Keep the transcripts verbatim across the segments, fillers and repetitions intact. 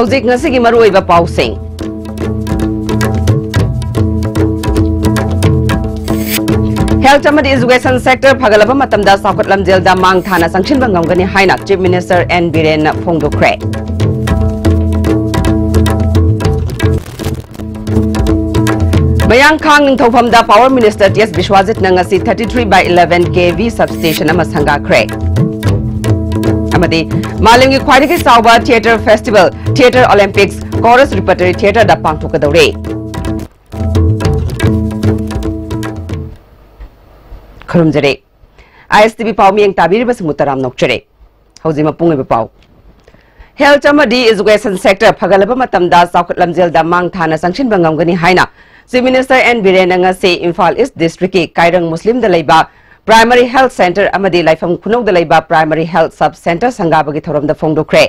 ꯍꯧꯖꯤꯛ ꯉꯁꯤꯒꯤ ꯃꯔꯨꯑꯣꯏꯕ ꯄꯥꯎꯁꯤꯡ꯫ Health ꯑꯃꯗꯤ education sector ꯐꯒꯠꯂꯕ ꯃꯇꯝꯗ ꯆꯥꯎꯈꯠ ꯂꯝꯖꯦꯜꯗ ꯃꯥꯡ ꯊꯥꯅ ꯆꯪꯁꯤꯟꯕ ꯉꯝꯒꯅꯤ ꯍꯥꯏꯅ Chief Minister N ꯕꯤꯔꯦꯟꯅ ꯐꯣꯡꯗꯣꯛꯈ꯭ꯔꯦ꯫ ꯃꯌꯥꯡꯈꯥꯡ ꯅꯤꯡꯊꯧꯐꯝꯗ Power Minister ꯇꯤ ꯑꯦꯁ ꯕꯤꯁ꯭ꯋꯥꯖꯤꯠꯅ ꯉꯁꯤ thirty three by eleven K V substation ꯑꯃ ꯁꯪꯒꯥꯈ꯭ꯔꯦ꯫ ꯑꯃꯗꯤ ꯃꯥꯂꯦꯝꯒꯤ ꯈ꯭ꯋꯥꯏꯗꯒꯤ ꯆꯥꯎꯕ theatre festival Theatre Olympics Corus Repertory Theatreꯗ ꯄꯥꯡꯊꯣꯛꯀꯗꯧꯔꯦ꯫ ꯈꯨꯔꯨꯝꯖꯔꯤ꯫ ꯑꯥꯏ ꯑꯦꯁ ꯇꯤ ꯚꯤ ꯄꯥꯎ ꯃꯤꯠꯌꯦꯡ ꯇꯥꯕꯤꯔꯤꯕꯁꯤꯡꯕꯨ ꯇꯔꯥꯝꯅ ꯑꯣꯛꯆꯔꯤ꯫ ꯍꯧꯖꯤꯛ ꯃꯄꯨꯡ ꯑꯣꯏꯕ ꯄꯥꯎ꯫ Health ꯑꯃꯗꯤ education sector ꯐꯒꯠꯂꯕ ꯃꯇꯝꯗ ꯆꯥꯎꯈꯠ ꯂꯝꯖꯦꯜꯗ ꯃꯥꯡ ꯊꯥꯅ ꯆꯪꯁꯤꯟꯕ ꯉꯝꯒꯅꯤ ꯍꯥꯏꯅ Chief Minister N ꯕꯤꯔꯦꯟꯅ ꯉꯁꯤ ꯏꯝꯐꯥꯜ East Districtꯀꯤ ꯀꯥꯏꯔꯪ ꯃꯨꯁꯂꯤꯝꯗ ꯂꯩꯕ Primary Health Centre ꯑꯃꯗꯤ ꯂꯥꯏꯐꯝ ꯈꯨꯅꯧꯗ ꯂꯩꯕ Primary Health Sub Centre ꯁꯪꯒꯥꯕꯒꯤ ꯊꯧꯔꯝꯗ ꯐꯣꯡꯗꯣꯛꯈ꯭ꯔꯦ꯫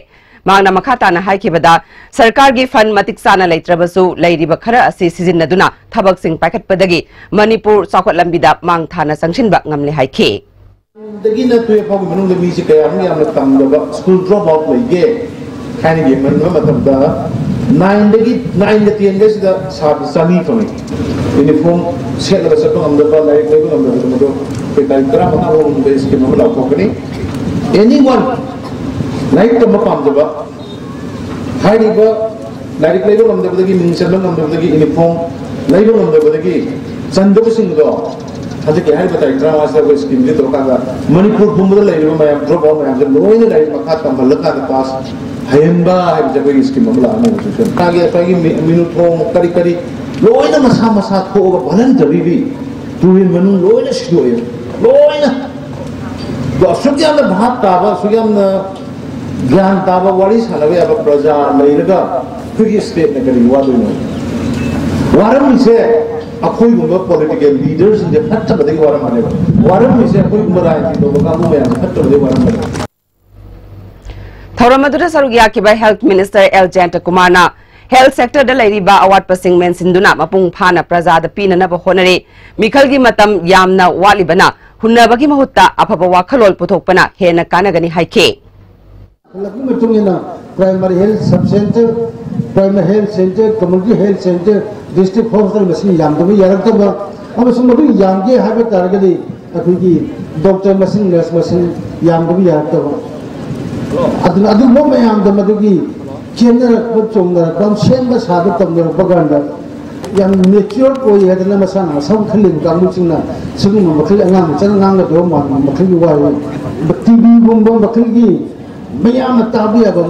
ꯃꯍꯥꯛꯅ ꯃꯈꯥ ꯇꯥꯅ ꯍꯥꯏꯈꯤꯕꯗ, ꯁꯔꯀꯥꯔꯒꯤ fund ꯃꯇꯤꯛ ꯆꯥꯅ ꯂꯩꯇ꯭ꯔꯕꯁꯨ, ꯂꯩꯔꯤꯕ ꯈꯔ ꯑꯁꯤ ꯁꯤꯖꯤꯟꯅꯗꯨꯅ ꯊꯕꯛꯁꯤꯡ ꯄꯥꯏꯈꯠꯄꯗꯒꯤ ꯃꯅꯤꯄꯨꯔ ꯆꯥꯎꯈꯠ ꯂꯝꯕꯤꯗ ꯃꯥꯡ ꯊꯥꯅ ꯆꯪꯁꯤꯟꯕ ꯉꯝꯂꯦ ꯍꯥꯏꯈꯤ꯫ ꯗꯒꯤꯅ twelve ꯐꯥꯎꯒꯤ ꯃꯅꯨꯡꯗ ꯃꯤꯁꯦ ꯀꯌꯥꯃꯨꯛ ꯌꯥꯝꯅ ꯇꯝꯗꯕ, school drop out ꯂꯩꯒꯦ ꯍꯥꯏꯅ ꯌꯦꯡꯍꯟꯕ ꯃꯇꯝꯗ, nineꯗꯒꯤ, nineꯒ tenꯒꯁꯤꯗ ꯁꯥꯇ꯭ꯔ ꯆꯥꯝꯃꯔꯤ ꯐꯪꯉꯤ꯫ Uniform ꯁꯦꯠꯂꯒ ꯆꯠꯄ ꯉꯝꯗꯕ, ꯂꯥꯏꯔꯤꯛ ꯂꯩꯕ ꯉꯝꯗꯕꯗꯣ ꯃꯗꯨ ꯑꯩꯈꯣꯏ ꯇꯥꯔꯤꯛ ꯇꯔꯥꯃꯉꯥ ꯐꯥꯎꯕ ꯃꯅꯨꯡꯗ scheme ꯑꯃ ꯂꯥꯎꯊꯣꯛꯀꯅꯤ꯫ Anyone ꯂꯥꯏꯔꯤꯛ ꯇꯝꯕ ꯄꯥꯝꯖꯕ, ꯍꯥꯏꯔꯤꯕ ꯂꯥꯏꯔꯤꯛ ꯂꯩꯕ ꯉꯝꯗꯕꯗꯒꯤ, ꯃꯤꯡ ꯆꯟꯕ ꯉꯝꯗꯕꯗꯒꯤ, uniform ꯂꯩꯕ ꯉꯝꯗꯕꯗꯒꯤ ꯆꯟꯗꯕꯁꯤꯡꯗꯣ ꯍꯟꯗꯛꯀꯤ ꯍꯥꯏꯔꯤꯕ ꯇꯥꯔꯤꯛ ꯇꯔꯥꯃꯉꯥꯁꯤꯗ ꯑꯩꯈꯣꯏ schemeꯁꯤ ꯇꯧꯔꯀꯥꯟꯗ ꯃꯅꯤꯄꯨꯔ ꯄꯨꯝꯕꯗ ꯂꯩꯔꯤꯕ ꯃꯌꯥꯝ, drop out ꯃꯌꯥꯝꯁꯦ ꯂꯣꯏꯅ ꯂꯥꯏꯔꯤꯛ ꯃꯈꯥ ꯇꯝꯍꯜꯂꯀꯥꯟꯗ pass ꯍꯩꯍꯟꯕ ꯍꯥꯏꯕꯁꯦ ꯑꯩꯈꯣꯏꯒꯤ scheme ꯑꯃ ꯂꯥꯛꯑꯅꯤ ꯍꯧꯖꯤꯛꯁꯦ꯫ ꯃꯥꯒꯤ ꯑꯩꯈꯣꯏꯒꯤ ꯃꯤ-, ꯃꯤꯅꯨꯊꯣꯡ ꯀꯔꯤ ꯀꯔꯤ ꯂꯣꯏꯅ ꯃꯁꯥ ꯃꯁꯥ ꯊꯣꯛꯑꯒ voluntary ꯇꯨꯔꯦꯜ ꯃꯅꯨꯡ ꯂꯣꯏꯅ ꯁꯤꯗꯣꯛꯑꯦ꯫ ꯂꯣꯏꯅ꯫ ꯑꯗꯣ ꯑꯁꯨꯛ ꯌꯥꯝꯅ ꯚꯥꯞ ꯇꯥꯕ, ꯑꯁꯨꯛ ꯌꯥꯝꯅ ꯒ꯭ꯌꯥꯟ ꯇꯥꯕ, ꯋꯥꯔꯤ ꯁꯥꯟꯅꯕ ꯌꯥꯕ ꯄ꯭ꯔꯖꯥ ꯂꯩꯔꯒ ꯑꯩꯈꯣꯏꯒꯤ stateꯅ ꯀꯔꯤ ꯋꯥꯗꯣꯏꯅꯣ? ꯋꯥꯔꯝꯃꯤꯁꯦ ꯑꯩꯈꯣꯏꯒꯨꯝꯕ political leaderꯁꯤꯡꯁꯦ ꯐꯠꯇꯕꯗꯒꯤ ꯋꯥꯔꯝꯕꯅꯦꯕ꯫ ꯋꯥꯔꯝꯃꯤꯁꯦ ꯑꯩꯈꯣꯏꯒꯨꯝꯕ ꯔꯥꯖꯅꯤꯇꯤ ꯇꯧꯕ ꯀꯥꯡꯕꯨ ꯃꯌꯥꯝꯁꯦ ꯐꯠꯇꯕꯗꯒꯤ ꯋꯥꯔꯝꯕꯅꯦꯕ꯫ ꯊꯧꯔꯝ ꯑꯗꯨꯗ ꯁꯔꯨꯛ ꯌꯥꯈꯤꯕ Health Minister ꯑꯦꯜ ꯖꯌꯟꯇꯀꯨꯃꯥꯔꯅ health sectorꯗ ꯂꯩꯔꯤꯕ ꯑꯋꯥꯠꯄꯁꯤꯡ ꯃꯦꯟꯁꯤꯟꯗꯨꯅ ꯃꯄꯨꯡ ꯐꯥꯅ ꯄ꯭ꯔꯖꯥꯗ ꯄꯤꯅꯅꯕ ꯍꯣꯠꯅꯔꯤ꯫ ꯃꯤꯈꯜꯒꯤ ꯃꯇꯝ ꯌꯥꯝꯅ ꯋꯥꯠꯂꯤꯕꯅ ꯍꯨꯟꯅꯕꯒꯤ ꯃꯍꯨꯠꯇ ꯑꯐꯕ ꯋꯥꯈꯜꯂꯣꯟ ꯄꯨꯊꯣꯛꯄꯅ ꯍꯦꯟꯅ ꯀꯥꯟꯅꯒꯅꯤ ꯍꯥꯏꯈꯤ꯫ ꯍꯜꯂꯛꯄꯒꯤ ꯃꯇꯨꯡ ꯏꯟꯅ Primary health sub center, primary health center, community health center, district hospital ꯃꯁꯤꯡ ꯌꯥꯝꯗꯕ ꯌꯥꯔꯛꯇꯕ, ꯑꯃꯁꯨꯡ ꯃꯗꯨ ꯌꯥꯝꯒꯦ ꯍꯥꯏꯕ ꯇꯥꯔꯒꯗꯤ ꯑꯩꯈꯣꯏꯒꯤ ꯗꯣꯛꯇꯔ ꯃꯁꯤꯡ, ꯅꯔꯁ ꯃꯁꯤꯡ ꯌꯥꯝꯗꯕ ꯌꯥꯔꯛꯇꯕ꯫ ꯑꯗꯨꯅ ꯑꯗꯨꯒꯨꯝꯕ ꯃꯌꯥꯝꯗꯣ ꯃꯗꯨꯒꯤ ꯆꯦꯟꯅꯔꯛꯄ, ꯆꯣꯡꯅꯔꯛꯄ, ꯁꯦꯝꯕ ꯁꯥꯕ ꯇꯝꯅꯔꯛꯄ ꯀꯥꯟꯗ ꯌꯥꯝ ꯃꯦꯆ꯭ꯌꯣꯔ ꯑꯣꯏ ꯍꯥꯏꯗꯅ ꯃꯁꯥꯅ ꯃꯁꯥ ꯈꯜꯂꯤꯕ ꯀꯥꯡꯕꯨꯁꯤꯡꯅ ꯁꯤꯒꯨꯝꯕ ꯃꯈꯜꯒꯤ ꯑꯉꯥꯡ ꯃꯆꯥꯅ ꯉꯥꯡꯒꯗꯕ ꯃꯥꯟꯕ ꯃꯈꯜꯒꯤ ꯋꯥ, ꯇꯤꯚꯤꯒꯨꯝꯕ ꯃꯈꯜꯒꯤ ꯃꯌꯥꯝꯅ ꯇꯥꯕ ꯌꯥꯕ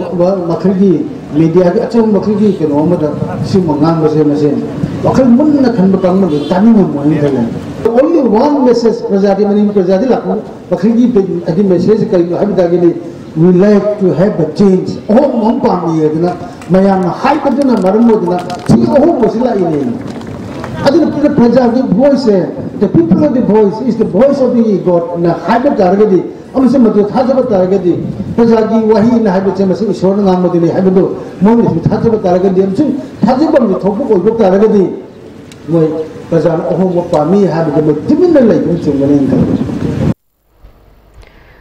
ꯃꯈꯜꯒꯤ ꯃꯦꯗꯤꯌꯥꯒꯤ ꯑꯆꯧꯕ ꯃꯈꯜꯒꯤ ꯀꯩꯅꯣ ꯑꯃꯗ ꯁꯤꯒꯨꯝꯕ ꯉꯥꯡꯕꯁꯦ ꯃꯁꯦ ꯋꯥꯈꯜ ꯃꯨꯟꯅ ꯈꯟꯕ ꯀꯥꯡꯕꯨꯗꯤ ꯇꯥꯅꯤꯡꯉꯝꯃꯣꯏꯅ ꯈꯜꯂꯦ꯫ Only one message ꯄ꯭ꯔꯖꯥꯗꯤ, ꯃꯅꯤꯄꯨꯔ ꯄ꯭ꯔꯖꯥꯗꯤ ꯂꯥꯛꯄ ꯃꯈꯜꯒꯤ ꯍꯥꯏꯗꯤ ꯃꯦꯁꯦꯖ ꯀꯔꯤꯅꯣ ꯍꯥꯏꯕ ꯇꯥꯔꯒꯗꯤ, "We like to have a change", ꯑꯍꯣꯡꯕ ꯑꯃ ꯄꯥꯝꯃꯤ ꯍꯥꯏꯗꯅ ꯃꯌꯥꯝꯅ ꯍꯥꯏꯕꯗꯨꯅ ꯃꯔꯝ ꯑꯣꯏꯗꯅ ꯁꯤ ꯑꯍꯣꯡꯕꯁꯤ ꯂꯥꯛꯏꯅꯦ꯫ ꯑꯗꯨꯅ ꯄ꯭ꯔꯖꯥꯒꯤ ꯚꯣꯏꯁꯁꯦ, "The people of the voice is the voice of the God" ꯅ ꯍꯥꯏꯕ ꯇꯥꯔꯒꯗꯤ, ꯑꯃꯁꯨꯡ ꯃꯗꯨ ꯊꯥꯖꯕ ꯇꯥꯔꯒꯗꯤ, ꯄ꯭ꯔꯖꯥꯒꯤ ꯋꯥꯍꯩꯅ ꯍꯥꯏꯕꯁꯦ ꯃꯁꯤ ꯏꯁꯣꯔꯅ ꯉꯥꯡꯕꯗꯨꯅꯤ ꯍꯥꯏꯕꯗꯨ ꯃꯣꯏꯅꯁꯨ ꯊꯥꯖꯕ ꯇꯥꯔꯒꯗꯤ, ꯑꯃꯁꯨꯡ ꯊꯥꯖꯐꯝꯁꯨ ꯊꯣꯛꯄ ꯑꯣꯏꯕ ꯇꯥꯔꯒꯗꯤ, ꯃꯣꯏ ꯄ꯭ꯔꯖꯥꯅ ꯑꯍꯣꯡꯕ ꯄꯥꯝꯃꯤ ꯍꯥꯏꯕꯗꯨ ꯃꯣꯏ ꯇꯨꯃꯤꯟꯅ ꯂꯩꯕꯅ ꯆꯨꯝꯒꯅꯤ ꯈꯜꯂꯤ꯫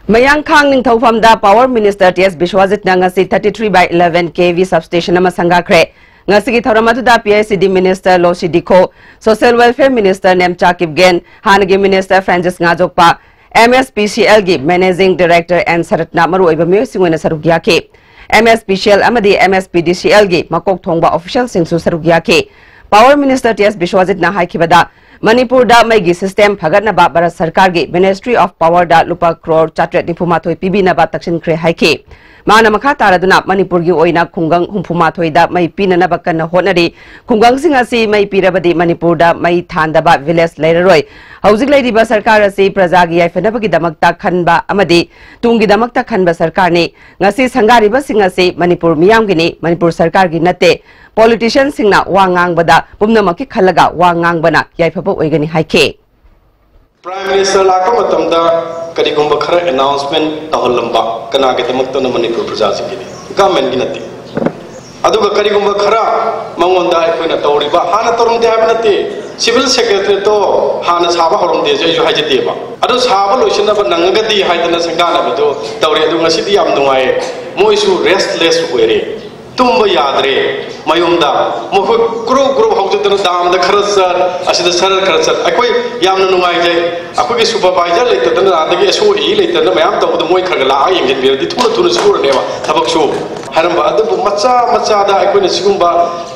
ꯃꯌꯥꯡꯈꯥꯡ ꯅꯤꯡꯊꯧꯐꯝꯗ Power Minister T S ꯕꯤꯁ꯭ꯋꯥꯖꯤꯠꯅ ꯉꯁꯤ thirty three by eleven K V substation ꯑꯃ ꯁꯪꯒꯥꯈ꯭ꯔꯦ꯫ ꯉꯁꯤꯒꯤ ꯊꯧꯔꯝ ꯑꯗꯨꯗ P I C D Minister ꯂꯣꯁꯤ ꯗꯤꯈꯣ, Social Welfare Minister Nemcha ꯀꯤꯞꯒꯦꯟ, ꯍꯥꯟꯅꯒꯤ Minister ꯐ꯭ꯔꯥꯟꯁꯤꯁ ꯉꯥꯖꯣꯛꯄ, M S P C L ꯒꯤ Managing Director N ꯁꯔꯠꯅ ꯃꯔꯨꯑꯣꯏꯕ ꯃꯤꯑꯣꯏꯁꯤꯡ ꯑꯣꯏꯅ ꯁꯔꯨꯛ ꯌꯥꯈꯤ꯫ M S P C L ꯑꯃꯗꯤ M S P D C L ꯒꯤ ꯃꯀꯣꯛ ꯊꯣꯡꯕ officialꯁꯤꯡꯁꯨ ꯁꯔꯨꯛ ꯌꯥꯈꯤ꯫ Power Minister T S ꯕꯤꯁ꯭ꯋꯥꯖꯤꯠꯅ ꯍꯥꯏꯈꯤꯕꯗ, ꯃꯅꯤꯄꯨꯔꯗ ꯃꯩꯒꯤ system ꯐꯒꯠꯅꯕ ꯚꯥꯔꯠ ꯁꯔꯀꯥꯔꯒꯤ Ministry of Powerꯗ ꯂꯨꯄꯥ ꯀ꯭ꯔꯣꯔ ꯆꯥꯇ꯭ꯔꯦꯠ ꯅꯤꯐꯨ ꯃꯥꯊꯣꯏ ꯄꯤꯕꯤꯅꯕ ꯇꯛꯁꯤꯟꯈ꯭ꯔꯦ ꯍꯥꯏꯈꯤ꯫ ꯃꯥꯅ ꯃꯈꯥ ꯇꯥꯔꯗꯨꯅ ꯃꯅꯤꯄꯨꯔꯒꯤ ꯑꯣꯏꯅ ꯈꯨꯡꯒꯪ ꯍꯨꯝꯐꯨ ꯃꯥꯊꯣꯏꯗ ꯃꯩ ꯄꯤꯅꯅꯕ ꯀꯟꯅ ꯍꯣꯠꯅꯔꯤ꯫ ꯈꯨꯡꯒꯪꯁꯤꯡ ꯑꯁꯤ ꯃꯩ ꯄꯤꯔꯕꯗꯤ ꯃꯅꯤꯄꯨꯔꯗ ꯃꯩ ꯊꯥꯟꯗꯕ village ꯂꯩꯔꯔꯣꯏ꯫ ꯍꯧꯖꯤꯛ ꯂꯩꯔꯤꯕ ꯁꯔꯀꯥꯔ ꯑꯁꯤ ꯄ꯭ꯔꯖꯥꯒꯤ ꯌꯥꯏꯐꯅꯕꯒꯤꯗꯃꯛꯇ ꯈꯟꯕ ꯑꯃꯗꯤ ꯇꯨꯡꯒꯤꯗꯃꯛꯇ ꯈꯟꯕ ꯁꯔꯀꯥꯔꯅꯤ꯫ ꯉꯁꯤ ꯁꯪꯒꯥꯔꯤꯕꯁꯤꯡ ꯑꯁꯤ ꯃꯅꯤꯄꯨꯔ ꯃꯤꯌꯥꯝꯒꯤꯅꯤ, ꯃꯅꯤꯄꯨꯔ ꯁꯔꯀꯥꯔꯒꯤ ꯅꯠꯇꯦ꯫ Politicianꯁꯤꯡꯅ ꯋꯥ ꯉꯥꯡꯕꯗ ꯄꯨꯝꯅꯃꯛꯀꯤ ꯈꯜꯂꯒ ꯋꯥ ꯉꯥꯡꯕꯅ ꯌꯥꯏꯐꯕ ꯑꯣꯏꯒꯅꯤ ꯍꯥꯏꯈꯤ꯫ Prime Minister ꯂꯥꯛꯄ ꯃꯇꯝꯗ ꯀꯔꯤꯒꯨꯝꯕ ꯈꯔ announcement ꯇꯧꯍꯜꯂꯝꯕ ꯀꯅꯥꯒꯤꯗꯃꯛꯇꯅꯣ? ꯃꯅꯤꯄꯨꯔ ꯄ꯭ꯔꯖꯥꯁꯤꯡꯒꯤꯅꯤ, governmentꯀꯤ ꯅꯠꯇꯦ꯫ ꯑꯗꯨꯒ ꯀꯔꯤꯒꯨꯝꯕ ꯈꯔ ꯃꯉꯣꯟꯗ ꯑꯩꯈꯣꯏꯅ ꯇꯧꯔꯤꯕ, ꯍꯥꯟꯅ ꯇꯧꯔꯝꯗꯦ ꯍꯥꯏꯕ ꯅꯠꯇꯦ, civil secretariatꯇꯣ ꯍꯥꯟꯅ ꯁꯥꯕ ꯍꯧꯔꯝꯗꯦꯁꯦ ꯑꯩꯁꯨ ꯍꯥꯏꯖꯗꯦꯕ꯫ ꯑꯗꯨ ꯁꯥꯕ ꯂꯣꯏꯁꯤꯟꯅꯕ ꯅꯪꯉꯒꯗꯤ ꯍꯥꯏꯗꯅ ꯁꯪꯒꯥꯅꯕꯗꯣ ꯇꯧꯔꯤ꯫ ꯑꯗꯨ ꯉꯁꯤꯗꯤ ꯌꯥꯝ ꯅꯨꯡꯉꯥꯏꯌꯦ꯫ ꯃꯣꯏꯁꯨ ꯔꯦꯁꯂꯦꯁ ꯑꯣꯏꯔꯦ, ꯇꯨꯝꯕ ꯌꯥꯗ꯭ꯔꯦ꯫ ꯃꯌꯨꯝꯗ ꯃꯈꯣꯏ ꯒ꯭ꯔꯨꯞ ꯒ꯭ꯔꯨꯞ ꯍꯧꯖꯤꯛꯇꯅ ꯗꯥꯝꯗ ꯈꯔ ꯆꯠ, ꯑꯁꯤꯗ ꯁꯔ ꯈꯔ ꯆꯠ꯫ ꯑꯩꯈꯣꯏ ꯌꯥꯝꯅ ꯅꯨꯡꯉꯥꯏꯖꯩ꯫ ꯑꯩꯈꯣꯏꯒꯤ ꯁꯨꯄꯔꯚꯥꯏꯖꯔ ꯂꯩꯇꯗꯅ, ꯑꯗꯒꯤ ꯑꯦꯁ ꯑꯣ ꯏ ꯂꯩꯇꯗꯅ ꯃꯌꯥꯝ ꯇꯧꯕꯗꯣ ꯃꯣꯏ ꯈꯔ ꯈꯔ ꯂꯥꯛꯑꯒ ꯌꯦꯡꯁꯤꯟꯕꯤꯔꯗꯤ ꯊꯨꯅ ꯊꯨꯅ ꯁꯨꯔꯅꯦꯕ ꯊꯕꯛꯁꯨ꯫ ꯍꯥꯏꯔꯝꯕ ꯑꯗꯨꯕꯨ ꯃꯆꯥ ꯃꯆꯥꯗ ꯑꯩꯈꯣꯏꯅ ꯁꯤꯒꯨꯝꯕ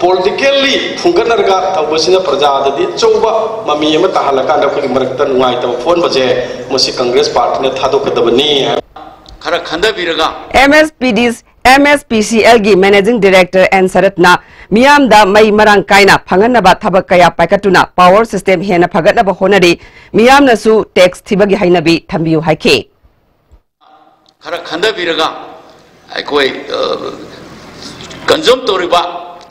ꯄꯣꯂꯤꯇꯤꯀꯦꯜꯂꯤ ꯐꯨꯡꯒꯠꯅꯔꯒ ꯇꯧꯕꯁꯤꯅ ꯄ꯭ꯔꯖꯥꯗꯗꯤ ꯑꯆꯧꯕ ꯃꯃꯤ ꯑꯃ ꯇꯥꯍꯜꯂꯀꯥꯟꯗ ꯑꯩꯈꯣꯏꯒꯤ ꯃꯔꯛꯇ ꯅꯨꯡꯉꯥꯏꯇꯕ ꯄꯣꯛꯍꯟꯕꯁꯦ, ꯃꯁꯤ ꯀꯪꯒ꯭ꯔꯦꯁ ꯄꯥꯔꯇꯤꯅ ꯊꯥꯗꯣꯛꯀꯗꯕꯅꯤ ꯍꯥꯏꯕ꯫ ꯈꯔ ꯈꯟꯊꯕꯤꯔꯒ ꯑꯦꯝ ꯑꯦꯁ ꯄꯤ ꯗꯤ, ꯑꯦꯝ ꯑꯦꯁ ꯄꯤ ꯁꯤ ꯑꯦꯜꯒꯤ ꯃꯦꯅꯦꯖꯤꯡ ꯗꯤꯔꯦꯛꯇꯔ ꯑꯦꯟ ꯁꯔꯠꯅ ꯃꯤꯌꯥꯝꯗ ꯃꯩ ꯃꯔꯥꯡ ꯀꯥꯏꯅ ꯐꯪꯍꯟꯅꯕ ꯊꯕꯛ ꯀꯌꯥ ꯄꯥꯏꯈꯠꯇꯨꯅ ꯄꯥꯋꯔ ꯁꯤꯁꯇꯦꯝ ꯍꯦꯟꯅ ꯐꯒꯠꯅꯕ ꯍꯣꯠꯅꯔꯤ, ꯃꯤꯌꯥꯝꯅꯁꯨ ꯇꯦꯛꯁ ꯊꯤꯕꯒꯤ ꯍꯩꯅꯕꯤ ꯊꯝꯕꯤꯌꯨ ꯍꯥꯏꯈꯤ꯫ ꯈꯔ ꯈꯟꯊꯕꯤꯔꯒ ꯑꯩꯈꯣꯏ ꯀꯟꯖꯨꯝ ꯇꯧꯔꯤꯕ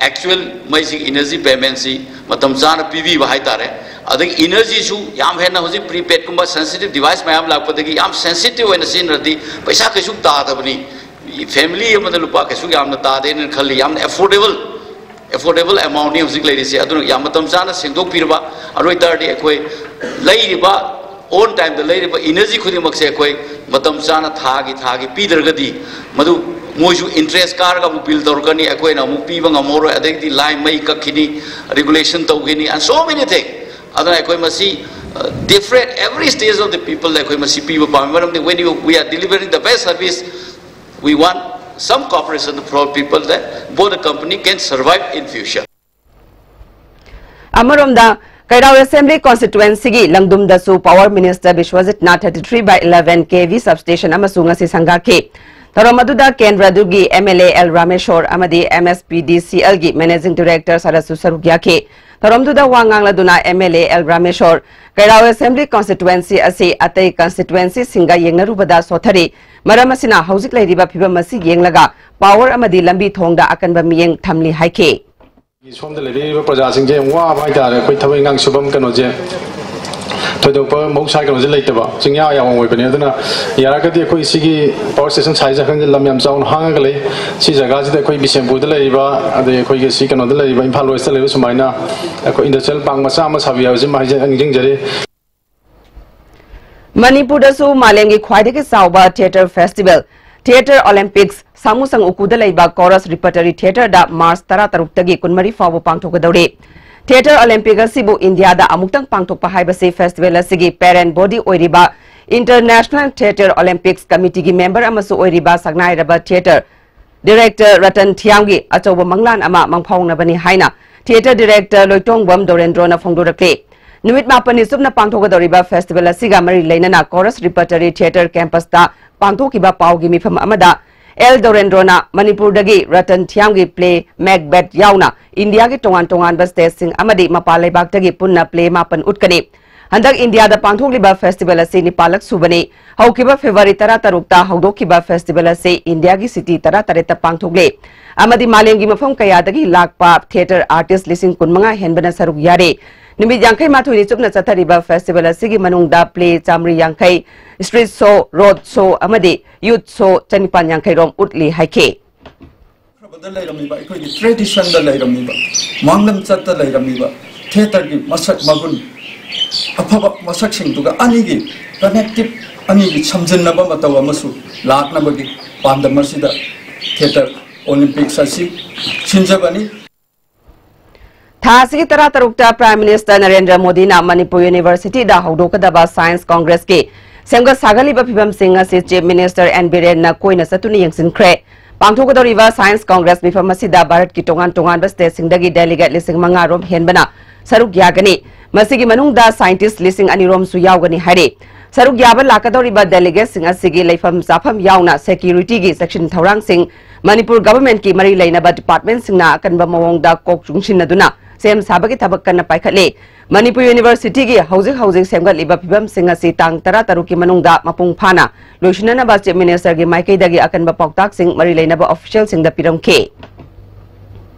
ꯑꯦꯛꯆꯨꯋꯦꯜ ꯃꯩꯁꯤꯒꯤ ꯏꯅꯔꯖꯤ ꯄꯦꯃꯦꯟꯁꯤ ꯃꯇꯝ ꯆꯥꯅ ꯄꯤꯕꯤꯕ ꯍꯥꯏꯇꯥꯔꯦ꯫ ꯑꯗꯒꯤ ꯏꯅꯔꯖꯤꯁꯨ ꯌꯥꯝ ꯍꯦꯟꯅ ꯍꯧꯖꯤꯛ ꯄ꯭ꯔꯤꯄꯦꯗꯀꯨꯝꯕ ꯁꯦꯟꯁꯤꯇꯤꯞ ꯗꯤꯚꯥꯏꯁ ꯃꯌꯥꯝ ꯂꯥꯛꯄꯗꯒꯤ ꯌꯥꯝ ꯁꯦꯟꯁꯤꯇꯤꯞ ꯑꯣꯏꯅ ꯁꯤꯖꯤꯟꯅꯔꯗꯤ ꯄꯩꯁꯥ ꯀꯩꯁꯨ ꯇꯥꯗꯕꯅꯤ꯫ ꯐꯦꯃꯤꯂꯤ ꯑꯃꯗ ꯂꯨꯄꯥ ꯀꯩꯁꯨ ꯌꯥꯝꯅ ꯇꯥꯗꯦꯅ ꯈꯜꯂꯤ꯫ ꯌꯥꯝꯅ ꯑꯦꯐꯣꯔꯗꯦꯕꯜ, ꯑꯦꯐꯣꯔꯗꯦꯕꯜ ꯑꯦꯃꯥꯎꯟꯅꯤ ꯍꯧꯖꯤꯛ ꯂꯩꯔꯤꯁꯦ꯫ ꯑꯗꯨꯅ ꯌꯥꯝ ꯃꯇꯝ ꯆꯥꯅ ꯁꯦꯡꯗꯣꯛꯄꯤꯔꯕ, ꯑꯗꯨ ꯑꯣꯏ ꯇꯥꯔꯗꯤ ꯑꯩꯈꯣꯏ ꯂꯩꯔꯤꯕ, ꯑꯣꯟ ꯇꯥꯏꯝꯗ ꯂꯩꯔꯤꯕ ꯏꯅꯔꯖꯤ ꯈꯨꯗꯤꯡꯃꯛꯁꯦ ꯑꯩꯈꯣꯏ ꯃꯇꯝ ꯆꯥꯅ ꯊꯥꯒꯤ ꯊꯥꯒꯤ ꯄꯤꯗ꯭ꯔꯒꯗꯤ ꯃꯗꯨ ꯃꯣꯏꯁꯨ ꯏꯟꯇꯔꯦꯁ ꯀꯥꯔꯒ ꯑꯃꯨꯛ ꯕꯤꯜ ꯇꯧꯔꯛꯀꯅꯤ, ꯑꯩꯈꯣꯏꯅ ꯑꯃꯨꯛ ꯄꯤꯕ ꯉꯝꯃꯔꯣꯏ, ꯑꯗꯒꯤꯗꯤ ꯂꯥꯏ ꯃꯩ ꯀꯛꯈꯤꯅꯤ, regulation ꯇꯧꯈꯤꯅꯤ, and so many things꯫ ꯑꯗꯨꯅ ꯑꯩꯈꯣꯏ ꯃꯁꯤ different, every stage of the people ꯑꯩꯈꯣꯏ ꯃꯁꯤ ꯄꯤꯕ ꯄꯥꯝꯃꯤ꯫ ꯃꯔꯝꯗꯤ when you, we are delivering the best service, we want some cooperation from people that both the company can survive in future꯫ ꯑꯃꯔꯣꯝꯗ Keirao assembly ꯀꯣꯟꯁꯇꯤꯇ꯭ꯋꯦꯟꯁꯤꯒꯤ ꯂꯪꯗꯨꯝꯗꯁꯨ ꯄꯥꯋꯔ ꯃꯤꯅꯤꯁꯇꯔ ꯕꯤꯁ꯭ꯋꯖꯤꯠꯅ thirty three by eleven K V substation ꯑꯃꯁꯨ ꯉꯁꯤ ꯁꯪꯒꯥꯈꯤ꯫ ꯊꯧꯔꯝ ꯑꯗꯨꯗ ꯀꯦꯟꯗ꯭ꯔ ꯑꯗꯨꯒꯤ M L A L Rameshwor ꯑꯃꯗꯤ M S P D C L ꯒꯤ ꯃꯦꯅꯦꯖꯤꯡ ꯗꯤꯔꯦꯛꯇꯔ ꯁꯔꯠꯁꯨ ꯁꯔꯨꯛ ꯌꯥꯈꯤ꯫ ꯊꯧꯔꯝꯗꯨꯗ ꯋꯥ ꯉꯥꯡꯂꯗꯨꯅ M L A L Rameshwor, Keirao assembly constituency ꯑꯁꯤ ꯑꯇꯩ ꯀꯟꯁꯇꯤꯇ꯭ꯋꯦꯟꯁꯤꯁꯤꯡꯒ ꯌꯦꯡꯅꯔꯨꯕꯗ ꯁꯣꯊꯔꯤ꯫ ꯃꯔꯝ ꯑꯁꯤꯅ ꯍꯧꯖꯤꯛ ꯂꯩꯔꯤꯕ ꯐꯤꯕꯝ ꯑꯁꯤ ꯌꯦꯡꯂꯒ ꯄꯥꯋꯔ ꯑꯃꯗꯤ ꯂꯝꯕꯤ ꯊꯣꯡꯗ ꯑꯀꯟꯕ ꯃꯤꯠꯌꯦꯡ ꯊꯝꯂꯤ ꯍꯥꯏꯈꯤ꯫ ꯁꯣꯝꯗ ꯂꯩꯕꯤꯔꯤꯕ ꯄ꯭ꯔꯖꯥꯁꯤꯡꯁꯦ ꯌꯥꯝ ꯋꯥꯕ ꯍꯥꯏꯇꯥꯔꯦ꯫ ꯑꯩꯈꯣꯏ ꯊꯕꯛ ꯏꯪꯈꯥꯡ ꯁꯨꯐꯝ ꯀꯩꯅꯣꯁꯦ ꯊꯣꯏꯗꯣꯛꯄ ꯃꯍꯧꯁꯥꯒꯤ ꯀꯩꯅꯣꯁꯦ ꯂꯩꯇꯕ, ꯆꯤꯡꯌꯥ ꯌꯥꯝ ꯑꯣꯏꯕꯅꯦ꯫ ꯑꯗꯨꯅ ꯌꯥꯔꯒꯗꯤ ꯑꯩꯈꯣꯏ ꯁꯤꯒꯤ ꯄꯥꯋꯔ ꯁ꯭ꯇꯦꯁꯟ ꯁꯥꯏꯠꯁꯦ ꯈꯪꯗꯦ, ꯂꯝ ꯌꯥꯝ ꯆꯥꯎꯅ ꯍꯥꯡꯉꯒ ꯂꯩ꯫ ꯁꯤ ꯖꯒꯥꯁꯤꯗ ꯑꯩꯈꯣꯏ ꯕꯤꯁꯦꯝꯄꯨꯔꯗ ꯂꯩꯔꯤꯕ, ꯑꯗꯩ ꯑꯩꯈꯣꯏꯒꯤ ꯁꯤ ꯀꯩꯅꯣꯗ ꯂꯩꯔꯤꯕ, ꯏꯝꯐꯥꯜ ꯋꯦꯁꯇ ꯂꯩꯔꯤꯕ ꯁꯨꯃꯥꯏꯅ ꯑꯩꯈꯣꯏ ꯏꯟꯗꯁꯇ꯭ꯔꯤꯌꯦꯜ ꯄꯥꯔꯛ ꯃꯆꯥ ꯑꯃ ꯁꯥꯕꯤꯌꯨ ꯍꯥꯏꯕꯁꯤꯃ ꯍꯥꯏꯖ-, ꯅꯤꯡꯁꯤꯡꯖꯔꯤ꯫ ꯃꯅꯤꯄꯨꯔꯗꯁꯨ ꯃꯥꯂꯦꯝꯒꯤ ꯈ꯭ꯋꯥꯏꯗꯒꯤ ꯆꯥꯎꯕ ꯊꯤꯌꯦꯇꯔ ꯐꯦꯁꯇꯤꯚꯦꯜ Theatre Olympics ꯁꯥꯃꯨꯁꯪ ꯎꯀꯨꯗ ꯂꯩꯕ Chorus Repertory Theatreꯗ March ꯇꯔꯥꯇꯔꯨꯛꯇꯒꯤ ꯀꯨꯟꯃꯔꯤ ꯐꯥꯎꯕ ꯄꯥꯡꯊꯣꯛꯀꯗꯧꯔꯤ꯫ Theatre Olympic ꯑꯁꯤꯕꯨ ꯏꯟꯗꯤꯌꯥꯗ ꯑꯃꯨꯛꯇꯪ ꯄꯥꯡꯊꯣꯛꯄ ꯍꯥꯏꯕꯁꯤ festival ꯑꯁꯤꯒꯤ parent body ꯑꯣꯏꯔꯤꯕ International Theatre Olympics Committeeꯒꯤ member ꯑꯃꯁꯨ ꯑꯣꯏꯔꯤꯕ ꯁꯛꯅꯥꯏꯔꯕ theatre director ꯔꯇꯟ ꯊꯤꯌꯥꯝꯒꯤ ꯑꯆꯧꯕ ꯃꯪꯂꯥꯟ ꯑꯃ ꯃꯪꯐꯥꯎꯅꯕꯅꯤ ꯍꯥꯏꯅ theatre director ꯂꯣꯏꯇꯣꯡꯕꯝ ꯗꯣꯔꯦꯟꯗ꯭ꯔꯣꯅ ꯐꯣꯡꯗꯣꯔꯛꯂꯤ꯫ ꯅꯨꯃꯤꯠ ꯃꯥꯄꯟꯅꯤ ꯆꯨꯞꯅ ꯄꯥꯡꯊꯣꯛꯀꯗꯧꯔꯤꯕ festival ꯑꯁꯤꯒ ꯃꯔꯤ ꯂꯩꯅꯅ Chorus Repertory Theatre campusꯇ ꯄꯥꯡꯊꯣꯛꯈꯤꯕ ꯄꯥꯎꯒꯤ ꯃꯤꯐꯝ ꯑꯃꯗ ꯑꯦꯜ ꯗꯣꯔꯦꯟꯗ꯭ꯔꯣꯅ ꯃꯅꯤꯄꯨꯔꯗꯒꯤ ꯔꯇꯟ ꯊꯤꯌꯥꯝꯒꯤ play Macbeth ꯌꯥꯎꯅ ꯏꯟꯗꯤꯌꯥꯒꯤ ꯇꯣꯉꯥꯟ ꯇꯣꯉꯥꯟꯕ stateꯁꯤꯡ ꯑꯃꯗꯤ ꯃꯄꯥꯟ ꯂꯩꯕꯥꯛꯇꯒꯤ ꯄꯨꯟꯅ play ꯃꯥꯄꯟ ꯎꯠꯀꯅꯤ꯫ ꯍꯟꯗꯛ ꯏꯟꯗꯤꯌꯥꯗ ꯄꯥꯡꯊꯣꯛꯂꯤꯕ festival ꯑꯁꯤ ꯅꯤꯄꯥꯜꯂꯛ ꯁꯨꯕꯅꯤ꯫ ꯍꯧꯈꯤꯕ February ꯇꯔꯥꯇꯔꯨꯛꯇ ꯍꯧꯗꯣꯛꯈꯤꯕ festival ꯑꯁꯤ ꯏꯟꯗꯤꯌꯥꯒꯤ city ꯇꯔꯥꯇꯔꯦꯠꯇ ꯄꯥꯡꯊꯣꯛꯂꯤ ꯑꯃꯗꯤ ꯃꯥꯂꯦꯝꯒꯤ ꯃꯐꯝ ꯀꯌꯥꯗꯒꯤ ꯂꯥꯛꯄ theatre artist ꯂꯤꯁꯤꯡ ꯀꯨꯟꯃꯉꯥ ꯍꯦꯟꯕꯅ ꯁꯔꯨꯛ ꯌꯥꯔꯤ꯫ ꯅꯨꯃꯤꯠ ꯌꯥꯡꯈꯩ ꯃꯥꯊꯣꯏꯅꯤ ꯆꯨꯞꯅ ꯆꯠꯊꯔꯤꯕ festival ꯑꯁꯤꯒꯤ ꯃꯅꯨꯡꯗ play ꯆꯥꯃꯔꯤ ꯌꯥꯡꯈꯩ, street show, road show ꯑꯃꯗꯤ youth show ꯆꯅꯤꯄꯥꯟ ꯌꯥꯡꯈꯩ ꯔꯣꯝ ꯎꯠꯂꯤ ꯍꯥꯏꯈꯤ꯫ ꯆꯠꯈ꯭ꯔꯕꯗ ꯂꯩꯔꯝꯃꯤꯕ, ꯑꯩꯈꯣꯏꯒꯤ traditionꯗ ꯂꯩꯔꯝꯃꯤꯕ, ꯃꯥꯡꯂꯝ ꯆꯠꯇ ꯂꯩꯔꯝꯃꯤꯕ theatreꯒꯤ ꯃꯁꯛ ꯃꯒꯨꯟ, ꯑꯐꯕ ꯃꯁꯛꯁꯤꯡꯗꯨꯒ ꯑꯅꯤꯒꯤ connective, ꯑꯅꯤꯒꯤ ꯁꯝꯖꯤꯟꯅꯕ ꯃꯇꯧ ꯑꯃꯁꯨ ꯂꯥꯛꯅꯕꯒꯤ ꯄꯥꯟꯗꯝ ꯑꯁꯤꯗ Theatre Olympics ꯑꯁꯤ ꯁꯤꯟꯖꯕꯅꯤ꯫ ꯊꯥ ꯑꯁꯤꯒꯤ ꯇꯔꯥꯇꯔꯨꯛꯇ Prime Minister ꯅꯔꯦꯟꯗ꯭ꯔ ꯃꯣꯗꯤꯅ ꯃꯅꯤꯄꯨꯔ Universityꯗ ꯍꯧꯗꯣꯛꯀꯗꯕ Science Congressꯀꯤ ꯁꯦꯝꯒꯠ ꯁꯥꯒꯠꯂꯤꯕ ꯐꯤꯕꯝꯁꯤꯡ ꯑꯁꯤ Chief Minister ꯑꯦꯟ ꯕꯤꯔꯦꯟꯅ ꯀꯣꯏꯅ ꯆꯠꯇꯨꯅ ꯌꯦꯡꯁꯤꯟꯈ꯭ꯔꯦ꯫ ꯄꯥꯡꯊꯣꯛꯀꯗꯧꯔꯤꯕ Science Congress ꯃꯤꯐꯝ ꯑꯁꯤꯗ ꯚꯥꯔꯠꯀꯤ ꯇꯣꯉꯥꯟ ꯇꯣꯉꯥꯟꯕ stateꯁꯤꯡꯗꯒꯤ delegate ꯂꯤꯁꯤꯡ ꯃꯉꯥ ꯔꯣꯝ ꯍꯦꯟꯕꯅ ꯁꯔꯨꯛ ꯌꯥꯒꯅꯤ꯫ ꯃꯁꯤꯒꯤ ꯃꯅꯨꯡꯗ scientist ꯂꯤꯁꯤꯡ ꯑꯅꯤ ꯔꯣꯝꯁꯨ ꯌꯥꯎꯒꯅꯤ ꯍꯥꯏꯔꯤ꯫ ꯁꯔꯨꯛ ꯌꯥꯕ ꯂꯥꯛꯀꯗꯧꯔꯤꯕ delegateꯁꯤꯡ ꯑꯁꯤꯒꯤ ꯂꯩꯐꯝ ꯆꯥꯐꯝ ꯌꯥꯎꯅ securityꯒꯤ ꯆꯦꯛꯁꯤꯟ ꯊꯧꯔꯥꯡꯁꯤꯡ ꯃꯅꯤꯄꯨꯔ governmentꯀꯤ ꯃꯔꯤ ꯂꯩꯅꯕ departmentꯁꯤꯡꯅ ꯑꯀꯟꯕ ꯃꯑꯣꯡꯗ ꯀꯣꯛ ꯆꯨꯡꯁꯤꯟꯅꯗꯨꯅ ꯁꯦꯝ ꯁꯥꯕꯒꯤ ꯊꯕꯛ ꯀꯟꯅ ꯄꯥꯏꯈꯠꯂꯤ꯫ ꯃꯅꯤꯄꯨꯔ Universityꯒꯤ ꯍꯧꯖꯤꯛ ꯍꯧꯖꯤꯛ ꯁꯦꯝꯒꯠꯂꯤꯕ ꯐꯤꯕꯝꯁꯤꯡ ꯑꯁꯤ ꯇꯥꯡ ꯇꯔꯥꯇꯔꯨꯛꯀꯤ ꯃꯅꯨꯡꯗ ꯃꯄꯨꯡ ꯐꯥꯅ ꯂꯣꯏꯁꯤꯟꯅꯅꯕ Chief Ministerꯒꯤ ꯃꯥꯏꯀꯩꯗꯒꯤ ꯑꯀꯟꯕ ꯄꯥꯎꯇꯥꯛꯁꯤꯡ ꯃꯔꯤ ꯂꯩꯅꯕ officialꯁꯤꯡꯗ ꯄꯤꯔꯝꯈꯤ꯫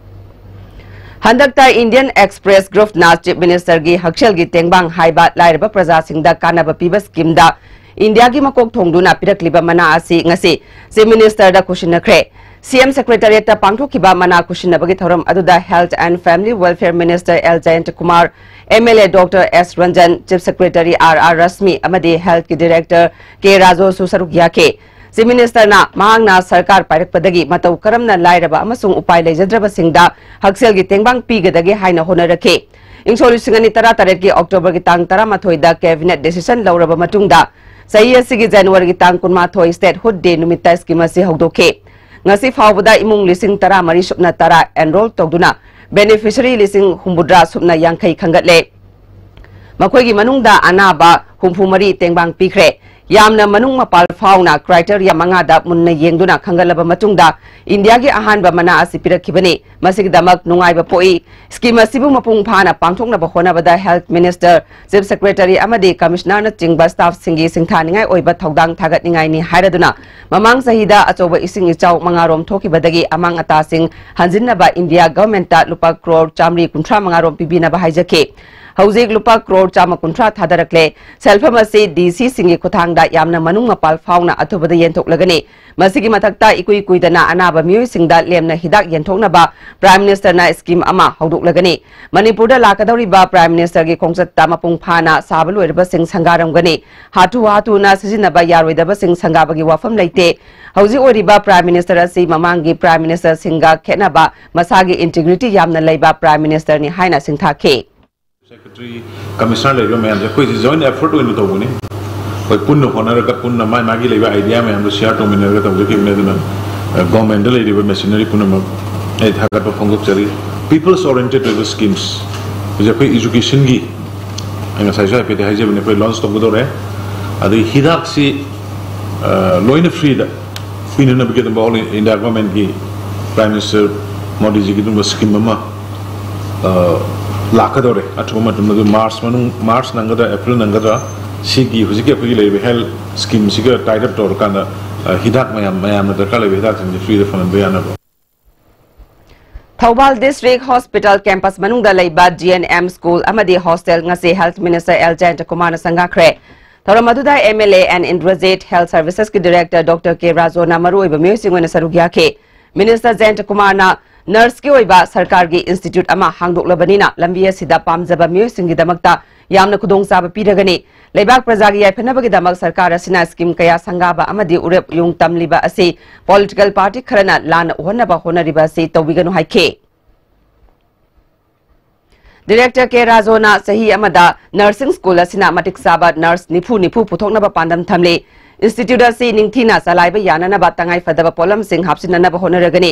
ꯍꯟꯗꯛꯇ Indian Express Groupꯅ Chief Ministerꯒꯤ ꯍꯛꯁꯦꯜꯒꯤ ꯇꯦꯡꯕꯥꯡ ꯍꯥꯏꯕ ꯂꯥꯏꯔꯕ ꯄ꯭ꯔꯖꯥꯁꯤꯡꯗ ꯀꯥꯟꯅꯕ ꯄꯤꯕ schemeꯗ ꯏꯟꯗꯤꯌꯥꯒꯤ ꯃꯀꯣꯛ ꯊꯣꯡꯗꯨꯅ ꯄꯤꯔꯛꯂꯤꯕ ꯃꯅꯥ ꯑꯁꯤ ꯉꯁꯤ Chief Ministerꯗ ꯈꯨꯠꯁꯤꯟꯅꯈ꯭ꯔꯦ꯫ CM Secretariatꯇ ꯄꯥꯡꯊꯣꯛꯈꯤꯕ ꯃꯅꯥ ꯈꯨꯠꯁꯤꯟꯅꯕꯒꯤ ꯊꯧꯔꯝ ꯑꯗꯨꯗ Health and Family Welfare Minister L Jayanta Kumar, MLA Doctor S Ranjan, Chief Secretary R R Rashmi ꯑꯃꯗꯤ Healthꯀꯤ Director ꯀꯦ ꯔꯥꯖꯨꯁꯨ ꯁꯔꯨꯛ ꯌꯥꯈꯤ꯫ Chief Minister ꯅ ꯃꯍꯥꯛꯅ ꯁꯔꯀꯥꯔ ꯄꯥꯏꯔꯛꯄꯗꯒꯤ ꯃꯇꯧ ꯀꯔꯝꯅ ꯂꯥꯏꯔꯕ ꯑꯃꯁꯨꯡ ꯎꯄꯥꯏ ꯂꯩꯖꯗ꯭ꯔꯕꯁꯤꯡꯗ ꯍꯛꯁꯦꯜꯒꯤ ꯇꯦꯡꯕꯥꯡ ꯄꯤꯒꯗꯒꯦ ꯍꯥꯏꯅ ꯍꯣꯠꯅꯔꯛꯈꯤ꯫ ꯏꯪꯁꯣꯛ ꯂꯤꯁꯤꯡ ꯑꯅꯤ ꯇꯔꯥ ꯇꯔꯦꯠꯀꯤ October ꯒꯤ ꯇꯥꯡ ꯇꯔꯥꯃꯥꯊꯣꯏꯗ Cabinet decision ꯂꯧꯔꯕ ꯃꯇꯨꯡꯗ, ꯆꯍꯤ ꯑꯁꯤꯒꯤ January ꯒꯤ ꯇꯥꯡ ꯀꯨꯟꯃꯥꯊꯣꯏ Statehood Day ꯅꯨꯃꯤꯠꯇ scheme ꯑꯁꯤ ꯍꯧꯗꯣꯛꯈꯤ꯫ ꯉꯁꯤ ꯐꯥꯎꯕꯗ ꯏꯃꯨꯡ ꯂꯤꯁꯤꯡ ꯇꯔꯥꯃꯔꯤ ꯁꯨꯞꯅ ꯇꯔꯥ enroll ꯇꯧꯗꯨꯅ beneficiary ꯂꯤꯁꯤꯡ ꯍꯨꯝꯐꯨꯇꯔꯥ ꯁꯨꯞꯅ ꯌꯥꯡꯈꯩ ꯈꯟꯒꯠꯂꯦ꯫ ꯃꯈꯣꯏꯒꯤ ꯃꯅꯨꯡꯗ ꯑꯅꯥꯕ ꯍꯨꯝꯐꯨ ꯃꯔꯤ ꯇꯦꯡꯕꯥꯡ ꯄꯤꯈ꯭ꯔꯦ꯫ ꯌꯥꯝꯅ ꯃꯅꯨꯡ ꯃꯄꯥꯜ ꯐꯥꯎꯅ criteria ꯃꯉꯥꯗ ꯃꯨꯟꯅ ꯌꯦꯡꯗꯨꯅ ꯈꯟꯒꯠꯂꯕ ꯃꯇꯨꯡꯗ ꯏꯟꯗꯤꯌꯥꯒꯤ ꯑꯍꯥꯟꯕ ꯃꯅꯥ ꯑꯁꯤ ꯄꯤꯔꯛꯈꯤꯕꯅꯤ꯫ ꯃꯁꯤꯒꯤꯗꯃꯛ ꯅꯨꯡꯉꯥꯏꯕ ꯄꯣꯛꯏ꯫ Scheme ꯑꯁꯤꯕꯨ ꯃꯄꯨꯡ ꯐꯥꯅ ꯄꯥꯡꯊꯣꯛꯅꯕ ꯍꯣꯠꯅꯕꯗ Health Minister, Chief Secretary ꯑꯃꯗꯤ Commissioner ꯅꯆꯤꯡꯕ staff ꯁꯤꯡꯒꯤ ꯁꯤꯡꯊꯥꯅꯤꯡꯉꯥꯏ ꯑꯣꯏꯕ ꯊꯧꯗꯥꯡ ꯊꯥꯒꯠꯅꯤꯡꯉꯥꯏꯅꯤ ꯍꯥꯏꯔꯗꯨꯅ, ꯃꯃꯥꯡ ꯆꯍꯤꯗ ꯑꯆꯧꯕ ꯏꯁꯤꯡ ꯏꯆꯥꯎ ꯃꯉꯥꯔꯣꯝ ꯊꯣꯛꯈꯤꯕꯗꯒꯤ ꯑꯃꯥꯡ ꯑꯇꯥꯁꯤꯡ ꯍꯟꯖꯤꯟꯅꯕ ꯏꯟꯗꯤꯌꯥ government ꯇ ꯂꯨꯄꯥ ꯀ꯭ꯔꯣꯔ ꯆꯥꯃꯔꯤ ꯀꯨꯟꯊ꯭ꯔꯥ ꯃꯉꯥꯔꯣꯝ ꯄꯤꯕꯤꯅꯕ ꯍꯥꯏꯖꯈꯤ꯫ ꯍꯧꯖꯤꯛ ꯂꯨꯄꯥ ꯀ꯭ꯔꯣꯔ ꯆꯥꯝꯃ ꯀꯨꯟꯊ꯭ꯔꯥ ꯊꯥꯗꯔꯛꯂꯦ꯫ ꯁꯦꯜꯐꯝ ꯑꯁꯤ DC ꯁꯤꯡꯒꯤ ꯈꯨꯠꯊꯥꯡꯗ ꯌꯥꯝꯅ ꯃꯅꯨꯡ ꯃꯄꯥꯜ ꯐꯥꯎꯅ ꯑꯊꯨꯕꯗ ꯌꯦꯟꯊꯣꯛꯂꯒꯅꯤ꯫ ꯃꯁꯤꯒꯤ ꯃꯊꯛꯇ ꯏꯀꯨꯏ ꯀꯨꯏꯗꯅ ꯑꯅꯥꯕ ꯃꯤꯑꯣꯏꯁꯤꯡꯗ ꯂꯦꯝꯅ ꯍꯤꯗꯥꯛ ꯌꯦꯟꯊꯣꯛꯅꯕ Prime Minister ꯅ scheme ꯑꯃ ꯍꯧꯗꯣꯛꯂꯒꯅꯤ꯫ ꯃꯅꯤꯄꯨꯔꯗ ꯂꯥꯛꯀꯗꯧꯔꯤꯕ Prime Minister ꯒꯤ ꯈꯣꯡꯆꯠꯇ ꯃꯄꯨꯡ ꯐꯥꯅ ꯁꯥꯕ ꯂꯣꯏꯔꯕꯁꯤꯡ ꯁꯪꯒꯥꯔꯝꯒꯅꯤ꯫ ꯍꯥꯊꯨ ꯍꯥꯊꯨꯅ ꯁꯤꯖꯤꯟꯅꯕ ꯌꯥꯔꯣꯏꯗꯕꯁꯤꯡ ꯁꯪꯒꯥꯕꯒꯤ ꯋꯥꯐꯝ ꯂꯩꯇꯦ꯫ ꯍꯧꯖꯤꯛ ꯑꯣꯏꯔꯤꯕ Prime Minister ꯑꯁꯤ ꯃꯃꯥꯡꯒꯤ Prime Minister ꯁꯤꯡꯒ ꯈꯦꯠꯅꯕ ꯃꯁꯥꯒꯤ integrity ꯌꯥꯝꯅ ꯂꯩꯕ Prime Minister ꯅꯤ ꯍꯥꯏꯅ ꯁꯤꯡꯊꯥꯈꯤ꯫ Secretary, Commissioner ꯂꯩꯔꯤꯕ ꯃꯌꯥꯝꯁꯦ ꯑꯩꯈꯣꯏꯁꯦ joint effort ꯑꯣꯏꯅ ꯇꯧꯕꯅꯤ꯫ ꯑꯩꯈꯣꯏ ꯄꯨꯟꯅ ꯍꯣꯠꯅꯔꯒ ꯄꯨꯟꯅ ꯃꯥꯏ ꯃꯥꯒꯤ ꯂꯩꯕ idea ꯃꯌꯥꯝꯗꯣ share ꯇꯧꯃꯤꯟꯅꯔꯒ ꯇꯧꯖꯈꯤꯕꯅꯤ꯫ ꯑꯗꯨꯅ, ꯑ, government ꯗ ꯂꯩꯔꯤꯕ machinery ꯄꯨꯝꯅꯃꯛ ꯑꯩ ꯊꯥꯒꯠꯄ ꯐꯣꯡꯗꯣꯛꯆꯔꯤ꯫ People oriented ꯑꯣꯏꯕ schemes ꯍꯧꯖꯤꯛ ꯑꯩꯈꯣꯏ education ꯒꯤ, ꯑꯩ ꯉꯁꯥꯏꯁꯨ ꯍꯥꯏꯐꯦꯠꯇꯤ ꯍꯥꯏꯖꯕꯅꯤ, ꯑꯩꯈꯣꯏ launch ꯇꯧꯒꯗꯧꯔꯦ꯫ ꯑꯗꯒꯤ ꯍꯤꯗꯥꯛꯁꯤ, ꯑ, ꯂꯣꯏꯅ free ꯗ ꯄꯤꯅꯅꯕꯒꯤ ꯑꯗꯨꯝ all India government ꯀꯤ Prime Minister ꯃꯣꯗꯤꯖꯤꯒꯤ ꯑꯗꯨꯝꯕ scheme ꯑꯃ, ꯑ, ꯂꯥꯛꯀꯗꯧꯔꯦ꯫ ꯑꯊꯨꯕ ꯃꯇꯝꯗ ꯑꯗꯨ March ꯃꯅꯨꯡ, March ꯅꯪꯒꯗ꯭ꯔꯥ, April ꯅꯪꯒꯗ꯭ꯔꯥ, ꯁꯤꯒꯤ ꯍꯧꯖꯤꯛꯀꯤ ꯑꯩꯈꯣꯏꯒꯤ ꯂꯩꯔꯤꯕ health scheme ꯁꯤꯒ tie up ꯇꯧꯔꯀꯥꯟꯗ, ꯑ, ꯍꯤꯗꯥꯛ ꯃꯌꯥꯝ, ꯃꯌꯥꯝꯅ ꯗꯔꯀꯥꯔ ꯂꯩꯕ ꯍꯤꯗꯥꯛꯁꯤꯡꯁꯦ free ꯗ ꯐꯪꯍꯟꯕ ꯌꯥꯅꯕ꯫ ꯊꯧꯕꯥꯜ District Hospital Campus ꯃꯅꯨꯡꯗ ꯂꯩꯕ G N M school ꯑꯃꯗꯤ hostel ꯉꯁꯤ Health Minister ꯑꯦꯜ ꯖꯌꯟꯇꯀꯨꯃꯥꯔꯅ ꯁꯪꯒꯥꯈ꯭ꯔꯦ꯫ ꯊꯧꯔꯝ ꯑꯗꯨꯗ M L A N Indrajit, Health Services ꯀꯤ Director Doctor K ꯔꯥꯖꯣꯅ ꯃꯔꯨꯑꯣꯏꯕ ꯃꯤꯑꯣꯏꯁꯤꯡ ꯑꯣꯏꯅ ꯁꯔꯨꯛ ꯌꯥꯈꯤ꯫ Minister ꯖꯌꯟꯇꯀꯨꯃꯥꯔꯅ ꯅꯔꯁꯀꯤ ꯑꯣꯏꯕ ꯁꯔꯀꯥꯔꯒꯤ ꯏꯟꯁꯇꯤꯇ꯭ꯌꯨꯠ ꯑꯃ ꯍꯥꯡꯗꯣꯛꯂꯕꯅꯤꯅ ꯂꯝꯕꯤ ꯑꯁꯤꯗ ꯄꯥꯝꯖꯕ ꯃꯤꯑꯣꯏꯁꯤꯡꯒꯤꯗꯃꯛꯇ ꯌꯥꯝꯅ ꯈꯨꯗꯣꯡꯆꯥꯕ ꯄꯤꯔꯒꯅꯤ꯫ ꯂꯩꯕꯥꯛ ꯄ꯭ꯔꯖꯥꯒꯤ ꯌꯥꯏꯐꯅꯕꯒꯤꯗꯃꯛ ꯁꯔꯀꯥꯔ ꯑꯁꯤꯅ ꯁ꯭ꯀꯤꯝ ꯀꯌꯥ ꯁꯪꯒꯥꯕ ꯑꯃꯗꯤ ꯎꯔꯦꯞ ꯌꯨꯡ ꯇꯝꯂꯤꯕ ꯑꯁꯤ ꯄꯣꯂꯤꯇꯤꯀꯦꯜ ꯄꯥꯔꯇꯤ ꯈꯔꯅ ꯂꯥꯟꯅ ꯎꯍꯟꯅꯕ ꯍꯣꯠꯅꯔꯤꯕ ꯑꯁꯤ ꯇꯧꯕꯤꯒꯅꯨ ꯍꯥꯏꯈꯤ꯫ ꯗꯤꯔꯦꯛꯇꯔ ꯀꯦ ꯔꯥꯖꯣꯅ ꯆꯍꯤ ꯑꯃꯗ ꯅꯔꯁꯤꯡ ꯁ꯭ꯀꯨꯜ ꯑꯁꯤꯅ ꯃꯇꯤꯛ ꯆꯥꯕ ꯅꯔꯁ ꯅꯤꯐꯨ ꯅꯤꯐꯨ ꯄꯨꯊꯣꯛꯅꯕ ꯄꯥꯟꯗꯝ ꯊꯝꯂꯤ꯫ ꯏꯟꯁꯇꯤꯇ꯭ꯌꯨꯠ ꯑꯁꯤ ꯅꯤꯡꯊꯤꯅ ꯆꯂꯥꯏꯕ ꯌꯥꯅꯅꯕ ꯇꯉꯥꯏ ꯐꯗꯕ ꯄꯣꯠꯂꯝꯁꯤꯡ ꯍꯥꯞꯆꯤꯟꯅꯅꯕ ꯍꯣꯠꯅꯔꯒꯅꯤ꯫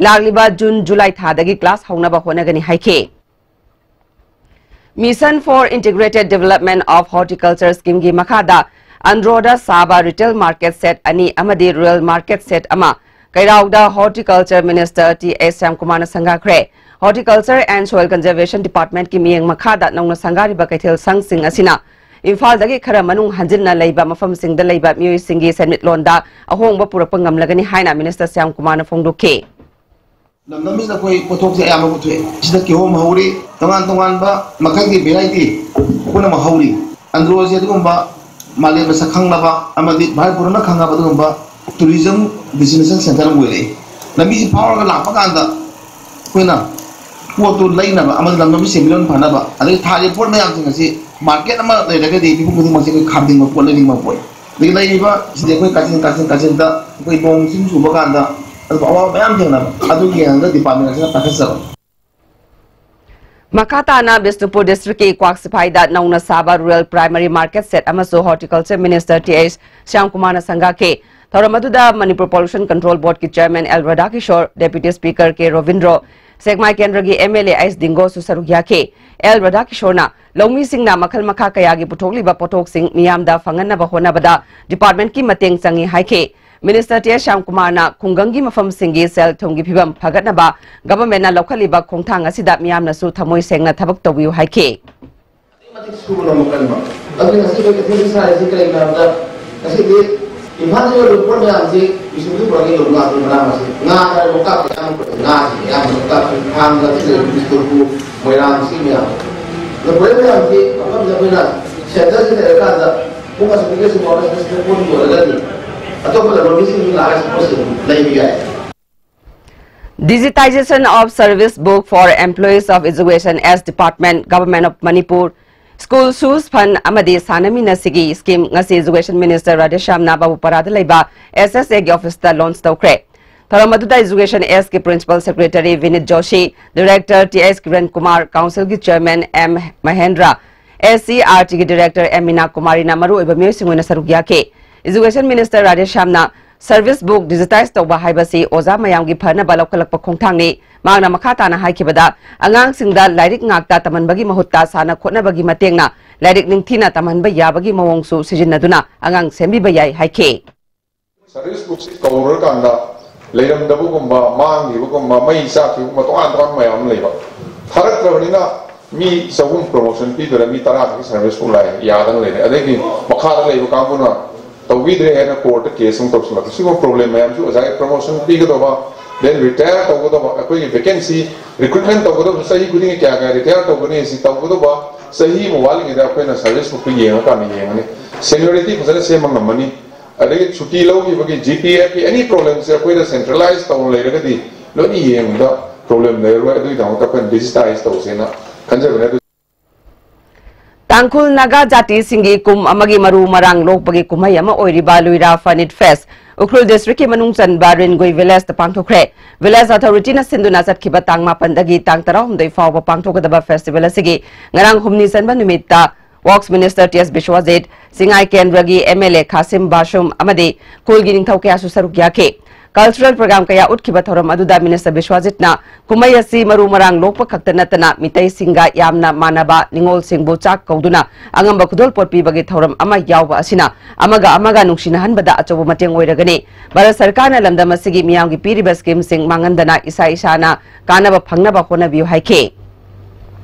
ꯂꯥꯛꯂꯤꯕ ꯖꯨꯟ ꯖꯨꯂꯥꯏ ꯊꯥꯗꯒꯤ ꯀ꯭ꯂꯥꯁ ꯍꯧꯅꯕ ꯍꯣꯠꯅꯒꯅꯤ ꯍꯥꯏꯈꯤ꯫ Mission for Integrated Development of Horticulture Scheme ꯒꯤ ꯃꯈꯥꯗ ꯑꯟꯗ꯭ꯔꯣꯗ ꯁꯥꯕ ꯔꯤꯇꯦꯜ ꯃꯥꯔꯀꯦꯠ ꯁꯦꯠ ꯑꯅꯤ ꯑꯃꯗꯤ ꯔꯨꯔꯦꯜ ꯃꯥꯔꯀꯦꯠ ꯁꯦꯠ ꯑꯃ ꯀꯩꯔꯥꯎꯗ ꯍꯣꯔꯇꯤꯀꯜꯆꯔ ꯃꯤꯅꯤꯁꯇꯔ ꯇꯤ ꯑꯦꯁ ꯁ꯭ꯌꯥꯝꯀꯨꯃꯥꯔꯅ ꯁꯪꯒꯥꯈ꯭ꯔꯦ꯫ ꯍꯣꯔꯇꯤꯀꯜꯆꯔ ꯑꯦꯟ ꯁꯣꯏꯜ ꯀꯟꯖꯔꯕꯦꯁꯟ ꯗꯤꯄꯥꯔꯠꯃꯦꯟꯠꯀꯤ ꯃꯤꯠꯌꯦꯡ ꯃꯈꯥꯗ ꯅꯧꯅ ꯁꯪꯒꯥꯔꯤꯕ ꯀꯩꯊꯦꯜ ꯁꯪꯁꯤꯡ ꯑꯁꯤꯅ ꯏꯝꯐꯥꯜꯗꯒꯤ ꯈꯔ ꯃꯅꯨꯡ ꯍꯟꯖꯤꯟꯅ ꯂꯩꯕ ꯃꯐꯝꯁꯤꯡꯗ ꯂꯩꯕ ꯃꯤꯑꯣꯏꯁꯤꯡꯒꯤ ꯁꯦꯟꯃꯤꯠꯂꯣꯟꯗ ꯑꯍꯣꯡꯕ ꯄꯨꯔꯛꯄ ꯉꯝꯂꯒꯅꯤ ꯍꯥꯏꯅ ꯃꯤꯅꯤꯁꯇꯔ ꯁ꯭ꯌꯥꯝꯀꯨꯃꯥꯔꯅ ꯐꯣꯡꯗꯣꯛꯈꯤ꯫ ꯂꯝꯗꯝꯁꯤꯗ ꯑꯩꯈꯣꯏ ꯄꯣꯠꯊꯣꯛꯁꯦ ꯑꯌꯥꯝꯕ ꯄꯨꯊꯣꯛꯑꯦ꯫ ꯁꯤꯗ ꯀꯤꯍꯣꯝ ꯍꯧꯔꯤ, ꯇꯣꯉꯥꯟ ꯇꯣꯉꯥꯟꯕ ꯃꯈꯜꯒꯤ ꯚꯦꯔꯥꯏꯇꯤ ꯄꯨꯝꯅꯃꯛ ꯍꯧꯔꯤ꯫ ꯑꯟꯗ꯭ꯔꯣꯁꯦ ꯑꯗꯨꯒꯨꯝꯕ ꯃꯥꯂꯦꯝꯗ ꯁꯛ ꯈꯪꯂꯕ ꯑꯃꯗꯤ ꯚꯥꯔꯠ ꯄꯨꯝꯅꯃꯛ ꯈꯪꯉꯕ ꯑꯗꯨꯒꯨꯝꯕ ꯇꯨꯔꯤꯖꯝ ꯗꯦꯁꯇꯤꯅꯦꯁꯟ ꯁꯦꯟꯇꯔ ꯑꯃ ꯑꯣꯏꯔꯛꯏ꯫ ꯂꯝꯕꯤꯁꯤ ꯐꯥꯎꯔꯒ ꯂꯥꯛꯄ ꯀꯥꯟꯗ ꯑꯩꯈꯣꯏꯅ ꯄꯣꯠꯇꯨ ꯂꯩꯅꯕ ꯑꯃꯗꯤ ꯂꯝꯗꯝꯒꯤ ꯁꯦꯟꯃꯤꯠꯂꯣꯟ ꯐꯅꯕ, ꯑꯗꯒꯤ ꯊꯥꯔꯤꯕ ꯄꯣꯠ ꯃꯌꯥꯝꯁꯤꯡ ꯑꯁꯤ ꯃꯥꯔꯀꯦꯠ ꯑꯃ ꯂꯩꯔꯒꯗꯤ ꯃꯤꯄꯨꯝ ꯈꯨꯗꯤꯡꯃꯛꯁꯦ ꯑꯩꯈꯣꯏ ꯈꯥꯝꯅꯤꯡꯕ, ꯄꯣꯠ ꯂꯩꯅꯤꯡꯕ ꯄꯣꯛꯏ꯫ ꯑꯗꯒꯤ ꯂꯩꯔꯤꯕ ꯁꯤꯗꯤ ꯑꯩꯈꯣꯏ ꯀꯥꯆꯤꯟ, ꯀꯥꯆꯤꯟ, ꯀꯥꯆꯤꯟꯗ ꯑꯩꯈꯣꯏ ꯅꯣꯡ ꯏꯁꯤꯡ ꯆꯨꯕ ꯀꯥꯟꯗ ꯑꯗꯨꯝ ꯑꯋꯥꯕ ꯃꯌꯥꯝ ꯊꯦꯡꯅꯕ, ꯑꯗꯨꯒꯤ ꯍꯦꯟꯅ ꯗꯤꯄꯥꯔꯠꯃꯦꯟ ꯑꯁꯤꯅ ꯄꯥꯏꯈꯠꯆꯕ꯫ ꯃꯈꯥ ꯇꯥꯅ ꯕꯤꯁꯅꯨꯄꯨꯔ ꯗꯤꯁꯇ꯭ꯔꯤꯛꯀꯤ ꯀ꯭ꯋꯥꯛꯁꯤꯐꯥꯏꯗ ꯅꯧꯅ ꯁꯥꯕ ꯔꯨꯔꯦꯜ ꯄ꯭ꯔꯥꯏꯃꯔꯤ ꯃꯥꯔꯀꯦꯠ ꯁꯦꯠ ꯑꯃꯁꯨ ꯍꯣꯔꯇꯤꯀꯜꯆꯔ ꯃꯤꯅꯤꯁꯇꯔ ꯇꯤ ꯑꯩꯆ ꯁ꯭ꯌꯥꯝꯀꯨꯃꯥꯔꯅ ꯁꯪꯒꯥꯈꯤ꯫ ꯊꯧꯔꯝ ꯑꯗꯨꯗ ꯃꯅꯤꯄꯨꯔ ꯄꯣꯂꯨꯁꯟ ꯀꯟꯇ꯭ꯔꯣꯜ ꯕꯣꯔꯗꯀꯤ chairman L Radhakishore, deputy speaker K Robindro, Sekmai ꯀꯦꯟꯗ꯭ꯔꯒꯤ ꯑꯦꯝ ꯑꯦꯜ ꯑꯦ ꯑꯩꯆ ꯗꯤꯡꯒꯣꯁꯨ ꯁꯔꯨꯛ ꯌꯥꯈꯤ꯫ ꯑꯦꯜ ꯔꯥꯙꯥꯀꯤꯁꯣꯔꯅ ꯂꯧꯃꯤꯁꯤꯡꯅ ꯃꯈꯜ ꯃꯈꯥ ꯀꯌꯥꯒꯤ ꯄꯨꯊꯣꯛꯂꯤꯕ ꯄꯣꯠꯊꯣꯛꯁꯤꯡ ꯃꯤꯌꯥꯝꯗ ꯐꯪꯍꯟꯅꯕ ꯍꯣꯠꯅꯕꯗ ꯗꯤꯄꯥꯔꯠꯃꯦꯟꯠꯀꯤ ꯃꯇꯦꯡ ꯆꯪꯏ ꯍꯥꯏꯈꯤ꯫ ꯃꯤꯅꯤꯁꯇꯔ ꯇꯤ ꯑꯦꯁ ꯁ꯭ꯌꯥꯝꯀꯨꯃꯥꯔꯅ ꯈꯨꯡꯒꯪꯒꯤ ꯃꯐꯝꯁꯤꯡꯒꯤ ꯁꯦꯜ ꯊꯨꯝꯒꯤ ꯐꯤꯕꯝ ꯐꯒꯠꯅꯕ ꯒꯚꯔꯟꯃꯦꯟꯠꯅ ꯂꯧꯈꯠꯂꯤꯕ ꯈꯣꯡꯊꯥꯡ ꯑꯁꯤꯗ ꯃꯤꯌꯥꯝꯅꯁꯨ ꯊꯃꯣꯏ ꯁꯦꯡꯅ ꯊꯕꯛ ꯇꯧꯕꯤꯌꯨ ꯍꯥꯏꯈꯤ꯫ ꯑꯗꯨꯛꯀꯤ ꯃꯇꯤꯛ ꯁꯨꯕ ꯅꯣꯝꯕ ꯀꯟꯕ꯫ ꯑꯗꯨꯅ ꯉꯁꯤ ꯑꯩꯈꯣꯏ ꯀꯩꯊꯦꯜ ꯁꯥꯔꯤꯁꯤ ꯀꯔꯤꯒꯤꯅꯣ ꯍꯥꯏꯕꯗ, ꯉꯁꯤꯗꯤ ꯏꯝꯐꯥꯜꯗ ꯌꯣꯜꯂꯤꯕ ꯄꯣꯠ ꯃꯌꯥꯝꯁꯤ ꯕꯤꯁꯅꯨꯄꯨꯔ ꯄꯨꯔꯛꯑꯒ ꯌꯣꯜꯂꯨ ꯉꯥꯛꯇꯅꯤ꯫ ꯃꯅꯥ ꯃꯁꯤꯡ, ꯉꯥ ꯍꯥꯏꯔꯒ ꯂꯣꯛꯇꯥꯛꯇ ꯑꯌꯥꯝꯕ ꯄꯨꯔꯛꯑꯦ꯫ ꯉꯥꯁꯤꯡꯁꯦ ꯑꯌꯥꯝꯕ ꯂꯣꯛꯇꯥꯛꯀꯤ ꯐꯥꯔꯝꯗ ꯂꯩꯔꯤꯕ ꯕꯤꯁꯅꯨꯄꯨꯔ, ꯃꯣꯏꯔꯥꯡ, ꯁꯤ ꯃꯌꯥꯝ꯫ ꯑꯗꯣ ꯄꯨꯔꯛꯏ ꯃꯌꯥꯝꯁꯤ ꯃꯐꯝꯁꯤꯗ ꯑꯩꯈꯣꯏꯅ ꯁꯦꯟꯇꯔꯁꯤ ꯂꯩꯔꯀꯥꯟꯗ ꯄꯨꯡ ꯑꯁꯨꯛꯇꯒꯤ ꯑꯁꯨꯛ ꯐꯥꯎꯕ ꯁꯤꯗ ꯄꯣꯠ ꯌꯣꯜꯂꯒꯗꯤ ꯑꯇꯣꯞꯄ ꯂꯂꯣꯟꯕꯤꯁꯤꯡꯁꯨ ꯂꯥꯛꯑꯒ ꯁꯤ ꯄꯣꯠꯁꯤ ꯑꯗꯨꯝ ꯂꯩꯕ ꯌꯥꯏ꯫ Digitization of Service Book for Employees of Education S Department, Government of Manipur, School Shoes Fund ꯑꯃꯗꯤ ꯁꯥꯟꯅꯃꯤꯟꯅꯁꯤꯒꯤ scheme ꯉꯁꯤ Education Minister ꯔꯥꯙꯦꯁ꯭ꯌꯥꯝꯅ ꯕꯥꯕꯨꯄꯥꯔꯥꯗ ꯂꯩꯕ S S A ꯒꯤ office ꯇ launch ꯇꯧꯈ꯭ꯔꯦ꯫ ꯊꯧꯔꯝ ꯑꯗꯨꯗ Education S ꯀꯤ Principal Secretary ꯚꯤꯅꯤꯠ Joshi, Director T H Kiran Kumar, Council ꯒꯤ Chairman M Mahendra, S C R T ꯒꯤ Director M ꯃꯤꯅꯥ ꯀꯨꯃꯥꯔꯤꯅ ꯃꯔꯨꯑꯣꯏꯕ ꯃꯤꯑꯣꯏꯁꯤꯡ ꯑꯣꯏꯅ ꯁꯔꯨꯛ ꯌꯥꯈꯤ꯫ Education Minister ꯔꯥꯙꯦꯁ꯭ꯌꯥꯝꯅ service book digitize ꯇꯧꯕ ꯍꯥꯏꯕꯁꯤ ꯑꯣꯖꯥ ꯃꯌꯥꯝꯒꯤ ꯐꯅꯕ ꯂꯧꯈꯠꯂꯛꯄ ꯈꯣꯡꯊꯥꯡꯅꯤ꯫ ꯃꯍꯥꯛꯅ ꯃꯈꯥ ꯇꯥꯅ ꯍꯥꯏꯈꯤꯕꯗ, ꯑꯉꯥꯡꯁꯤꯡꯗ ꯂꯥꯏꯔꯤꯛ ꯉꯥꯛꯇ ꯇꯝꯍꯟꯕꯒꯤ ꯃꯍꯨꯠꯇ ꯁꯥꯟꯅ ꯈꯣꯠꯅꯕꯒꯤ ꯃꯇꯦꯡꯅ ꯂꯥꯏꯔꯤꯛ ꯅꯤꯡꯊꯤꯅ ꯇꯝꯍꯟꯕ ꯌꯥꯕꯒꯤ ꯃꯑꯣꯡꯁꯨ ꯁꯤꯖꯤꯟꯅꯗꯨꯅ ꯑꯉꯥꯡ ꯁꯦꯝꯕꯤꯕ ꯌꯥꯏ ꯍꯥꯏꯈꯤ꯫ Service book ꯁꯤ ꯀꯧꯔꯨꯔꯀꯥꯟꯗ ꯂꯩꯔꯝꯗꯕꯒꯨꯝꯕ, ꯃꯥꯡꯈꯤꯕꯒꯨꯝꯕ, ꯃꯩ ꯆꯥꯛꯈꯤꯕꯒꯨꯝꯕ, ꯇꯣꯉꯥꯟ ꯇꯣꯉꯥꯟꯕ ꯃꯌꯥꯝ ꯑꯃ ꯂꯩꯕ꯫ ꯊꯥꯔꯛꯇ꯭ꯔꯕꯅꯤꯅ ꯃꯤ ꯆꯍꯨꯝ promotion ꯄꯤꯗꯣꯏꯔꯥ, ꯃꯤ ꯇꯔꯥ ꯈꯛꯀꯤ service book ꯂꯥꯛꯑꯦ, ꯌꯥꯗꯅ ꯂꯩꯔꯦ꯫ ꯑꯗꯒꯤ ꯃꯈꯥꯗ ꯂꯩꯕ ꯀꯥꯡꯕꯨꯅ ꯇꯧꯕꯤꯗ꯭ꯔꯦ ꯍꯥꯏꯅ court ꯇ case ꯑꯃꯨꯛ ꯇꯧꯁꯤꯜꯂꯛꯄ꯫ ꯁꯤꯒꯨꯝꯕ problem ꯃꯌꯥꯝꯁꯨ ꯑꯣꯖꯥꯒꯤ promotion ꯄꯤꯒꯗꯧꯕ, then retire ꯇꯧꯒꯗꯧꯕ, ꯑꯩꯈꯣꯏꯒꯤ vacancy recruitment ꯇꯧꯒꯗꯧꯕ ꯆꯍꯤ ꯈꯨꯗꯤꯡꯒꯤ ꯀꯌꯥ ꯀꯌꯥ retire ꯇꯧꯒꯅꯤ, ꯁꯤ ꯇꯧꯒꯗꯧꯕ ꯆꯍꯤ ꯑꯃ ꯋꯥꯠꯂꯤꯉꯩꯗ ꯑꯩꯈꯣꯏꯅ service book ꯇꯨ ꯌꯦꯡꯉꯀꯥꯟꯗ ꯌꯦꯡꯉꯅꯤ, seniority ꯐꯖꯅ ꯁꯦꯝꯕ ꯉꯝꯃꯅꯤ꯫ ꯑꯗꯒꯤ ꯁꯨꯇꯤ ꯂꯧꯈꯤꯕꯒꯤ G P F ꯀꯤ any problem ꯁꯦ ꯑꯩꯈꯣꯏꯗ centralize ꯇꯧꯅ ꯂꯩꯔꯒꯗꯤ ꯂꯣꯏꯅ ꯌꯦꯡꯕꯗ problem ꯂꯩꯔꯔꯣꯏ꯫ ꯑꯗꯨꯒꯤꯗꯃꯛꯇ ꯑꯩꯈꯣꯏꯅ digitize ꯇꯧꯁꯦꯅ ꯈꯟꯖꯕꯅꯦ꯫ ꯑꯗꯨ ꯇꯥꯡꯈꯨꯜ ꯅꯥꯒꯥ ꯖꯥꯇꯤꯁꯤꯡꯒꯤ ꯀꯨꯝ ꯑꯃꯒꯤ ꯃꯔꯨ ꯃꯔꯥꯡ ꯂꯣꯛꯄꯒꯤ ꯀꯨꯝꯍꯩ ꯑꯃ ꯑꯣꯏꯔꯤꯕ ꯂꯨꯏꯔꯥ ꯐꯅꯤꯠ ꯐꯦꯁ ꯎꯈ꯭ꯔꯨꯜ district ꯀꯤ ꯃꯅꯨꯡ ꯆꯟꯕ ꯔꯤꯟꯒꯨꯏ village ꯇ ꯄꯥꯡꯊꯣꯛꯈ꯭ꯔꯦ꯫ Village authority ꯅ ꯁꯤꯟꯗꯨꯅ ꯆꯠꯈꯤꯕ ꯇꯥꯡ ꯃꯥꯄꯟꯗꯒꯤ ꯇꯥꯡ ꯇꯔꯥꯍꯨꯝꯗꯣꯏ ꯐꯥꯎꯕ ꯄꯥꯡꯊꯣꯛꯀꯗꯕ festival ꯑꯁꯤꯒꯤ ꯉꯔꯥꯡ ꯍꯨꯝꯅꯤ ꯆꯟꯕ ꯅꯨꯃꯤꯠꯇ Works Minister T S ꯕꯤꯁ꯭ꯋꯥꯖꯤꯠ, ꯁꯤꯡꯉꯥꯏ ꯀꯦꯟꯗ꯭ꯔꯒꯤ M L A ꯈꯥꯁꯤꯝ ꯕꯥꯁꯨꯝ ꯑꯃꯗꯤ ꯈꯨꯜꯒꯤ ꯅꯤꯡꯊꯧ ꯀꯌꯥꯁꯨ ꯁꯔꯨꯛ ꯌꯥꯈꯤ꯫ Cultural program ꯀꯌꯥ ꯎꯠꯈꯤꯕ ꯊꯧꯔꯝ ꯑꯗꯨꯗ Minister ꯕꯤꯁ꯭ꯋꯥꯖꯤꯠꯅ ꯀꯨꯝꯍꯩ ꯑꯁꯤ ꯃꯔꯨ ꯃꯔꯥꯡ ꯂꯣꯛꯄ ꯈꯛꯇ ꯅꯠꯇꯅ ꯃꯤꯇꯩꯁꯤꯡꯒ ꯌꯥꯝꯅ ꯃꯥꯟꯅꯕ ꯅꯤꯉꯣꯜꯁꯤꯡꯕꯨ ꯆꯥꯛ ꯀꯧꯗꯨꯅ ꯑꯉꯝꯕ ꯈꯨꯗꯣꯜꯄꯣꯠ ꯄꯤꯕꯒꯤ ꯊꯧꯔꯝ ꯑꯃ ꯌꯥꯎꯕ ꯑꯁꯤꯅ ꯑꯃꯒ ꯑꯃꯒ ꯅꯨꯡꯁꯤꯅꯍꯟꯕꯗ ꯑꯆꯧꯕ ꯃꯇꯦꯡ ꯑꯣꯏꯔꯒꯅꯤ꯫ ꯚꯥꯔꯠ ꯁꯔꯀꯥꯔꯅ ꯂꯝꯗꯝ ꯑꯁꯤꯒꯤ ꯃꯤꯌꯥꯝꯒꯤ ꯄꯤꯔꯤꯕ scheme ꯁꯤꯡ ꯃꯥꯡꯍꯟꯗꯅ ꯏꯁꯥ ꯏꯁꯥꯅ ꯀꯥꯟꯅꯕ ꯐꯪꯅꯕ ꯍꯣꯠꯅꯕꯤꯌꯨ ꯍꯥꯏꯈꯤ꯫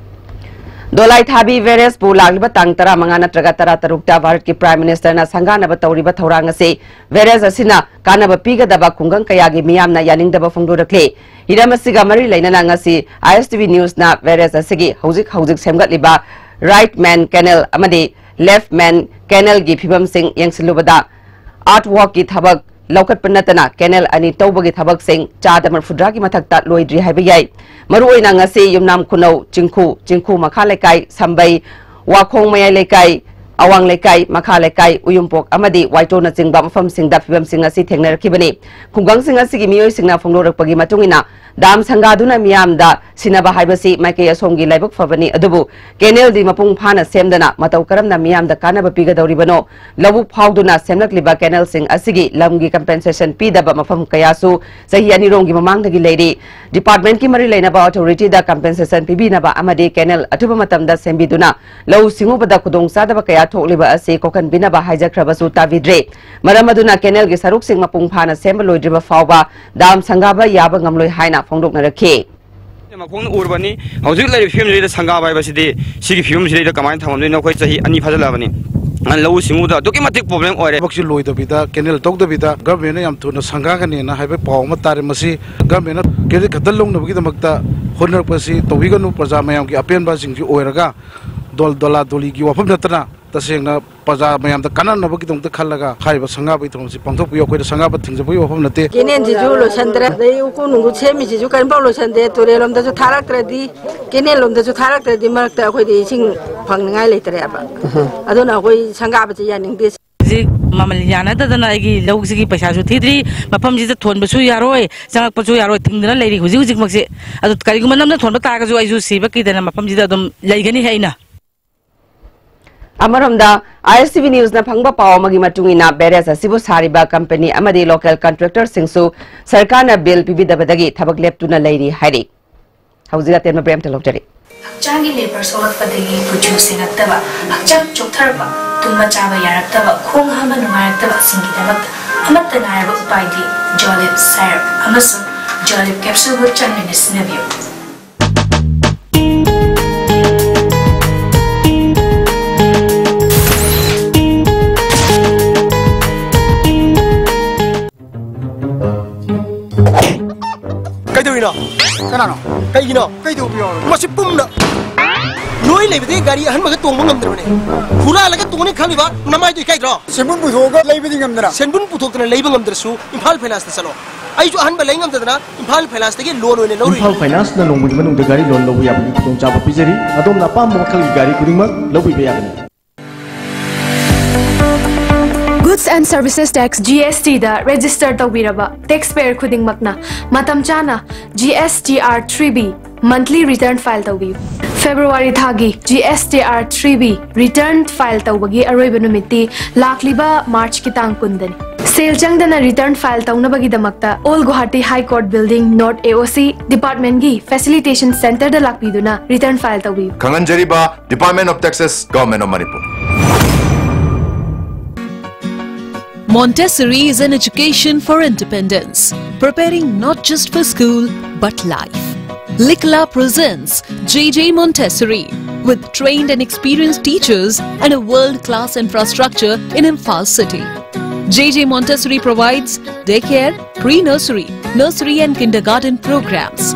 ꯗꯣꯂꯥꯏ ꯊꯥꯕꯤ ꯚꯦꯔꯦꯁꯄꯨ ꯂꯥꯛꯂꯤꯕ ꯇꯥꯡ ꯇꯔꯥꯃꯉꯥ ꯅꯠꯇ꯭ꯔꯒ ꯇꯔꯥꯇꯔꯨꯛꯇ ꯚꯥꯔꯠꯀꯤ Prime Minister ꯅ ꯁꯪꯒꯥꯅꯕ ꯇꯧꯔꯤꯕ ꯊꯧꯔꯥꯡ ꯑꯁꯤ ꯚꯦꯔꯦꯁ ꯑꯁꯤꯅ ꯀꯥꯟꯅꯕ ꯄꯤꯒꯗꯕ ꯈꯨꯡꯒꯪ ꯀꯌꯥꯒꯤ ꯃꯤꯌꯥꯝꯅ ꯌꯥꯅꯤꯡꯗꯕ ꯐꯣꯡꯗꯣꯔꯛꯂꯤ꯫ ꯍꯤꯔꯝ ꯑꯁꯤꯒ ꯃꯔꯤ ꯂꯩꯅꯅ ꯉꯁꯤ I S T V News ꯅ ꯚꯦꯔꯦꯁ ꯑꯁꯤꯒꯤ ꯍꯧꯖꯤꯛ ꯍꯧꯖꯤꯛ ꯁꯦꯝꯒꯠꯂꯤꯕ Right Man Canal ꯑꯃꯗꯤ Left Man Canal ꯒꯤ ꯐꯤꯕꯝꯁꯤꯡ ꯌꯦꯡꯁꯤꯜꯂꯨꯕꯗ, artwork ꯀꯤ ꯊꯕꯛ ꯂꯧꯈꯠꯄ ꯅꯠꯇꯅ ꯀꯦꯅꯦꯜ ꯑꯅꯤ ꯇꯧꯕꯒꯤ ꯊꯕꯛꯁꯤꯡ ꯆꯥꯗ ꯃꯔꯐꯨꯇꯔꯥꯒꯤ ꯃꯊꯛꯇ ꯂꯣꯏꯗ꯭ꯔꯤ ꯍꯥꯏꯕ ꯌꯥꯏ꯫ ꯃꯔꯨꯑꯣꯏꯅ ꯉꯁꯤ ꯌꯨꯝꯅꯥꯝ ꯈꯨꯅꯧ, ꯆꯤꯡꯈꯨ, ꯆꯤꯡꯈꯨ ꯃꯈꯥ ꯂꯩꯀꯥꯏ, ꯁꯝꯕꯩ, ꯋꯥꯈꯣꯡ ꯃꯌꯥꯏ ꯂꯩꯀꯥꯏ, ꯑꯋꯥꯡ ꯂꯩꯀꯥꯏ, ꯃꯈꯥ ꯂꯩꯀꯥꯏ, ꯎꯌꯨꯝꯄꯣꯛ ꯑꯃꯗꯤ ꯋꯥꯏꯇꯣꯅꯆꯤꯡꯕ ꯃꯐꯝꯁꯤꯡꯗ ꯐꯤꯕꯝꯁꯤꯡ ꯑꯁꯤ ꯊꯦꯡꯅꯔꯛꯈꯤꯕꯅꯤ꯫ ꯈꯨꯡꯒꯪꯁꯤꯡ ꯑꯁꯤꯒꯤ ꯃꯤꯑꯣꯏꯁꯤꯡꯅ ꯐꯣꯡꯗꯣꯔꯛꯄꯒꯤ ꯃꯇꯨꯡ ꯏꯟꯅ, ꯗꯥꯝ ꯁꯪꯒꯥꯗꯨꯅ ꯃꯤꯌꯥꯝꯗ ꯁꯤꯟꯅꯕ ꯍꯥꯏꯕꯁꯤ ꯃꯥꯏꯀꯩ ꯑꯁꯣꯝꯒꯤ ꯂꯥꯏꯕꯛ ꯐꯕꯅꯤ, ꯑꯗꯨꯕꯨ ꯀꯦꯅꯦꯜꯗꯤ ꯃꯄꯨꯡ ꯐꯥꯅ ꯁꯦꯝꯗꯅ ꯃꯇꯧ ꯀꯔꯝꯅ ꯃꯤꯌꯥꯝꯗ ꯀꯥꯟꯅꯕ ꯄꯤꯒꯗꯧꯔꯤꯕꯅꯣ? ꯂꯧꯕꯨꯛ ꯐꯥꯎꯗꯨꯅ ꯁꯦꯝꯂꯛꯂꯤꯕ ꯀꯦꯅꯦꯜꯁꯤꯡ ꯑꯁꯤꯒꯤ ꯂꯝꯒꯤ ꯀꯝꯄꯦꯟꯁꯦꯁꯟ ꯄꯤꯗꯕ ꯃꯐꯝ ꯀꯌꯥꯁꯨ ꯆꯍꯤ ꯑꯅꯤꯔꯣꯝꯒꯤ ꯃꯃꯥꯡꯗꯒꯤ ꯂꯩꯔꯤ꯫ ꯗꯤꯄꯥꯔꯠꯃꯦꯟꯠꯀꯤ ꯃꯔꯤ ꯂꯩꯅꯕ ꯑꯣꯊꯣꯔꯤꯇꯤꯗ ꯀꯝꯄꯦꯟꯁꯦꯁꯟ ꯄꯤꯕꯤꯅꯕ ꯑꯃꯗꯤ ꯀꯦꯅꯦꯜ ꯑꯊꯨꯕ ꯃꯇꯝꯗ ꯁꯦꯝꯕꯤꯗꯨꯅ ꯂꯧꯎ ꯁꯤꯡꯎꯕꯗ ꯈꯨꯗꯣꯡꯆꯥꯗꯕ ꯀꯌꯥ ꯊꯣꯛꯂꯤꯕ ꯑꯁꯤ ꯀꯣꯛꯍꯟꯕꯤꯅꯕ ꯍꯥꯏꯖꯈ꯭ꯔꯕꯁꯨ ꯇꯥꯕꯤꯗ꯭ꯔꯦ꯫ ꯃꯔꯝ ꯑꯗꯨꯅ ꯀꯦꯅꯦꯜꯒꯤ ꯁꯔꯨꯛꯁꯤꯡ ꯃꯄꯨꯡ ꯐꯥꯅ ꯁꯦꯝꯕ ꯂꯣꯏꯗ꯭ꯔꯤꯕ ꯐꯥꯎꯕ ꯗꯥꯝ ꯁꯪꯒꯥꯕ ꯌꯥꯕ ꯉꯝꯂꯣꯏ ꯍꯥꯏꯅ ꯐꯣꯡꯗꯣꯛꯅꯔꯛꯈꯤ꯫ ꯃꯈꯣꯡꯅ ꯎꯔꯕꯅꯤ꯫ ꯍꯧꯖꯤꯛ ꯂꯩꯔꯤꯕ ꯐꯤꯕꯝꯁꯤꯗ ꯁꯪꯒꯥꯕ ꯍꯥꯏꯕꯁꯤꯗꯤ, ꯁꯤꯒꯤ ꯐꯤꯕꯝꯁꯤꯗ ꯀꯃꯥꯏꯅ ꯊꯝꯃꯝꯗꯣꯏꯅꯣ? ꯑꯩꯈꯣꯏ ꯆꯍꯤ ꯑꯅꯤ ꯐꯥꯖꯤꯜꯂꯛꯑꯕꯅꯤ꯫ ꯂꯧꯎ ꯁꯤꯡꯎꯗ ꯑꯗꯨꯛꯀꯤ ꯃꯇꯤꯛ ꯄ꯭ꯔꯣꯕ꯭ꯂꯦꯝ ꯑꯣꯏꯔꯦ꯫ ꯊꯕꯛꯁꯤ ꯂꯣꯏꯗꯕꯤꯗ, ꯀꯦꯅꯦꯜ ꯇꯧꯗꯕꯤꯗ, ꯒꯚꯔꯟꯃꯦꯟꯠꯅ ꯌꯥꯝ ꯊꯨꯅ ꯁꯪꯒꯥꯒꯅꯦꯅ ꯍꯥꯏꯕ ꯄꯥꯎ ꯑꯃ ꯇꯥꯔꯦ꯫ ꯃꯁꯤ ꯒꯚꯔꯟꯃꯦꯟꯠꯅ ꯀ꯭ꯔꯦꯗꯤꯠ ꯈꯛꯇ ꯂꯧꯅꯕꯒꯤꯗꯃꯛꯇ ꯍꯣꯠꯅꯔꯛꯄꯁꯤ ꯇꯧꯕꯤꯒꯅꯨ꯫ ꯄ꯭ꯔꯖꯥ ꯃꯌꯥꯝꯒꯤ ꯑꯄꯦꯟꯕꯁꯤꯡꯁꯤ ꯑꯣꯏꯔꯒ ꯗꯣꯜ-, ꯗꯣꯂꯥ ꯗꯣꯂꯤꯒꯤ ꯋꯥꯐꯝ ꯅꯠꯇꯅ, ꯇꯁꯦꯡꯅ ꯄ꯭ꯔꯖꯥ ꯃꯌꯥꯝꯗ ꯀꯥꯟꯅꯅꯕꯒꯤꯗꯃꯛꯇ ꯈꯜꯂꯒ ꯍꯥꯏꯔꯤꯕ ꯁꯪꯒꯥꯕꯒꯤ ꯊꯧꯔꯝꯁꯤ ꯄꯥꯡꯊꯣꯛꯄꯤꯌꯨ꯫ ꯑꯩꯈꯣꯏꯗ ꯁꯪꯒꯥꯕ ꯊꯤꯡꯖꯕꯒꯤ ꯋꯥꯐꯝ ꯅꯠꯇꯦ꯫ ꯀꯦꯅꯦꯜꯁꯤꯁꯨ ꯂꯣꯏꯁꯟꯗ꯭ꯔꯦ, ꯑꯗꯩ ꯎꯀꯨ ꯅꯨꯡꯀꯨ ꯁꯦꯝꯃꯤꯁꯤꯁꯨ ꯀꯔꯤꯝꯐꯥꯎ ꯂꯣꯏꯁꯟꯗꯦ, ꯇꯨꯔꯦꯜ ꯂꯣꯝꯗꯁꯨ ꯊꯥꯔꯛꯇ꯭ꯔꯗꯤ, ꯀꯦꯅꯦꯜ ꯂꯣꯝꯗꯁꯨ ꯊꯥꯔꯛꯇ꯭ꯔꯗꯤ ꯃꯔꯛꯇ ꯑꯩꯈꯣꯏꯗꯤ ꯏꯁꯤꯡ ꯐꯪꯅꯤꯡꯉꯥꯏ ꯂꯩꯇ꯭ꯔꯦꯕ꯫ ꯑꯗꯨꯅ ꯑꯩꯈꯣꯏ ꯁꯪꯒꯥꯕꯁꯦ ꯌꯥꯅꯤꯡꯗꯦ꯫ ꯍꯧꯖꯤꯛ ꯃꯃꯜ ꯌꯥꯅꯗꯗꯅ ꯑꯩꯒꯤ ꯂꯧꯁꯤꯒꯤ ꯄꯩꯁꯥꯁꯨ ꯊꯤꯗ꯭ꯔꯤ, ꯃꯐꯝꯁꯤꯗ ꯊꯣꯟꯕꯁꯨ ꯌꯥꯔꯣꯏ, ꯆꯪꯉꯛꯄꯁꯨ ꯌꯥꯔꯣꯏ, ꯊꯤꯡꯗꯅ ꯂꯩꯔꯤ ꯍꯧꯖꯤꯛ ꯍꯧꯖꯤꯛꯃꯛꯁꯦ꯫ ꯑꯗꯨ ꯀꯔꯤꯒꯨꯝꯕ ꯅꯝꯅ ꯊꯣꯟꯕ ꯇꯥꯔꯒꯁꯨ ꯑꯩꯁꯨ ꯁꯤꯕ ꯀꯤꯗꯅ ꯃꯐꯝꯁꯤꯗ ꯑꯗꯨꯝ ꯂꯩꯒꯅꯤ ꯑꯩꯅ꯫ ꯑꯃꯔꯣꯝꯗ, ꯑꯥꯏ ꯑꯦꯁ ꯇꯤ ꯚꯤ ꯅ꯭ꯌꯨꯁꯅ ꯐꯪꯕ ꯄꯥꯎ ꯑꯃꯒꯤ ꯃꯇꯨꯡ ꯏꯟꯅ, ꯕꯦꯔꯦꯖ ꯑꯁꯤꯕꯨ ꯁꯥꯔꯤꯕ ꯀꯝꯄꯅꯤ ꯑꯃꯗꯤ ꯂꯣꯀꯦꯜ ꯀꯟꯇ꯭ꯔꯦꯛꯇꯔꯁꯤꯡꯁꯨ ꯁꯔꯀꯥꯔꯅ ꯕꯤꯜ ꯄꯤꯕꯤꯗꯕꯗꯒꯤ ꯊꯕꯛ ꯂꯦꯞꯇꯨꯅ ꯂꯩꯔꯤ ꯍꯥꯏꯔꯤ꯫ ꯍꯧꯖꯤꯛ ꯑꯇꯦꯟꯕ ꯕ꯭ꯔꯦꯛ ꯑꯃꯇ ꯂꯧꯖꯔꯤ꯫ ꯍꯛꯆꯥꯡꯒꯤ ꯂꯦꯕꯔ ꯁꯣꯛꯂꯛꯄꯗꯒꯤ ꯀꯨꯆꯨ ꯁꯦꯡꯉꯛꯇꯕ, ꯍꯛꯆꯥꯡ ꯆꯣꯛꯊꯔꯛꯄ, ꯇꯨꯝꯕ ꯆꯥꯕ ꯌꯥꯔꯛꯇꯕ, ꯈꯣꯡ ꯍꯥꯝꯕ ꯅꯨꯡꯉꯥꯏꯔꯛꯇꯕꯁꯤꯡꯒꯤꯗꯃꯛꯇ ꯑꯃꯠꯇ ꯉꯥꯏꯔꯕ ꯎꯄꯥꯏꯗꯤ ꯖꯣꯂꯤꯞ ꯁꯥꯏꯔꯞ ꯑꯃꯁꯨꯡ ꯖꯣꯂꯤꯞ ꯀꯦꯞꯁꯨꯜꯕꯨ ꯆꯥꯡ ꯅꯥꯏꯅ ꯁꯤꯖꯤꯟꯅꯕꯤꯌꯨ꯫ ꯀꯩꯗꯧꯔꯤꯅꯣ? ꯀꯅꯥꯅꯣ? ꯀꯩꯒꯤꯅꯣ? ꯀꯩꯗꯧꯕ ꯌꯥꯎꯔꯒꯦ? ꯃꯁꯤ ꯄꯨꯝꯅ ꯅꯣꯏ ꯑꯩ ꯂꯩꯕꯗꯤ ꯒꯥꯔꯤ ꯑꯍꯟꯕꯒ ꯇꯣꯡꯕ ꯉꯝꯗ꯭ꯔꯕꯅꯦ꯫ ꯍꯨꯔꯥꯜꯂꯒ ꯇꯣꯡꯅꯤ ꯈꯜꯂꯤꯕ ꯅꯃꯥꯏꯗꯣ ꯏꯀꯥꯏꯗ꯭ꯔꯣ? ꯁꯦꯟꯕꯨꯟ ꯄꯨꯊꯣꯛꯑꯒ ꯂꯩꯕꯗꯤ ꯉꯝꯗꯅ꯫ ꯁꯦꯟꯕꯨꯟ ꯄꯨꯊꯣꯛꯇꯅ ꯂꯩꯕ ꯉꯝꯗ꯭ꯔꯁꯨ ꯏꯝꯐꯥꯜ ꯐꯥꯏꯅꯥꯟꯁꯇ ꯆꯠꯂꯣ꯫ ꯑꯩꯁꯨ ꯑꯍꯟꯕ ꯂꯩ ꯉꯝꯗꯗꯅ ꯏꯝꯐꯥꯜ ꯐꯥꯏꯅꯥꯟꯁꯇꯒꯤ ꯂꯣꯟ ꯑꯣꯏꯅ ꯂꯧꯔꯨꯏ꯫ ꯏꯝꯐꯥꯜ ꯐꯥꯏꯅꯥꯟꯁꯅ ꯅꯣꯡꯃꯒꯤ ꯃꯅꯨꯡꯗ ꯒꯥꯔꯤ ꯂꯣꯟ ꯂꯧꯕ ꯌꯥꯕꯒꯤ ꯈꯨꯗꯣꯡꯆꯥꯕ ꯄꯤꯖꯔꯤ꯫ ꯑꯗꯣꯝꯅ ꯑꯄꯥꯝꯕ ꯃꯈꯜꯒꯤ ꯒꯥꯔꯤ ꯈꯨꯗꯤꯡꯃꯛ ꯂꯧꯕꯤꯕ ꯌꯥꯒꯅꯤ꯫ Goods and Services Tax, G S T the register ꯇꯧꯕꯤꯔꯕ taxpayer ꯈꯨꯗꯤꯡꯃꯛꯅ ꯃꯇꯝ ꯆꯥꯅ G S T R three B monthly return file ꯇꯧꯕꯤꯌꯨ꯫ ꯐꯦꯕ꯭ꯔꯨꯋꯥꯔꯤ ꯊꯥꯒꯤ G S T R three B return file ꯇꯧꯕꯒꯤ ꯑꯔꯣꯏꯕ ꯅꯨꯃꯤꯠꯇꯤ ꯂꯥꯛꯂꯤꯕ ꯃꯥꯔꯆꯀꯤ ꯇꯥꯡ ꯀꯨꯟꯗꯅꯤ꯫ ꯁꯦꯜ ꯆꯪꯗꯅ return file ꯇꯧꯅꯕꯒꯤꯗꯃꯛꯇ Old Guwahati High Court Building, North A O C department ꯀꯤ facilitation center ꯗ ꯂꯥꯛꯄꯤꯗꯨꯅ return file ꯇꯧꯕꯤꯌꯨ꯫ ꯈꯪꯍꯟꯖꯔꯤꯕ Department of Taxes, Government of Manipur. Montessori is an education for independence, preparing not just for school but life. Likla presents J J Montessori, with trained and experienced teachers and a world class infrastructure in Imphal city. J J Montessori provides daycare, pre nursery, nursery, and kindergarten programs.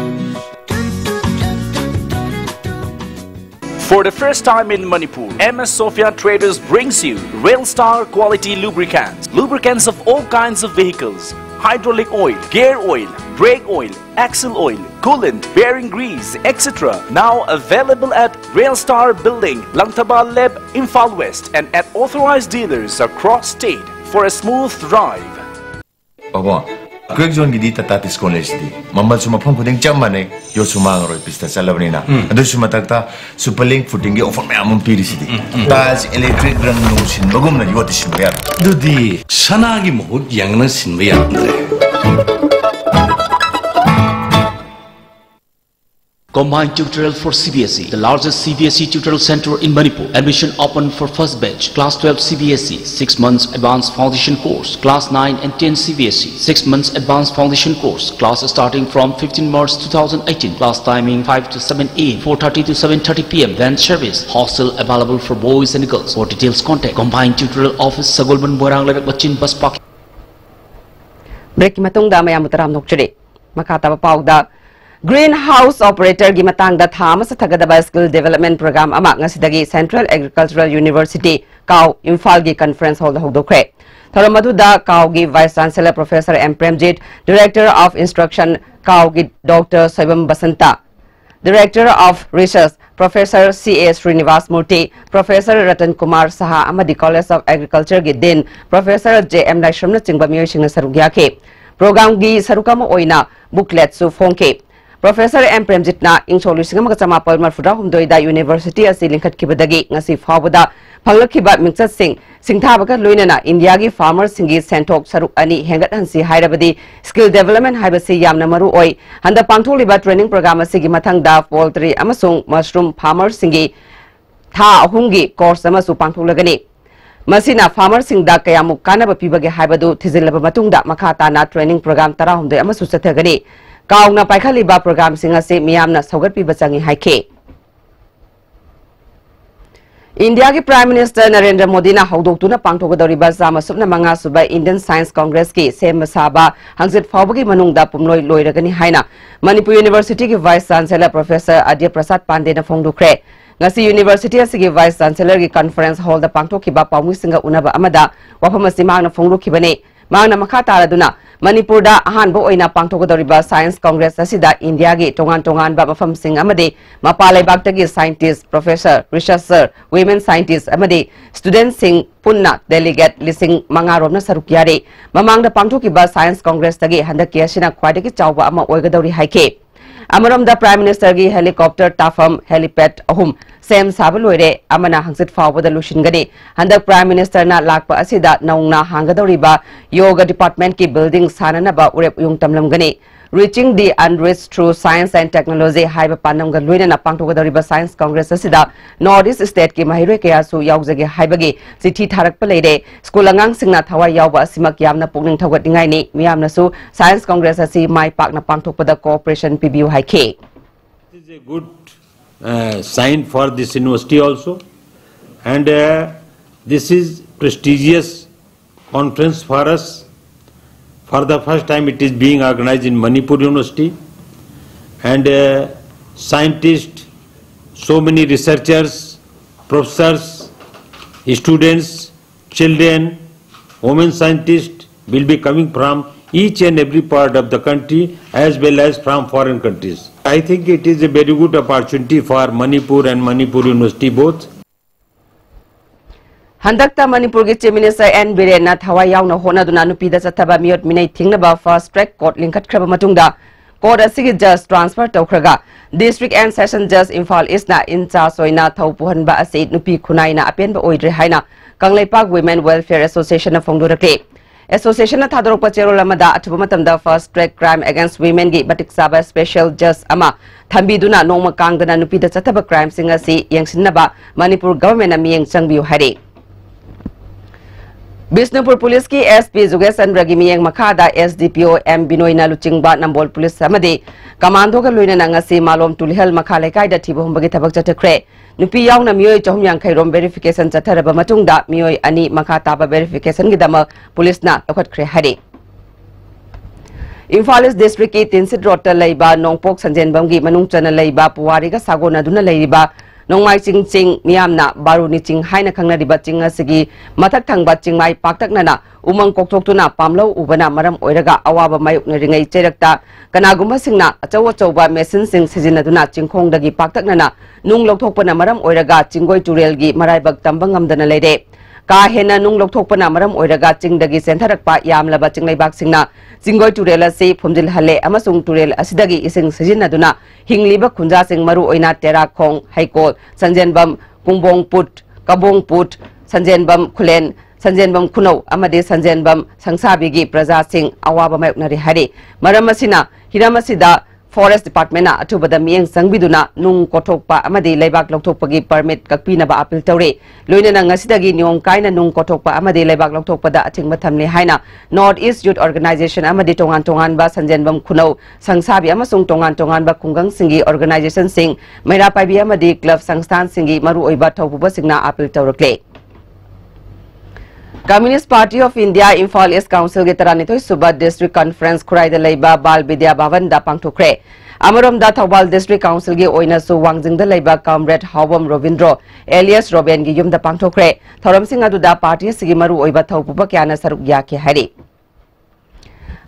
For the first time in Manipur, M S Sophia Traders brings you Rail Star quality lubricants. Lubricants of all kinds of vehicles, hydraulic oil, gear oil, brake oil, axle oil, coolant, bearing grease, et cetera. Now available at Rail Star Building, Langthaba Leb, Imphal West, and at authorized dealers across state for a smooth drive. ꯄꯥꯕꯣ, ꯀ꯭ꯋꯦꯛ ꯖꯣꯟꯒꯤꯗꯤ Tata discount ꯂꯩꯔꯤꯁꯤꯗꯤ꯫ ꯃꯃꯜꯁꯨ ꯃꯐꯝ ꯈꯨꯗꯤꯡ ꯆꯞ ꯃꯥꯟꯅꯩ, ꯌꯣꯠꯁꯨ ꯃꯥꯡꯉꯔꯣꯏ, ꯄꯤꯁꯇ ꯆꯠꯂꯕꯅꯤꯅ꯫ ꯎꯝ꯫ ꯑꯗꯨꯁꯨ ꯃꯊꯛꯇ ꯁꯨꯄꯔ ꯂꯤꯡ ꯐꯨꯇꯤꯡꯒꯤ ꯑꯣꯐꯔ ꯃꯌꯥꯝ ꯑꯃ ꯄꯤꯔꯤꯁꯤꯗꯤ꯫ ꯎꯝ, ꯎꯝ꯫ ꯇꯥꯏꯜꯁ, ꯏꯂꯦꯛꯇ꯭ꯔꯤꯛ, ꯔꯪ ꯅꯨꯡ ꯁꯤꯟꯕꯒꯨꯝꯅ ꯌꯣꯠꯇꯤ ꯁꯤꯟꯕ ꯌꯥꯔꯣꯏ꯫ ꯑꯗꯨꯗꯤ ꯁꯅꯥꯒꯤ ꯃꯍꯨꯠ ꯌꯦꯡꯅ ꯁꯤꯟꯕ ꯌꯥꯔꯝꯗ꯭ꯔꯦ꯫ Combined tutorial for C B S E, the largest C B S E tutorial center in Manipur. Admission open for first batch, class twelve C B S E, six months advanced foundation course, class nine and ten C B S E, six months advanced foundation course, class starting from fifteen March two thousand eighteen, class timing five to seven A M, four thirty to seven thirty P M, van service, hostel available for boys and girls. For details, contact Combined Tutorial Office, Sagolband, Moirang Leirek Machin, Bus Parking. ꯕ꯭ꯔꯦꯛꯀꯤ ꯃꯇꯨꯡꯗ ꯃꯌꯥꯝꯕꯨ ꯇꯔꯥꯝꯅ ꯑꯣꯛꯆꯔꯤ꯫ ꯃꯈꯥ ꯇꯥꯕ ꯄꯥꯎꯗ, Green House Operator ꯒꯤ ꯃꯇꯥꯡꯗ ꯊꯥ ꯑꯃ ꯆꯠꯊꯒꯗꯕ Skill Development Program ꯑꯃ ꯉꯁꯤꯗꯒꯤ Central Agricultural University, ꯀꯥꯎ, ꯏꯝꯐꯥꯜꯒꯤ Conference Hall ꯗ ꯍꯧꯗꯣꯛꯈ꯭ꯔꯦ꯫ ꯊꯧꯔꯝ ꯑꯗꯨꯗ ꯀꯥꯎꯒꯤ Vice Chancellor Professor M Premjit, Director of Instruction, ꯀꯥꯎꯒꯤ Doctor Soibam Basanta, Director of Research Professor ꯁꯤ ꯑꯦ ꯁ꯭ꯔꯤꯅꯤꯕꯥꯁ ꯃꯨꯔꯇꯤ, Professor ꯔꯇꯟ ꯀꯨꯃꯥꯔ ꯁꯍꯥ ꯑꯃꯗꯤ College of Agriculture ꯒꯤ Dean Professor ꯖꯦ ꯑꯦꯝ ꯂꯥꯏꯁ꯭ꯔꯝꯅꯆꯤꯡꯕ ꯃꯤꯑꯣꯏꯁꯤꯡꯅ ꯁꯔꯨꯛ ꯌꯥꯈꯤ꯫ Program ꯒꯤ ꯁꯔꯨꯛ ꯑꯃ ꯑꯣꯏꯅ booklet ꯁꯨ ꯐꯣꯡꯈꯤ꯫ Professor ꯑꯦꯝ ꯄ꯭ꯔꯦꯝꯖꯤꯠꯅ ꯏꯪ ꯁꯣꯛ ꯂꯤꯁꯤꯡ ꯑꯃꯒ ꯆꯃꯥꯄꯜ ꯃꯔꯤꯐꯨꯇꯔꯥꯍꯨꯝꯗꯣꯏꯗ University ꯑꯁꯤ ꯂꯤꯡꯈꯠꯈꯤꯕꯗꯒꯤ ꯉꯁꯤ ꯐꯥꯎꯕꯗ ꯐꯪꯂꯛꯈꯤꯕ ꯃꯤꯡꯆꯠꯁꯤꯡ ꯁꯤꯡꯊꯥꯕꯒ ꯂꯣꯏꯅꯅ India ꯒꯤ farmer ꯁꯤꯡꯒꯤ ꯁꯦꯟꯊꯣꯛ ꯁꯔꯨꯛ ꯑꯅꯤ ꯍꯦꯟꯒꯠꯍꯟꯁꯤ ꯍꯥꯏꯔꯕꯗꯤ skill development ꯍꯥꯏꯕꯁꯤ ꯌꯥꯝꯅ ꯃꯔꯨ ꯑꯣꯏ꯫ ꯍꯟꯗꯛ ꯄꯥꯡꯊꯣꯛꯂꯤꯕ training program ꯑꯁꯤꯒꯤ ꯃꯊꯪꯗ poultry ꯑꯃꯁꯨꯡ mushroom farmer ꯁꯤꯡꯒꯤ ꯊꯥ ꯑꯍꯨꯝꯒꯤ course ꯑꯃꯁꯨ ꯄꯥꯡꯊꯣꯛꯂꯒꯅꯤ꯫ ꯃꯁꯤꯅ farmer ꯁꯤꯡꯗ ꯀꯌꯥꯃꯨꯛ ꯀꯥꯟꯅꯕ ꯄꯤꯕꯒꯦ ꯍꯥꯏꯕꯗꯨ ꯊꯤꯖꯤꯜꯂꯕ ꯃꯇꯨꯡꯗ ꯃꯈꯥ ꯇꯥꯅ training program ꯇꯔꯥꯍꯨꯝꯗꯣꯏ ꯑꯃꯁꯨ ꯆꯠꯊꯒꯅꯤ꯫ ꯀꯥꯎꯅ ꯄꯥꯏꯈꯠꯂꯤꯕ program ꯁꯤꯡ ꯑꯁꯤ ꯃꯤꯌꯥꯝꯅ ꯁꯧꯒꯠꯄꯤꯕ ꯆꯪꯏ ꯍꯥꯏꯈꯤ꯫ India ꯒꯤ Prime Minister ꯅꯔꯦꯟꯗ꯭ꯔ ꯃꯣꯗꯤꯅ ꯍꯧꯗꯣꯛꯇꯨꯅ ꯄꯥꯡꯊꯣꯛꯀꯗꯧꯔꯤꯕ ꯆꯥꯝꯃ ꯁꯨꯞꯅ ꯃꯉꯥ ꯁꯨꯕ Indian Science Congress ꯀꯤ ꯁꯦꯝꯕ ꯁꯥꯕ ꯍꯪꯆꯤꯠ ꯐꯥꯎꯕꯒꯤ ꯃꯅꯨꯡꯗ ꯄꯨꯝꯂꯣꯏ ꯂꯣꯏꯔꯒꯅꯤ ꯍꯥꯏꯅ ꯃꯅꯤꯄꯨꯔ University ꯒꯤ Vice Chancellor Professor ꯑꯗ꯭ꯌ ꯄ꯭ꯔꯁꯥꯗ ꯄꯥꯟꯗꯦꯅ ꯐꯣꯡꯗꯣꯛꯈ꯭ꯔꯦ꯫ ꯉꯁꯤ University ꯑꯁꯤꯒꯤ Vice Chancellor ꯒꯤ Conference Hall ꯗ ꯄꯥꯡꯊꯣꯛꯈꯤꯕ ꯄꯥꯎꯃꯤꯁꯤꯡꯒ ꯎꯅꯕ ꯑꯃꯗ ꯋꯥꯐꯝ ꯑꯁꯤ ꯃꯍꯥꯛꯅ ꯐꯣꯡꯗꯣꯛꯈꯤꯕꯅꯤ꯫ ꯃꯍꯥꯛꯅ ꯃꯈꯥ ꯇꯥꯔꯗꯨꯅ, ꯃꯅꯤꯄꯨꯔꯗ ꯑꯍꯥꯟꯕ ꯑꯣꯏꯅ ꯄꯥꯡꯊꯣꯛꯀꯗꯧꯔꯤꯕ Science Congress ꯑꯁꯤꯗ India ꯒꯤ ꯇꯣꯉꯥꯟ ꯇꯣꯉꯥꯟꯕ ꯃꯐꯝꯁꯤꯡ ꯑꯃꯗꯤ ꯃꯄꯥꯟ ꯂꯩꯕꯥꯛꯇꯒꯤ scientist, professor, researcher, women scientist ꯑꯃꯗꯤ student ꯁꯤꯡ ꯄꯨꯟꯅ delegate ꯂꯤꯁꯤꯡ ꯃꯉꯥ ꯔꯣꯝꯅ ꯁꯔꯨꯛ ꯌꯥꯔꯤ꯫ ꯃꯃꯥꯡꯗ ꯄꯥꯡꯊꯣꯛꯈꯤꯕ Science Congress ꯇꯒꯤ ꯍꯟꯗꯛꯀꯤ ꯑꯁꯤꯅ ꯈ꯭ꯋꯥꯏꯗꯒꯤ ꯆꯥꯎꯕ ꯑꯃ ꯑꯣꯏꯒꯗꯧꯔꯤ ꯍꯥꯏꯈꯤ꯫ ꯑꯃꯔꯣꯝꯗ, Prime Minister ꯒꯤ helicopter ꯇꯥꯐꯝ, helipad, ꯑꯍꯨꯝ ꯁꯦꯝ ꯁꯥꯕ ꯂꯣꯏꯔꯦ, ꯑꯃꯅ ꯍꯪꯆꯤꯠ ꯐꯥꯎꯕꯗ ꯂꯣꯏꯁꯤꯟꯒꯅꯤ꯫ ꯍꯟꯗꯛ Prime Minister ꯅ ꯂꯥꯛꯄ ꯑꯁꯤꯗ ꯅꯧꯅ ꯍꯥꯡꯒꯗꯧꯔꯤꯕ Yoga Department ꯀꯤ building ꯁꯥꯅꯅꯕ ꯎꯔꯦꯞ ꯎꯌꯨꯡ ꯇꯝꯂꯝꯒꯅꯤ꯫ Reaching the Unreached Through Science and Technology ꯍꯥꯏꯕ ꯄꯥꯟꯗꯝꯒ ꯂꯣꯏꯅꯅ ꯄꯥꯡꯊꯣꯛꯀꯗꯧꯔꯤꯕ Science Congress ꯑꯁꯤꯗ North East state ꯀꯤ ꯃꯍꯩꯔꯣꯏ ꯀꯌꯥꯁꯨ ꯌꯥꯎꯖꯒꯦ ꯍꯥꯏꯕꯒꯤ ꯆꯤꯊꯤ ꯊꯥꯔꯛꯄ ꯂꯩꯔꯦ꯫ School ꯑꯉꯥꯡꯁꯤꯡꯅ ꯊꯋꯥꯏ ꯌꯥꯎꯕ ꯑꯁꯤꯃꯛ ꯌꯥꯝꯅ ꯄꯨꯛꯅꯤꯡ ꯊꯧꯒꯠꯅꯤꯡꯉꯥꯏꯅꯤ꯫ ꯃꯤꯌꯥꯝꯅꯁꯨ Science Congress ꯑꯁꯤ ꯃꯥꯏ ꯄꯥꯛꯅ ꯄꯥꯡꯊꯣꯛꯄꯗ cooperation ꯄꯤꯕꯤꯌꯨ ꯍꯥꯏꯈꯤ꯫ It is a good uh, sign for this university also, and uh, this is prestigious conference for us. For the first time, it is being organized in Manipur University, and uh, scientists, so many researchers, professors, students, children, women scientists will be coming from each and every part of the country as well as from foreign countries. I think it is a very good opportunity for Manipur and Manipur University both. ꯍꯟꯗꯛꯇ ꯃꯅꯤꯄꯨꯔꯒꯤ Chief Minister N ꯕꯤꯔꯦꯟꯅ ꯊꯋꯥꯏ ꯌꯥꯎꯅ ꯍꯣꯠꯅꯗꯨꯅ ꯅꯨꯄꯤꯗ ꯆꯠꯊꯕ ꯃꯤꯑꯣꯠ ꯃꯤꯅꯩ ꯊꯤꯡꯅꯕ fast track court ꯂꯤꯡꯈꯠꯈ꯭ꯔꯕ ꯃꯇꯨꯡꯗ, court ꯑꯁꯤꯒꯤ judge transfer ꯇꯧꯈ꯭ꯔꯒ, District and Session Judge Imphal East ꯅ in charge ꯑꯣꯏꯅ ꯊꯧ ꯄꯨꯍꯟꯕ ꯑꯁꯤ ꯅꯨꯄꯤ ꯈꯨꯟꯅꯥꯏꯅ ꯑꯄꯦꯟꯕ ꯑꯣꯏꯗ꯭ꯔꯦ ꯍꯥꯏꯅ ꯀꯪꯂꯩꯄꯥꯛ Women Welfare Association ꯅ ꯐꯣꯡꯗꯣꯔꯛꯂꯤ꯫ Association ꯅ ꯊꯥꯗꯣꯔꯛꯄ ꯆꯦꯔꯣꯜ ꯑꯃꯗ, ꯑꯊꯨꯕ ꯃꯇꯝꯗ fast track crime against women ꯒꯤ ꯃꯇꯤꯛ ꯆꯥꯕ special judge ꯑꯃ ꯊꯝꯕꯤꯗꯨꯅ, ꯅꯣꯡꯃ ꯀꯥꯡꯗꯅ ꯅꯨꯄꯤꯗ ꯆꯠꯊꯕ crime ꯁꯤꯡ ꯑꯁꯤ ꯌꯦꯡꯁꯤꯟꯅꯕ ꯃꯅꯤꯄꯨꯔ government ꯅ ꯃꯤꯠꯌꯦꯡ ꯆꯪꯕꯤꯌꯨ ꯍꯥꯏꯔꯤ꯫ ꯕꯤꯁꯅꯨꯄꯨꯔ ꯄꯨꯂꯤꯁꯀꯤ S P ꯖꯨꯒꯦꯁ ꯆꯟꯗ꯭ꯔꯒꯤ ꯃꯤꯠꯌꯦꯡ ꯃꯈꯥꯗ S D P O M ꯕꯤꯅꯣꯏꯅ ꯂꯨꯆꯤꯡꯕ ꯅꯝꯕꯣꯜ ꯄꯨꯂꯤꯁ ꯑꯃꯗꯤ ꯀꯃꯥꯟꯗꯣꯒ ꯂꯣꯏꯅꯅ ꯉꯁꯤ ꯃꯥꯂꯣꯝ ꯇꯨꯂꯤꯍꯜ ꯃꯈꯥ ꯂꯩꯀꯥꯏꯗ ꯊꯤꯕ ꯍꯨꯝꯕꯒꯤ ꯊꯕꯛ ꯆꯠꯊꯈ꯭ꯔꯦ꯫ ꯅꯨꯄꯤ ꯌꯥꯎꯅ ꯃꯤꯑꯣꯏ ꯆꯍꯨꯝ ꯌꯥꯡꯈꯩ ꯔꯣꯝ verification ꯆꯠꯊꯔꯕ ꯃꯇꯨꯡꯗ, ꯃꯤꯑꯣꯏ ꯑꯅꯤ ꯃꯈꯥ ꯇꯥꯕ verification ꯒꯤꯗꯃꯛ ꯄꯨꯂꯤꯁꯅ ꯂꯧꯈꯠꯈ꯭ꯔꯦ ꯍꯥꯏꯔꯤ꯫ ꯏꯝꯐꯥꯜ East District ꯀꯤ ꯇꯤꯟꯁꯤꯠ ꯔꯣꯗꯇ ꯂꯩꯕ ꯅꯣꯡꯄꯣꯛ ꯁꯟꯖꯦꯟꯕꯝꯒꯤ ꯃꯅꯨꯡ ꯆꯟꯅ ꯂꯩꯕ ꯄꯨꯋꯥꯔꯤꯒ ꯁꯥꯒꯣꯟꯅꯗꯨꯅ ꯂꯩꯔꯤꯕ ꯅꯣꯡꯃꯥꯏꯆꯤꯡ ꯆꯤꯡ ꯃꯤꯌꯥꯝꯅ ꯕꯥꯔꯨꯅꯤ ꯆꯤꯡ ꯍꯥꯏꯅ ꯈꯪꯅꯔꯤꯕ ꯆꯤꯡ ꯑꯁꯤꯒꯤ ꯃꯊꯛ ꯊꯪꯕ ꯆꯤꯡꯃꯥꯏ ꯄꯥꯛꯇꯛꯅꯅ ꯎꯃꯪ ꯀꯣꯛꯊꯣꯛꯇꯨꯅ ꯄꯥꯝꯂꯧ ꯎꯕꯅ ꯃꯔꯝ ꯑꯣꯏꯔꯒ ꯑꯋꯥꯕ ꯃꯥꯌꯣꯛꯅꯔꯤꯉꯩ ꯆꯩꯔꯛꯇ ꯀꯅꯥꯒꯨꯝꯕꯁꯤꯡꯅ ꯑꯆꯧ ꯑꯆꯧꯕ machine ꯁꯤꯡ ꯁꯤꯖꯤꯟꯅꯗꯨꯅ ꯆꯤꯡꯈꯣꯡꯗꯒꯤ ꯄꯥꯛꯇꯛꯅꯅ ꯅꯨꯡ ꯂꯧꯊꯣꯛꯄꯅ ꯃꯔꯝ ꯑꯣꯏꯔꯒ ꯆꯤꯡꯒꯣꯏ ꯇꯨꯔꯦꯜꯒꯤ ꯃꯔꯥꯏꯕꯛ ꯇꯝꯕ ꯉꯝꯗꯅ ꯂꯩꯔꯦ꯫ ꯀꯥ ꯍꯦꯟꯅ ꯅꯨꯡ ꯂꯧꯊꯣꯛꯄꯅ ꯃꯔꯝ ꯑꯣꯏꯔꯒ ꯆꯤꯡꯗꯒꯤ ꯆꯦꯟꯊꯔꯛꯄ ꯌꯥꯝꯂꯕ ꯆꯤꯡꯂꯩꯕꯥꯛꯁꯤꯡꯅ ꯆꯤꯡꯒꯣꯏ ꯇꯨꯔꯦꯜ ꯑꯁꯤ ꯐꯨꯝꯖꯤꯜꯍꯜꯂꯦ ꯑꯃꯁꯨꯡ ꯇꯨꯔꯦꯜ ꯑꯁꯤꯗꯒꯤ ꯏꯁꯤꯡ ꯁꯤꯖꯤꯟꯅꯗꯨꯅ ꯍꯤꯡꯂꯤꯕ ꯈꯨꯟꯖꯥꯁꯤꯡ, ꯃꯔꯨꯑꯣꯏꯅ ꯇꯦꯔꯥꯈꯣꯡ, ꯍꯩꯀꯣꯜ, ꯁꯟꯖꯦꯟꯕꯝ, ꯀꯨꯝꯕꯣꯡꯄꯨꯠ, ꯀꯕꯣꯡꯄꯨꯠ, ꯁꯟꯖꯦꯟꯕꯝ ꯈꯨꯂꯦꯟ, ꯁꯟꯖꯦꯟꯕꯝ ꯈꯨꯅꯧ ꯑꯃꯗꯤ ꯁꯟꯖꯦꯟꯕꯝ ꯁꯪꯁꯥꯕꯤꯒꯤ ꯄ꯭ꯔꯖꯥꯁꯤꯡ ꯑꯋꯥꯕ ꯃꯥꯌꯣꯛꯅꯔꯤ ꯍꯥꯏꯔꯤ꯫ ꯃꯔꯝ ꯑꯁꯤꯅ, ꯍꯤꯔꯝ ꯑꯁꯤꯗ Forest Department ꯅ ꯑꯊꯨꯕꯗ ꯃꯤꯠꯌꯦꯡ ꯆꯪꯕꯤꯗꯨꯅ ꯅꯨꯡ ꯀꯣꯊꯣꯛꯄ ꯑꯃꯗꯤ ꯂꯩꯕꯥꯛ ꯂꯧꯊꯣꯛꯄꯒꯤ permit ꯀꯛꯄꯤꯅꯕ appeal ꯇꯧꯔꯤ꯫ ꯂꯣꯏꯅꯅ ꯉꯁꯤꯗꯒꯤ ꯅꯤꯌꯣꯝ ꯀꯥꯏꯅ ꯅꯨꯡ ꯀꯣꯊꯣꯛꯄ ꯑꯃꯗꯤ ꯂꯩꯕꯥꯛ ꯂꯧꯊꯣꯛꯄꯗ ꯑꯊꯤꯡꯕ ꯊꯝꯂꯦ ꯍꯥꯏꯅ North East Youth Organization ꯑꯃꯗꯤ ꯇꯣꯉꯥꯟ ꯇꯣꯉꯥꯟꯕ ꯁꯟꯖꯦꯟꯕꯝ ꯈꯨꯅꯧ ꯁꯪꯁꯥꯕꯤ ꯑꯃꯁꯨꯡ ꯇꯣꯉꯥꯟ ꯇꯣꯉꯥꯟꯕ ꯈꯨꯡꯒꯪꯁꯤꯡꯒꯤ organization ꯁꯤꯡ, ꯃꯩꯔꯥ ꯄꯥꯏꯕꯤ ꯑꯃꯗꯤ club ꯁꯪꯁꯊꯥꯟꯁꯤꯡꯒꯤ ꯃꯔꯨꯑꯣꯏꯕ ꯊꯧꯄꯨꯕꯁꯤꯡꯅ appeal ꯇꯧꯔꯛꯂꯦ꯫ Communist Party of India Imphal East Council ꯒꯤ ꯇꯔꯥꯅꯤꯊꯣꯏ ꯁꯨꯕ District Conference ꯈꯨꯔꯥꯏꯗ ꯂꯩꯕ ꯕꯥꯜ ꯕꯤꯗ꯭ꯌꯥ ꯚꯕꯟꯗ ꯄꯥꯡꯊꯣꯛꯈ꯭ꯔꯦ꯫ ꯑꯃꯔꯣꯝꯗ ꯊꯧꯕꯥꯜ District Council ꯒꯤ ꯑꯣꯏꯅꯁꯨ ꯋꯥꯡꯖꯤꯡꯗ ꯂꯩꯕ Comrade ꯍꯥꯎꯕꯝ ꯔꯣꯕꯤꯟꯗ꯭ꯔꯣ alias ꯔꯣꯕꯦꯟꯒꯤ ꯌꯨꯝꯗ ꯄꯥꯡꯊꯣꯛꯈ꯭ꯔꯦ꯫ ꯊꯧꯔꯝꯁꯤꯡ ꯑꯗꯨꯗ party ꯑꯁꯤꯒꯤ ꯃꯔꯨꯑꯣꯏꯕ ꯊꯧꯄꯨꯕ ꯀꯌꯥꯅ ꯁꯔꯨꯛ ꯌꯥꯈꯤ ꯍꯥꯏꯔꯤ꯫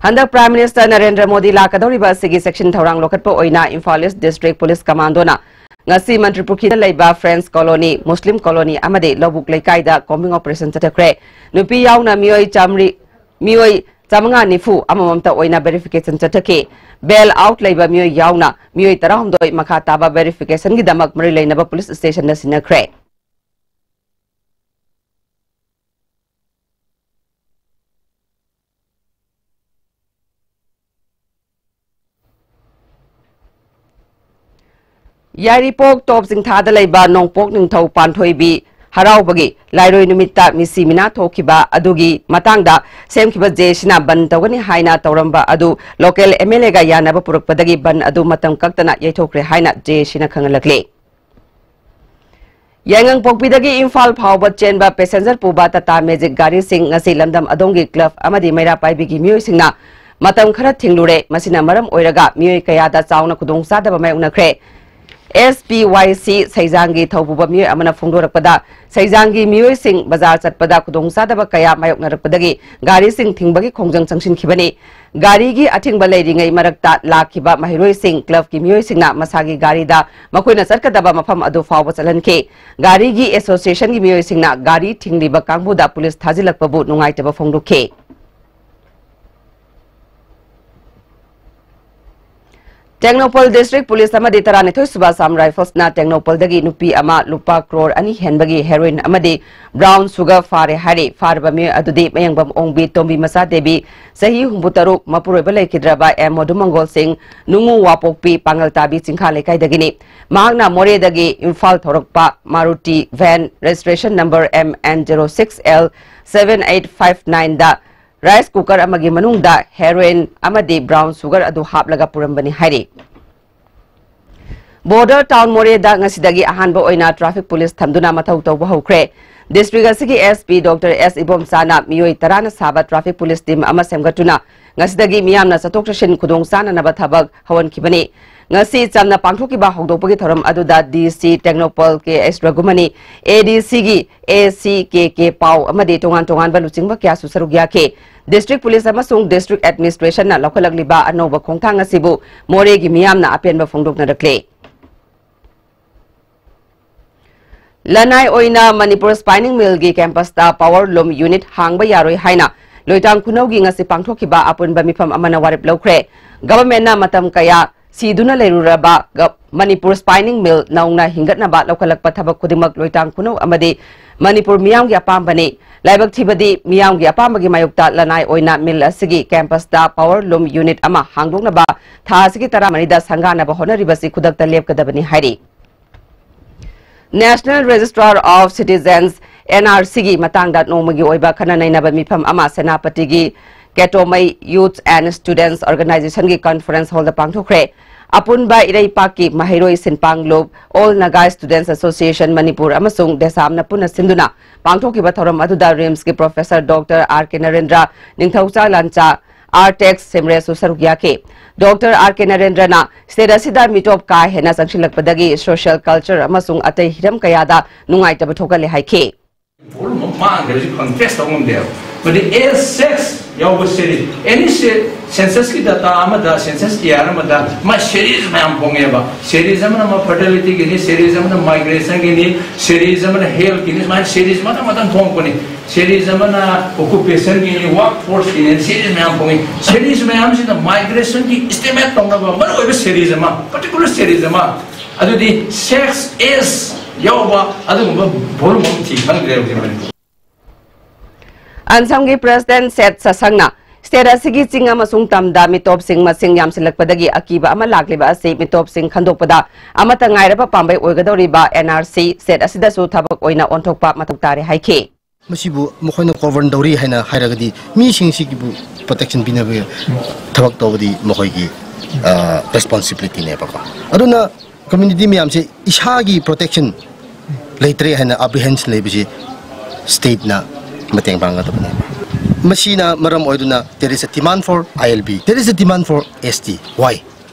ꯍꯟꯗꯛ Prime Minister ꯅꯔꯦꯟꯗ꯭ꯔ ꯃꯣꯗꯤ ꯂꯥꯛꯀꯗꯧꯔꯤꯕ ꯑꯁꯤꯒꯤ ꯆꯦꯛꯁꯤꯟ ꯊꯧꯔꯥꯡ ꯂꯧꯈꯠꯄ ꯑꯣꯏꯅ Imphal East District Police Commando ꯅ ꯉꯁꯤ ꯃꯟꯇ꯭ꯔꯤꯄꯨꯈ꯭ꯔꯤꯗ ꯂꯩꯕ French Colony, Muslim Colony ꯑꯃꯗꯤ ꯂꯧꯕꯨꯛ ꯂꯩꯀꯥꯏꯗ combing operation ꯆꯠꯊꯈ꯭ꯔꯦ꯫ ꯅꯨꯄꯤ ꯌꯥꯎꯅ ꯃꯤꯑꯣꯏ ꯆꯥꯃꯔꯤ, ꯃꯤꯑꯣꯏ ꯆꯥꯃꯉꯥ ꯅꯤꯐꯨ ꯑꯃꯃꯝꯇ ꯑꯣꯏꯅ verification ꯆꯠꯊꯈꯤ꯫ Bail out ꯂꯩꯕ ꯃꯤꯑꯣꯏ ꯌꯥꯎꯅ ꯃꯤꯑꯣꯏ ꯇꯔꯥꯍꯨꯝꯗꯣꯏ ꯃꯈꯥ ꯇꯥꯕ verification ꯒꯤꯗꯃꯛ ꯃꯔꯤ ꯂꯩꯅꯕ police station ꯗ ꯁꯤꯟꯅꯈ꯭ꯔꯦ꯫ ꯌꯥꯏꯔꯤꯄꯣꯛ ꯇꯣꯞ ꯆꯤꯡꯊꯥꯗ ꯂꯩꯕ ꯅꯣꯡꯄꯣꯛ ꯅꯤꯡꯊꯧ ꯄꯥꯟꯊꯣꯏꯕꯤ ꯍꯔꯥꯎꯕꯒꯤ ꯂꯥꯏꯔꯣꯏ ꯅꯨꯃꯤꯠꯇ ꯃꯤꯁꯤ ꯃꯤꯅꯥ ꯊꯣꯛꯈꯤꯕ ꯑꯗꯨꯒꯤ ꯃꯇꯥꯡꯗ ꯁꯦꯝꯈꯤꯕ JAC ꯅ ꯕꯟ ꯇꯧꯒꯅꯤ ꯍꯥꯏꯅ ꯇꯧꯔꯝꯕ ꯑꯗꯨ local MLA ꯒ ꯌꯥꯅꯕ ꯄꯨꯔꯛꯄꯗꯒꯤ ꯕꯟ ꯑꯗꯨ ꯃꯇꯝ ꯀꯛꯇꯅ ꯌꯩꯊꯣꯛꯈ꯭ꯔꯦ ꯍꯥꯏꯅ JAC ꯅ ꯈꯪꯍꯜꯂꯛꯂꯤ꯫ ꯌꯥꯏꯉꯪꯄꯣꯛꯄꯤꯗꯒꯤ ꯏꯝꯐꯥꯜ ꯐꯥꯎꯕ ꯆꯦꯟꯕ passenger ꯄꯨꯕ Tata Magic ꯒꯥꯔꯤꯁꯤꯡ ꯉꯁꯤ ꯂꯝꯗꯝ ꯑꯗꯣꯝꯒꯤ club ꯑꯃꯗꯤ ꯃꯩꯔꯥ ꯄꯥꯏꯕꯤꯒꯤ ꯃꯤꯑꯣꯏꯁꯤꯡꯅ ꯃꯇꯝ ꯈꯔ ꯊꯤꯡꯂꯨꯔꯦ꯫ ꯃꯁꯤꯅ ꯃꯔꯝ ꯑꯣꯏꯔꯒ ꯃꯤꯑꯣꯏ ꯀꯌꯥꯗ ꯆꯥꯎꯅ ꯈꯨꯗꯣꯡꯆꯥꯗꯕ ꯃꯥꯌꯣꯛꯅꯈ꯭ꯔꯦ꯫ SPYC ꯁꯩꯖꯥꯡꯒꯤ ꯊꯧꯄꯨꯕ ꯃꯤꯑꯣꯏ ꯑꯃꯅ ꯐꯣꯡꯗꯣꯔꯛꯄꯗ, ꯁꯩꯖꯥꯡꯒꯤ ꯃꯤꯑꯣꯏꯁꯤꯡ ꯕꯖꯥꯔ ꯆꯠꯄꯗ ꯈꯨꯗꯣꯡꯆꯥꯗꯕ ꯀꯌꯥ ꯃꯥꯌꯣꯛꯅꯔꯛꯄꯗꯒꯤ ꯒꯥꯔꯤꯁꯤꯡ ꯊꯤꯡꯕꯒꯤ ꯈꯣꯡꯖꯪ ꯆꯪꯁꯤꯟꯈꯤꯕꯅꯤ꯫ ꯒꯥꯔꯤꯒꯤ ꯑꯊꯤꯡꯕ ꯂꯩꯔꯤꯉꯩ ꯃꯔꯛꯇ ꯂꯥꯛꯈꯤꯕ ꯃꯍꯩꯔꯣꯏꯁꯤꯡ club ꯀꯤ ꯃꯤꯑꯣꯏꯁꯤꯡꯅ ꯃꯁꯥꯒꯤ ꯒꯥꯔꯤꯗ ꯃꯈꯣꯏꯅ ꯆꯠꯀꯗꯕ ꯃꯐꯝ ꯑꯗꯨ ꯐꯥꯎꯕ ꯆꯠꯍꯟꯈꯤ꯫ ꯒꯥꯔꯤꯒꯤ association ꯒꯤ ꯃꯤꯑꯣꯏꯁꯤꯡꯅ ꯒꯥꯔꯤ ꯊꯤꯡꯂꯤꯕ ꯀꯥꯡꯕꯨꯗ police ꯊꯥꯖꯤꯜꯂꯛꯄꯕꯨ ꯅꯨꯡꯉꯥꯏꯇꯕ ꯐꯣꯡꯗꯣꯛꯈꯤ꯫ ꯇꯦꯡꯅꯧꯄꯜ District Police ꯑꯃꯗꯤ ꯇꯔꯥꯅꯤꯊꯣꯏ ꯁꯨꯕ Assam Rifles ꯅ ꯇꯦꯡꯅꯧꯄꯜꯗꯒꯤ ꯅꯨꯄꯤ ꯑꯃ ꯂꯨꯄꯥ ꯀ꯭ꯔꯣꯔ ꯑꯅꯤ ꯍꯦꯟꯕꯒꯤ heroin ꯑꯃꯗꯤ brown sugar ꯐꯥꯔꯦ ꯍꯥꯏꯔꯤ꯫ ꯐꯥꯔꯕ ꯃꯤꯑꯣꯏ ꯑꯗꯨꯗꯤ ꯃꯌꯦꯡꯕꯝ ꯑꯣꯡꯕꯤ ꯇꯣꯝꯕꯤ ꯃꯆꯥ ꯗꯦꯕꯤ, ꯆꯍꯤ ꯍꯨꯝꯐꯨꯇꯔꯨꯛ, ꯃꯄꯨꯔꯣꯏꯕ ꯂꯩꯈꯤꯗ꯭ꯔꯕ ꯑꯦꯝ ꯃꯣꯗꯨꯃꯪꯒꯣꯜ ꯁꯤꯡ, ꯅꯨꯡꯉꯨ ꯋꯥꯄꯣꯛꯄꯤ ꯄꯥꯡꯒꯜ ꯇꯥꯕꯤ ꯆꯤꯡꯈꯥ ꯂꯩꯀꯥꯏꯗꯒꯤꯅꯤ꯫ ꯃꯍꯥꯛꯅ ꯃꯣꯔꯦꯗꯒꯤ Imphal ꯊꯧꯔꯛꯄ Maruti van, registration number M N zero six L seven eight five nine ꯗ rice cooker ꯑꯃꯒꯤ ꯃꯅꯨꯡꯗ heroin ꯑꯃꯗꯤ brown sugar ꯑꯗꯨ ꯍꯥꯞꯂꯒ ꯄꯨꯔꯝꯕꯅꯤ ꯍꯥꯏꯔꯤ꯫ Border Town ꯃꯣꯔꯦꯗ ꯉꯁꯤꯗꯒꯤ ꯑꯍꯥꯟꯕ ꯑꯣꯏꯅ traffic police ꯊꯝꯗꯨꯅ ꯃꯊꯧ ꯇꯧꯕ ꯍꯧꯈ꯭ꯔꯦ꯫ District ꯑꯁꯤꯒꯤ S P Doctor S ꯏꯕꯣꯝꯆꯥꯅ ꯃꯤꯑꯣꯏ ꯇꯔꯥꯅ ꯁꯥꯕ traffic police team ꯑꯃ ꯁꯦꯝꯒꯠꯇꯨꯅ ꯉꯁꯤꯗꯒꯤ ꯃꯤꯌꯥꯝꯅ ꯆꯠꯊꯣꯛ ꯆꯠꯁꯤꯟ ꯈꯨꯗꯣꯡ ꯆꯥꯅꯅꯕ ꯊꯕꯛ ꯍꯧꯍꯟꯈꯤꯕꯅꯤ꯫ ꯉꯁꯤ ꯆꯝꯅ ꯄꯥꯡꯊꯣꯛꯈꯤꯕ ꯍꯧꯗꯣꯛꯄꯒꯤ ꯊꯧꯔꯝ ꯑꯗꯨꯗ D C Tengnoupal K H Ragumani, A D C ꯒꯤ A C K K Pao ꯑꯃꯗꯤ ꯇꯣꯉꯥꯟ ꯇꯣꯉꯥꯟꯕ ꯂꯨꯆꯤꯡꯕ ꯀꯌꯥꯁꯨ ꯁꯔꯨꯛ ꯌꯥꯈꯤ꯫ District Police ꯑꯃꯁꯨꯡ District Administration ꯅ ꯂꯧꯈꯠꯂꯛꯂꯤꯕ ꯑꯅꯧꯕ ꯈꯣꯡꯊꯥꯡ ꯑꯁꯤꯕꯨ ꯃꯣꯔꯦꯒꯤ ꯃꯤꯌꯥꯝꯅ ꯑꯄꯦꯟꯕ ꯐꯣꯡꯗꯣꯛꯅꯔꯛꯂꯤ꯫ ꯂꯅꯥꯏ ꯑꯣꯏꯅ ꯃꯅꯤꯄꯨꯔ Spinning Mill ꯒꯤ campus ꯇ power loom unit ꯍꯥꯡꯕ ꯌꯥꯔꯣꯏ ꯍꯥꯏꯅ ꯂꯣꯏꯇꯥꯡ ꯈꯨꯅꯧꯒꯤ ꯉꯁꯤ ꯄꯥꯡꯊꯣꯛꯈꯤꯕ ꯑꯄꯨꯟꯕ ꯃꯤꯐꯝ ꯑꯃꯅ ꯋꯥꯔꯦꯞ ꯂꯧꯈ꯭ꯔꯦ꯫ Government ꯅ ꯃꯇꯝ ꯀꯌꯥ ꯁꯤꯗꯨꯅ ꯂꯩꯔꯨꯔꯕ ꯒ-, ꯃꯅꯤꯄꯨꯔ Spinning Mill ꯅꯧꯅ ꯍꯤꯡꯒꯠꯅꯕ ꯂꯧꯈꯠꯂꯛꯄ ꯊꯕꯛ ꯈꯨꯗꯤꯡꯃꯛ ꯂꯣꯏꯇꯥꯡ ꯈꯨꯅꯧ ꯑꯃꯗꯤ ꯃꯅꯤꯄꯨꯔ ꯃꯤꯌꯥꯝꯒꯤ ꯑꯄꯥꯝꯕꯅꯤ꯫ ꯂꯥꯏꯕꯛ ꯊꯤꯕꯗꯤ ꯃꯤꯌꯥꯝꯒꯤ ꯑꯄꯥꯝꯕꯒꯤ ꯃꯥꯌꯣꯛꯇ ꯂꯅꯥꯏ ꯑꯣꯏꯅ mill ꯑꯁꯤꯒꯤ campus ꯇ power loom unit ꯑꯃ ꯍꯥꯡꯗꯣꯛꯅꯕ ꯊꯥ ꯑꯁꯤꯒꯤ ꯇꯔꯥꯃꯔꯤꯗ ꯁꯪꯒꯥꯅꯕ ꯍꯣꯠꯅꯔꯤꯕꯁꯤ ꯈꯨꯗꯛꯇ ꯂꯦꯞꯀꯗꯕꯅꯤ ꯍꯥꯏꯔꯤ꯫ National Registrar of Citizens, N R C ꯒꯤ ꯃꯇꯥꯡꯗ ꯅꯣꯡꯃꯒꯤ ꯑꯣꯏꯕ ꯈꯟꯅ ꯅꯩꯅꯕ ꯃꯤꯐꯝ ꯑꯃ ꯁꯦꯅꯥꯄꯇꯤꯒꯤ ꯀꯦꯇꯣꯃꯩ Youth and Students Organization ꯒꯤ conference hall ꯗ ꯄꯥꯡꯊꯣꯛꯈ꯭ꯔꯦ꯫ ꯑꯄꯨꯟꯕ ꯏꯔꯩꯄꯥꯛꯀꯤ ꯃꯍꯩꯔꯣꯏ ꯁꯤꯟꯄꯥꯡ ꯂꯨꯞ, All Naga Students Association Manipur ꯑꯃꯁꯨꯡ ꯗꯦꯁꯥꯝꯅ ꯄꯨꯟꯅ ꯁꯤꯟꯗꯨꯅ ꯄꯥꯡꯊꯣꯛꯈꯤꯕ ꯊꯧꯔꯝ ꯑꯗꯨꯗ ꯔꯤꯝꯁꯀꯤ professor Doctor R K Narendra, ꯅꯤꯡꯊꯧꯖꯥ ꯂꯥꯟꯆꯥ, ꯑꯥꯔꯇꯦꯛꯁ ꯁꯦꯝꯔꯦꯁꯨ ꯁꯔꯨꯛ ꯌꯥꯈꯤ꯫ Doctor R K ꯅꯔꯦꯟꯗ꯭ꯔꯅ state ꯑꯁꯤꯗ ꯃꯤꯇꯣꯞ ꯀꯥ ꯍꯦꯟꯅ ꯆꯪꯁꯤꯜꯂꯛꯄꯗꯒꯤ social, culture ꯑꯃꯁꯨꯡ ꯑꯇꯩ ꯍꯤꯔꯝ ꯀꯌꯥꯗ ꯅꯨꯡꯉꯥꯏꯇꯕ ꯊꯣꯛꯍꯜꯂꯦ ꯍꯥꯏꯈꯤ꯫ ꯃꯥꯡꯈ꯭ꯔꯁꯨ ꯀꯟꯐꯦꯁ ꯇꯧ ꯉꯝꯗꯦꯕ꯫ ꯃꯗꯤ ꯑꯦꯁ ꯁꯦꯛꯁ ꯌꯥꯎꯕ ꯁꯦꯔꯤꯁ, ꯑꯦꯅꯤ ꯁꯦꯟꯁꯁꯀꯤ ꯗꯇꯥ ꯑꯃꯗ, ꯁꯦꯟꯁꯁ ꯏꯌꯥꯔ ꯑꯃꯗ ꯃꯥ ꯁꯦꯔꯤꯁ ꯃꯌꯥꯝ ꯐꯣꯡꯉꯦꯕ꯫ ꯁꯦꯔꯤꯁ ꯑꯃꯅ ꯑꯃ ꯐꯔꯇꯤꯂꯤꯇꯤꯒꯤꯅꯤ, ꯁꯦꯔꯤꯁ ꯑꯃꯅ ꯃꯥꯏꯒ꯭ꯔꯦꯁꯟꯒꯤꯅꯤ, ꯁꯦꯔꯤꯁ ꯑꯃꯅ ꯍꯦꯜꯊꯀꯤꯅꯤ, ꯁꯨꯃꯥꯏꯅ ꯁꯦꯔꯤꯁ ꯃꯊꯪ ꯃꯊꯪ ꯊꯣꯛꯂꯛꯄꯅꯤ꯫ ꯁꯦꯔꯤꯁ ꯑꯃꯅ ꯑꯣꯀꯨꯄꯦꯁꯟꯒꯤꯅꯤ, ꯋꯥꯔꯛ ꯐꯣꯔꯁꯀꯤꯅꯤ, ꯁꯦꯔꯤꯁ ꯃꯌꯥꯝ ꯐꯣꯡꯉꯤ꯫ ꯁꯦꯔꯤꯁ ꯃꯌꯥꯝꯁꯤꯗ ꯃꯥꯏꯒ꯭ꯔꯦꯁꯟꯒꯤ ꯏꯁꯇꯤꯃꯦꯠ ꯇꯧꯅꯕ ꯃꯔꯨꯑꯣꯏꯕ ꯁꯦꯔꯤꯁ ꯑꯃ, ꯄꯔꯇꯤꯀꯨꯂꯔ ꯁꯦꯔꯤꯁ ꯑꯃ, ꯑꯗꯨꯗꯤ ꯁꯦꯛꯁ ꯑꯦꯁ ꯌꯥꯎꯕ ꯑꯗꯨꯒꯨꯝꯕ ꯚꯣꯂꯨꯝ ꯑꯃ ꯊꯤ ꯈꯪꯗ꯭ꯔꯦ ꯍꯧꯖꯤꯛ ꯃꯅꯤꯄꯨꯔ꯫ ꯑꯟꯁꯝꯒꯤ President ꯁꯦꯠ ꯁꯁꯪꯅ state ꯑꯁꯤꯒꯤ ꯆꯤꯡ ꯑꯃꯁꯨꯡ ꯇꯝꯗ ꯃꯤꯇꯣꯞꯁꯤꯡ ꯃꯁꯤꯡ ꯌꯥꯝꯁꯤꯜꯂꯛꯄꯗꯒꯤ ꯑꯀꯤꯕ ꯑꯃ ꯂꯥꯛꯂꯤꯕ ꯑꯁꯤ ꯃꯤꯇꯣꯞꯁꯤꯡ ꯈꯟꯗꯣꯛꯄꯗ ꯑꯃꯠꯇ ꯉꯥꯏꯔꯕ ꯄꯥꯝꯕꯩ ꯑꯣꯏꯒꯗꯧꯔꯤꯕ N R C state ꯑꯁꯤꯗꯁꯨ ꯊꯕꯛ ꯑꯣꯏꯅ ꯑꯣꯟꯊꯣꯛꯄ ꯃꯊꯧ ꯇꯥꯔꯦ ꯍꯥꯏꯈꯤ꯫ ꯃꯁꯤꯕꯨ ꯃꯈꯣꯏꯅ ꯒꯣꯚꯔꯟ ꯇꯧꯔꯤ ꯍꯥꯏꯅ ꯍꯥꯏꯔꯒꯗꯤ ꯃꯤꯁꯤꯡꯁꯤꯒꯤꯕꯨ ꯄ꯭ꯔꯣꯇꯦꯛꯁꯟ ꯄꯤꯅꯕꯒꯤ ꯊꯕꯛ ꯇꯧꯕꯗꯤ ꯃꯈꯣꯏꯒꯤ ꯔꯦꯁꯄꯣꯟꯁꯤꯕꯤꯂꯤꯇꯤꯅꯦꯕꯀꯣ꯫ ꯑꯗꯨꯅ ꯀꯝꯃ꯭ꯌꯨꯅꯤꯇꯤ ꯃꯌꯥꯝꯁꯦ ꯏꯁꯥꯒꯤ ꯄ꯭ꯔꯣꯇꯦꯛꯁꯟ ꯂꯩꯇ꯭ꯔꯦ ꯍꯥꯏꯅ ꯑꯦꯄ꯭ꯔꯤꯍꯦꯟꯁꯟ ꯂꯩꯕꯁꯤ State ꯅ ꯃꯇꯦꯡ ꯄꯥꯡꯒꯗꯕꯅꯤ꯫ ꯃꯁꯤꯅ ꯃꯔꯝ ꯑꯣꯏꯗꯨꯅ there is a demand for I L P, there is a demand for S T. Why?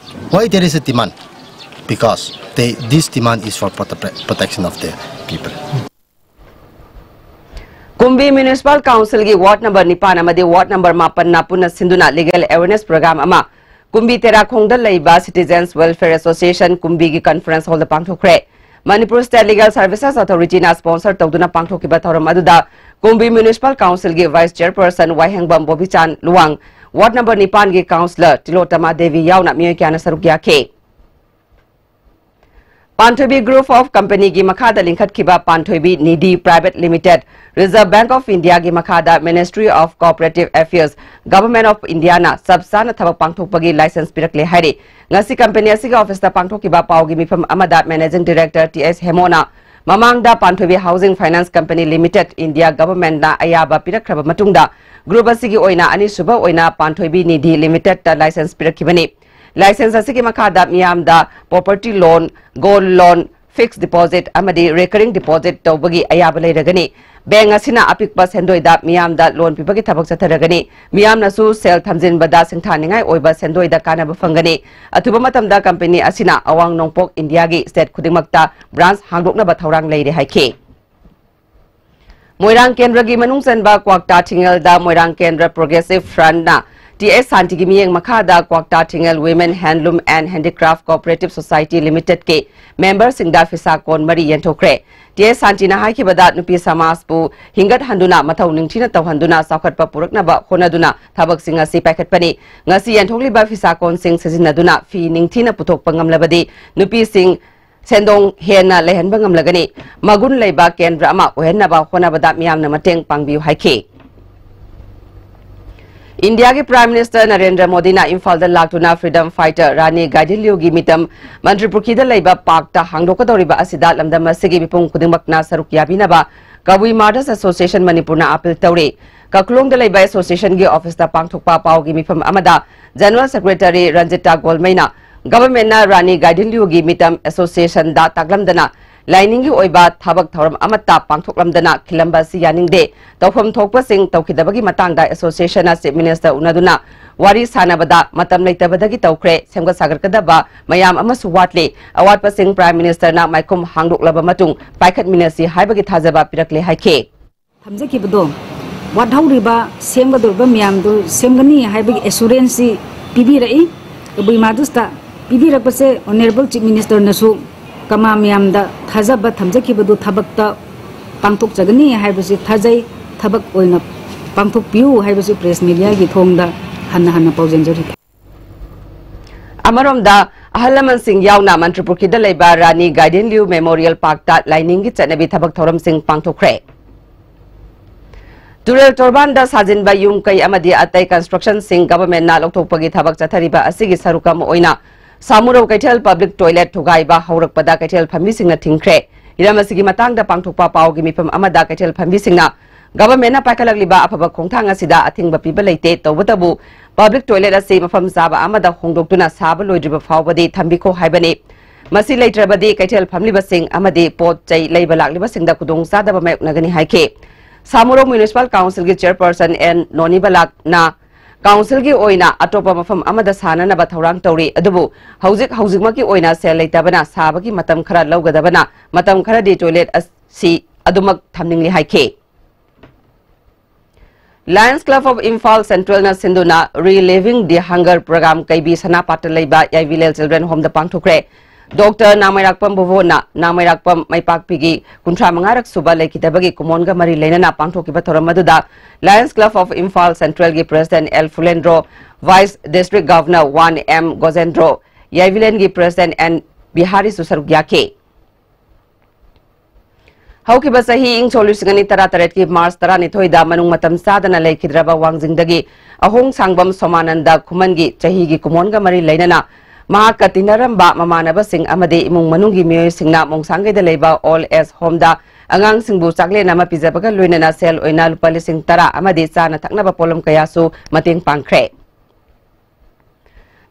Why there is a demand? Because they, this demand is for prote- protection of the people. ꯀꯨꯝꯕꯤ Municipal Council ꯒꯤ ward number ꯅꯤꯄꯥꯟ ꯑꯃꯗꯤ ward number ꯃꯥꯄꯟꯅ ꯄꯨꯟꯅ ꯁꯤꯟꯗꯨꯅ legal awareness program ꯑꯃ ꯀꯨꯝꯕꯤ ꯇꯦꯔꯥꯈꯣꯡꯗ ꯂꯩꯕ Citizens Welfare Association ꯀꯨꯝꯕꯤꯒꯤ conference hall ꯗ ꯄꯥꯡꯊꯣꯛꯈ꯭ꯔꯦ꯫ Manipur State Legal Services Authority ꯅ sponsor ꯇꯧꯗꯨꯅ ꯄꯥꯡꯊꯣꯛꯈꯤꯕ ꯊꯧꯔꯝ ꯑꯗꯨꯗ ꯀꯨꯝꯕꯤ Municipal Council ꯒꯤ Vice Chairperson ꯋꯥꯍꯦꯡꯕꯝ ꯕꯣꯕꯤꯆꯥꯟ ꯂꯨꯋꯥꯡ, ward number ꯅꯤꯄꯥꯟ ꯒꯤ councillor ꯇꯤꯂꯣꯇꯃꯥ ꯗꯦꯕꯤ ꯌꯥꯎꯅ ꯃꯤꯑꯣꯏ ꯀꯌꯥꯅ ꯁꯔꯨꯛ ꯌꯥꯈꯤ꯫ ꯄꯥꯟꯊꯣꯏꯕꯤ Group of Company ꯒꯤ ꯃꯈꯥꯗ ꯂꯤꯡꯈꯠꯈꯤꯕ ꯄꯥꯟꯊꯣꯏꯕꯤ Nidhi Private Limited, Reserve Bank of India ꯒꯤ ꯃꯈꯥꯗ Ministry of Cooperative Affairs, Government of India ꯅ ꯆꯞ ꯆꯥꯅ ꯊꯕꯛ ꯄꯥꯡꯊꯣꯛꯄꯒꯤ license ꯄꯤꯔꯛꯂꯦ ꯍꯥꯏꯔꯤ꯫ ꯉꯁꯤ company ꯑꯁꯤꯒꯤ office ꯇ ꯄꯥꯡꯊꯣꯛꯈꯤꯕ ꯄꯥꯎꯒꯤ ꯃꯤꯐꯝ ꯑꯃꯗ Managing Director ꯇꯤ ꯑꯦꯁ ꯍꯦꯃꯣꯅ ꯃꯃꯥꯡꯗ ꯄꯥꯟꯊꯣꯏꯕꯤ Housing Finance Company Limited India Government ꯅ ꯑꯌꯥꯕ ꯄꯤꯔꯛꯈ꯭ꯔꯕ ꯃꯇꯨꯡꯗ group ꯑꯁꯤꯒꯤ ꯑꯣꯏꯅ ꯑꯅꯤꯁꯨꯕ ꯑꯣꯏꯅ ꯄꯥꯟꯊꯣꯏꯕꯤ ꯅꯤꯙꯤ Limited ꯇ license ꯄꯤꯔꯛꯈꯤꯕꯅꯤ꯫ License ꯑꯁꯤꯒꯤ ꯃꯈꯥꯗ ꯃꯤꯌꯥꯝꯗ property loan, gold loan, fixed deposit ꯑꯃꯗꯤ recurring deposit ꯇꯧꯕꯒꯤ ꯑꯌꯥꯕ ꯂꯩꯔꯒꯅꯤ꯫ Bank ꯑꯁꯤꯅ ꯑꯄꯤꯛꯄ ꯁꯦꯟꯗꯣꯏꯗ ꯃꯤꯌꯥꯝꯗ loan ꯄꯤꯕꯒꯤ ꯊꯕꯛ ꯆꯠꯊꯔꯒꯅꯤ꯫ ꯃꯤꯌꯥꯝꯅꯁꯨ ꯁꯦꯜ ꯊꯝꯖꯤꯟꯕꯗ ꯁꯤꯡꯊꯥꯅꯤꯡꯉꯥꯏ ꯑꯣꯏꯕ ꯁꯦꯟꯗꯣꯏꯗ ꯀꯥꯟꯅꯕ ꯐꯪꯒꯅꯤ꯫ ꯑꯊꯨꯕ ꯃꯇꯝꯗ company ꯑꯁꯤꯅ ꯑꯋꯥꯡ ꯅꯣꯡꯄꯣꯛ India ꯒꯤ state ꯈꯨꯗꯤꯡꯃꯛꯇ branch ꯍꯥꯡꯗꯣꯛꯅꯕ ꯊꯧꯔꯥꯡ ꯂꯩꯔꯦ ꯍꯥꯏꯈꯤ꯫ ꯃꯣꯏꯔꯥꯡ ꯀꯦꯟꯗ꯭ꯔꯒꯤ ꯃꯅꯨꯡ ꯆꯟꯕ ꯀ꯭ꯋꯥꯛꯇꯥ ꯊꯤꯡꯉꯦꯜꯗ ꯃꯣꯏꯔꯥꯡ ꯀꯦꯟꯗ꯭ꯔ Progressive Front ꯅ ꯇꯤ ꯑꯦꯁ ꯁꯥꯟꯇꯤꯒꯤ ꯃꯤꯠꯌꯦꯡ ꯃꯈꯥꯗ ꯀ꯭ꯋꯥꯛꯇꯥ ꯊꯤꯡꯉꯦꯜ Women Handloom and Handicraft Cooperative Society Limited ꯀꯤ member ꯁꯤꯡꯗ ꯐꯤꯁꯥ ꯀꯣꯟ ꯃꯔꯤ ꯌꯦꯟꯊꯣꯛꯈ꯭ꯔꯦ꯫ ꯇꯤ ꯑꯦꯁ ꯁꯥꯟꯇꯤꯅ ꯍꯥꯏꯈꯤꯕꯗ, ꯅꯨꯄꯤ ꯁꯃꯥꯖꯄꯨ ꯍꯤꯡꯒꯠꯍꯟꯗꯨꯅ ꯃꯊꯧ ꯅꯤꯡꯊꯤꯅ ꯇꯧꯍꯟꯗꯨꯅ ꯆꯥꯎꯈꯠꯄ ꯄꯨꯔꯛꯅꯕ ꯍꯣꯠꯅꯗꯨꯅ ꯊꯕꯛꯁꯤꯡ ꯑꯁꯤ ꯄꯥꯏꯈꯠꯄꯅꯤ꯫ ꯉꯁꯤ ꯌꯦꯟꯊꯣꯛꯂꯤꯕ ꯐꯤꯁꯥ ꯀꯣꯟꯁꯤꯡ ꯁꯤꯖꯤꯟꯅꯗꯨꯅ ꯐꯤ ꯅꯤꯡꯊꯤꯅ ꯄꯨꯊꯣꯛꯄ ꯉꯝꯂꯕꯗꯤ ꯅꯨꯄꯤꯁꯤꯡ ꯁꯦꯟꯗꯣꯡ ꯍꯦꯟꯅ ꯂꯩꯍꯟꯕ ꯉꯝꯂꯒꯅꯤ꯫ ꯃꯒꯨꯟ ꯂꯩꯕ ꯀꯦꯟꯗ꯭ꯔ ꯑꯃ ꯑꯣꯏꯍꯟꯅꯕ ꯍꯣꯠꯅꯕꯗ ꯃꯤꯌꯥꯝꯅ ꯃꯇꯦꯡ ꯄꯥꯡꯕꯤꯌꯨ ꯍꯥꯏꯈꯤ꯫ ꯏꯟꯗꯤꯌꯥꯒꯤ Prime Minister ꯅꯔꯦꯟꯗ꯭ꯔ ꯃꯣꯗꯤꯅ ꯏꯝꯐꯥꯜꯗ ꯂꯥꯛꯇꯨꯅ freedom fighter ꯔꯥꯅꯤ ꯒꯥꯏꯗꯤꯟꯂꯤꯌꯨꯒꯤ ꯃꯤꯇꯝ ꯃꯟꯇ꯭ꯔꯤꯄꯨꯈ꯭ꯔꯤꯗ ꯂꯩꯕ park ꯇ ꯍꯥꯡꯗꯣꯛꯀꯗꯧꯔꯤꯕ ꯑꯁꯤꯗ ꯂꯝꯗꯝ ꯑꯁꯤꯒꯤ ꯃꯤꯄꯨꯝ ꯈꯨꯗꯤꯡꯃꯛꯅ ꯁꯔꯨꯛ ꯌꯥꯕꯤꯅꯕ Kabui Martyrs Association ꯃꯅꯤꯄꯨꯔꯅ appeal ꯇꯧꯔꯤ꯫ ꯀꯥꯈꯂꯣꯡꯗ ꯂꯩꯕ association ꯒꯤ office ꯇ ꯄꯥꯡꯊꯣꯛꯄ ꯄꯥꯎꯒꯤ ꯃꯤꯐꯝ ꯑꯃꯗ General Secretary ꯔꯟꯖꯤꯇꯥ ꯒꯣꯜꯃꯩꯅ government ꯅ ꯔꯥꯅꯤ ꯒꯥꯏꯗꯤꯟꯂꯤꯌꯨꯒꯤ ꯃꯤꯇꯝ association ꯗ ꯇꯥꯛꯂꯝꯗꯅ ꯂꯥꯏꯅꯤꯡꯒꯤ ꯑꯣꯏꯕ ꯊꯕꯛ ꯊꯧꯔꯝ ꯑꯃꯠꯇ ꯄꯥꯡꯊꯣꯛꯂꯝꯗꯅ ꯈꯤꯜꯂꯝꯕ ꯑꯁꯤ ꯌꯥꯅꯤꯡꯗꯦ꯫ ꯇꯧꯐꯝ ꯊꯣꯛꯄꯁꯤꯡ ꯇꯧꯈꯤꯗꯕꯒꯤ ꯃꯇꯥꯡꯗ association ꯅ Chief Minister ꯎꯅꯗꯨꯅ ꯋꯥꯔꯤ ꯁꯥꯅꯕꯗ ꯃꯇꯝ ꯂꯩꯇꯕꯗꯒꯤ ꯇꯧꯈ꯭ꯔꯦ, ꯁꯦꯝꯒꯠ ꯁꯥꯒꯠꯀꯗꯕ ꯃꯌꯥꯝ ꯑꯃꯁꯨ ꯋꯥꯠꯂꯤ꯫ ꯑꯋꯥꯠꯄꯁꯤꯡ Prime Minister ꯅ ꯃꯥꯏꯈꯨꯝ ꯍꯥꯡꯗꯣꯛꯂꯕ ꯃꯇꯨꯡ ꯄꯥꯏꯈꯠꯃꯤꯟꯅꯁꯤ ꯍꯥꯏꯕꯒꯤ ꯊꯥꯖꯕ ꯄꯤꯔꯛꯂꯦ ꯍꯥꯏꯈꯤ꯫ ꯊꯝꯖꯈꯤꯕꯗꯣ ꯋꯥꯠꯍꯧꯔꯤꯕ ꯁꯦꯝꯒꯗꯧꯔꯤꯕ ꯃꯌꯥꯝꯗꯨ ꯁꯦꯝꯒꯅꯤ ꯍꯥꯏꯕꯒꯤ assurance ꯁꯤ ꯄꯤꯕꯤꯔꯛꯏ꯫ ꯀꯕꯨꯏ ꯃꯥꯗꯨꯁꯇ ꯄꯤꯕꯤꯔꯛꯄꯁꯦ Honourable Chief Minister ꯅꯁꯨ ꯀꯃꯥ ꯃꯌꯥꯝꯗ ꯊꯥꯖꯕ ꯊꯝꯖꯈꯤꯕꯗꯨ ꯊꯕꯛꯇ ꯄꯥꯡꯊꯣꯛꯆꯒꯅꯤ ꯍꯥꯏꯕꯁꯤ ꯊꯥꯖꯩ꯫ ꯊꯕꯛ ꯑꯣꯏꯅ ꯄꯥꯡꯊꯣꯛꯄꯤꯌꯨ ꯍꯥꯏꯕꯁꯤ press media ꯒꯤ ꯊꯣꯡꯗ ꯍꯟꯅ ꯍꯟꯅ ꯄꯥꯎꯖꯦꯟꯖꯔꯤ꯫ ꯑꯃꯔꯣꯝꯗ, ꯑꯍꯜ ꯂꯃꯟꯁꯤꯡ ꯌꯥꯎꯅ ꯃꯟꯇ꯭ꯔꯤꯄꯨꯈ꯭ꯔꯤꯗ ꯂꯩꯕ ꯔꯥꯅꯤ ꯒꯥꯏꯗꯤꯟ ꯂꯤꯌꯨ Memorial Park ꯇ ꯂꯥꯏꯅꯤꯡꯒꯤ ꯆꯠꯅꯕꯤ ꯊꯕꯛ ꯊꯧꯔꯝꯁꯤꯡ ꯄꯥꯡꯊꯣꯛꯈ꯭ꯔꯦ꯫ ꯇꯨꯔꯦꯜ ꯇꯣꯔꯕꯥꯟꯗ ꯁꯥꯖꯤꯟꯕ ꯌꯨꯝ ꯀꯩ ꯑꯃꯗꯤ ꯑꯇꯩ construction ꯁꯤꯡ government ꯅ ꯂꯧꯊꯣꯛꯄꯒꯤ ꯊꯕꯛ ꯆꯠꯊꯔꯤꯕ ꯑꯁꯤꯒꯤ ꯁꯔꯨꯛ ꯑꯃ ꯑꯣꯏꯅ ꯁꯥꯃꯨꯔꯧ ꯀꯩꯊꯦꯜ public toilet ꯊꯨꯒꯥꯏꯕ ꯍꯧꯔꯛꯄꯗ ꯀꯩꯊꯦꯜ ꯐꯝꯕꯤꯁꯤꯡꯅ ꯊꯤꯡꯈ꯭ꯔꯦ꯫ ꯍꯤꯔꯝ ꯑꯁꯤꯒꯤ ꯃꯇꯥꯡꯗ ꯄꯥꯡꯊꯣꯛꯄ ꯄꯥꯎꯒꯤ ꯃꯤꯐꯝ ꯑꯃꯗ ꯀꯩꯊꯦꯜ ꯐꯝꯕꯤꯁꯤꯡꯅ government ꯅ ꯄꯥꯏꯈꯠꯂꯛꯂꯤꯕ ꯑꯐꯕ ꯈꯣꯡꯊꯥꯡ ꯑꯁꯤꯗ ꯑꯊꯤꯡꯕ ꯄꯤꯕ ꯂꯩꯇꯦ, ꯇꯧꯕꯇꯕꯨ public toilet ꯑꯁꯤ ꯃꯐꯝ ꯆꯥꯕ ꯑꯃꯗ ꯍꯣꯡꯗꯣꯛꯇꯨꯅ ꯁꯥꯕ ꯂꯣꯏꯗ꯭ꯔꯤꯕ ꯐꯥꯎꯕꯗꯤ ꯊꯝꯕꯤꯈꯣ ꯍꯥꯏꯕꯅꯤ꯫ ꯃꯁꯤ ꯂꯩꯇ꯭ꯔꯕꯗꯤ ꯀꯩꯊꯦꯜ ꯐꯝꯂꯤꯕꯁꯤꯡ ꯑꯃꯗꯤ ꯄꯣꯠ ꯆꯩ ꯂꯩꯕ ꯂꯥꯛꯂꯤꯕꯁꯤꯡꯗ ꯈꯨꯗꯣꯡꯆꯥꯗꯕ ꯃꯥꯌꯣꯛꯅꯒꯅꯤ ꯍꯥꯏꯈꯤ꯫ ꯁꯥꯃꯨꯔꯧ Municipal Council ꯒꯤ Chairperson ꯑꯦꯟ ꯅꯣꯅꯤꯕꯂꯥꯛꯅ council ꯒꯤ ꯑꯣꯏꯅ ꯑꯇꯣꯞꯄ ꯃꯐꯝ ꯑꯃꯗ ꯁꯥꯅꯅꯕ ꯊꯧꯔꯥꯡ ꯇꯧꯔꯤ, ꯑꯗꯨꯕꯨ ꯍꯧꯖꯤꯛ ꯍꯧꯖꯤꯛꯃꯛꯀꯤ ꯑꯣꯏꯅ ꯁꯦꯜ ꯂꯩꯇꯕꯅ ꯁꯥꯕꯒꯤ ꯃꯇꯝ ꯈꯔ ꯂꯧꯒꯗꯕꯅ ꯃꯇꯝ ꯈꯔꯗꯤ toilet ꯑꯁꯤ ꯑꯗꯨꯃꯛ ꯊꯝꯅꯤꯡꯂꯤ ꯍꯥꯏꯈꯤ꯫ Lions Club of Imphal Central ꯅ ꯁꯤꯟꯗꯨꯅ Reliving the Hunger Program ꯀꯩꯕꯤ ꯁꯅꯥꯄꯥꯠꯇ ꯂꯩꯕ ꯌꯥꯏꯕꯤꯂꯦꯜ Children Home ꯗ ꯄꯥꯡꯊꯣꯛꯈ꯭ꯔꯦ꯫ ꯗꯣꯛꯇꯔ ꯅꯥꯃꯩꯔꯥꯛꯄꯝ ꯚꯨꯕꯣꯟꯅ ꯅꯥꯃꯩꯔꯥꯛꯄꯝ ꯃꯩꯄꯥꯛꯄꯤꯒꯤ ꯀꯨꯟꯊ꯭ꯔꯥ ꯃꯉꯥꯔꯛ ꯁꯨꯕ ꯂꯩꯈꯤꯗꯕꯒꯤ ꯀꯨꯃꯣꯟꯒ ꯃꯔꯤ ꯂꯩꯅꯅ ꯄꯥꯡꯊꯣꯛꯈꯤꯕ ꯊꯧꯔꯝ ꯑꯗꯨꯗ Lions Club of Imphal Central ꯒꯤ President L Phulendro, Vice District Governor one M Gojendro, ꯌꯥꯏꯕꯤꯂꯦꯟꯒꯤ President ꯑꯦꯟ ꯕꯤꯍꯥꯔꯤꯁꯨ ꯁꯔꯨꯛ ꯌꯥꯈꯤ꯫ ꯍꯧꯈꯤꯕ ꯆꯍꯤ ꯏꯪ ꯁꯣꯛ ꯂꯤꯁꯤꯡ ꯑꯅꯤ ꯇꯔꯥꯇꯔꯦꯠꯀꯤ ꯃꯥꯔꯆ ꯇꯔꯥꯅꯤꯊꯣꯏꯗ ꯃꯅꯨꯡ ꯃꯇꯝ ꯆꯥꯗꯅ ꯂꯩꯈꯤꯗ꯭ꯔꯕ ꯋꯥꯡꯖꯤꯡꯗꯒꯤ ꯑꯍꯣꯡ ꯁꯥꯡꯕꯝ ꯁꯣꯃꯥꯅꯟꯗ ꯈꯨꯃꯟꯒꯤ ꯆꯍꯤꯒꯤ ꯀꯨꯃꯣꯟꯒ ꯃꯔꯤ ꯂꯩꯅꯅ ꯃꯍꯥꯛꯀ ꯇꯤꯟꯅꯔꯝꯕ ꯃꯃꯥꯟꯅꯕꯁꯤꯡ ꯑꯃꯗꯤ ꯏꯃꯨꯡ ꯃꯅꯨꯡꯒꯤ ꯃꯤꯑꯣꯏꯁꯤꯡꯅ ꯃꯣꯡꯁꯥꯡꯒꯩꯗ ꯂꯩꯕ Old Age Home ꯗ ꯑꯉꯥꯡꯁꯤꯡꯕꯨ ꯆꯥꯛꯂꯦꯟ ꯑꯃ ꯄꯤꯖꯕꯒ ꯂꯣꯏꯅꯅ ꯁꯦꯜ ꯑꯣꯏꯅ ꯂꯨꯄꯥ ꯂꯤꯁꯤꯡ ꯇꯔꯥ ꯑꯃꯗꯤ ꯆꯥꯅ ꯊꯛꯅꯕ ꯄꯣꯠꯂꯝ ꯀꯌꯥꯁꯨ ꯃꯇꯦꯡ ꯄꯥꯡꯈ꯭ꯔꯦ꯫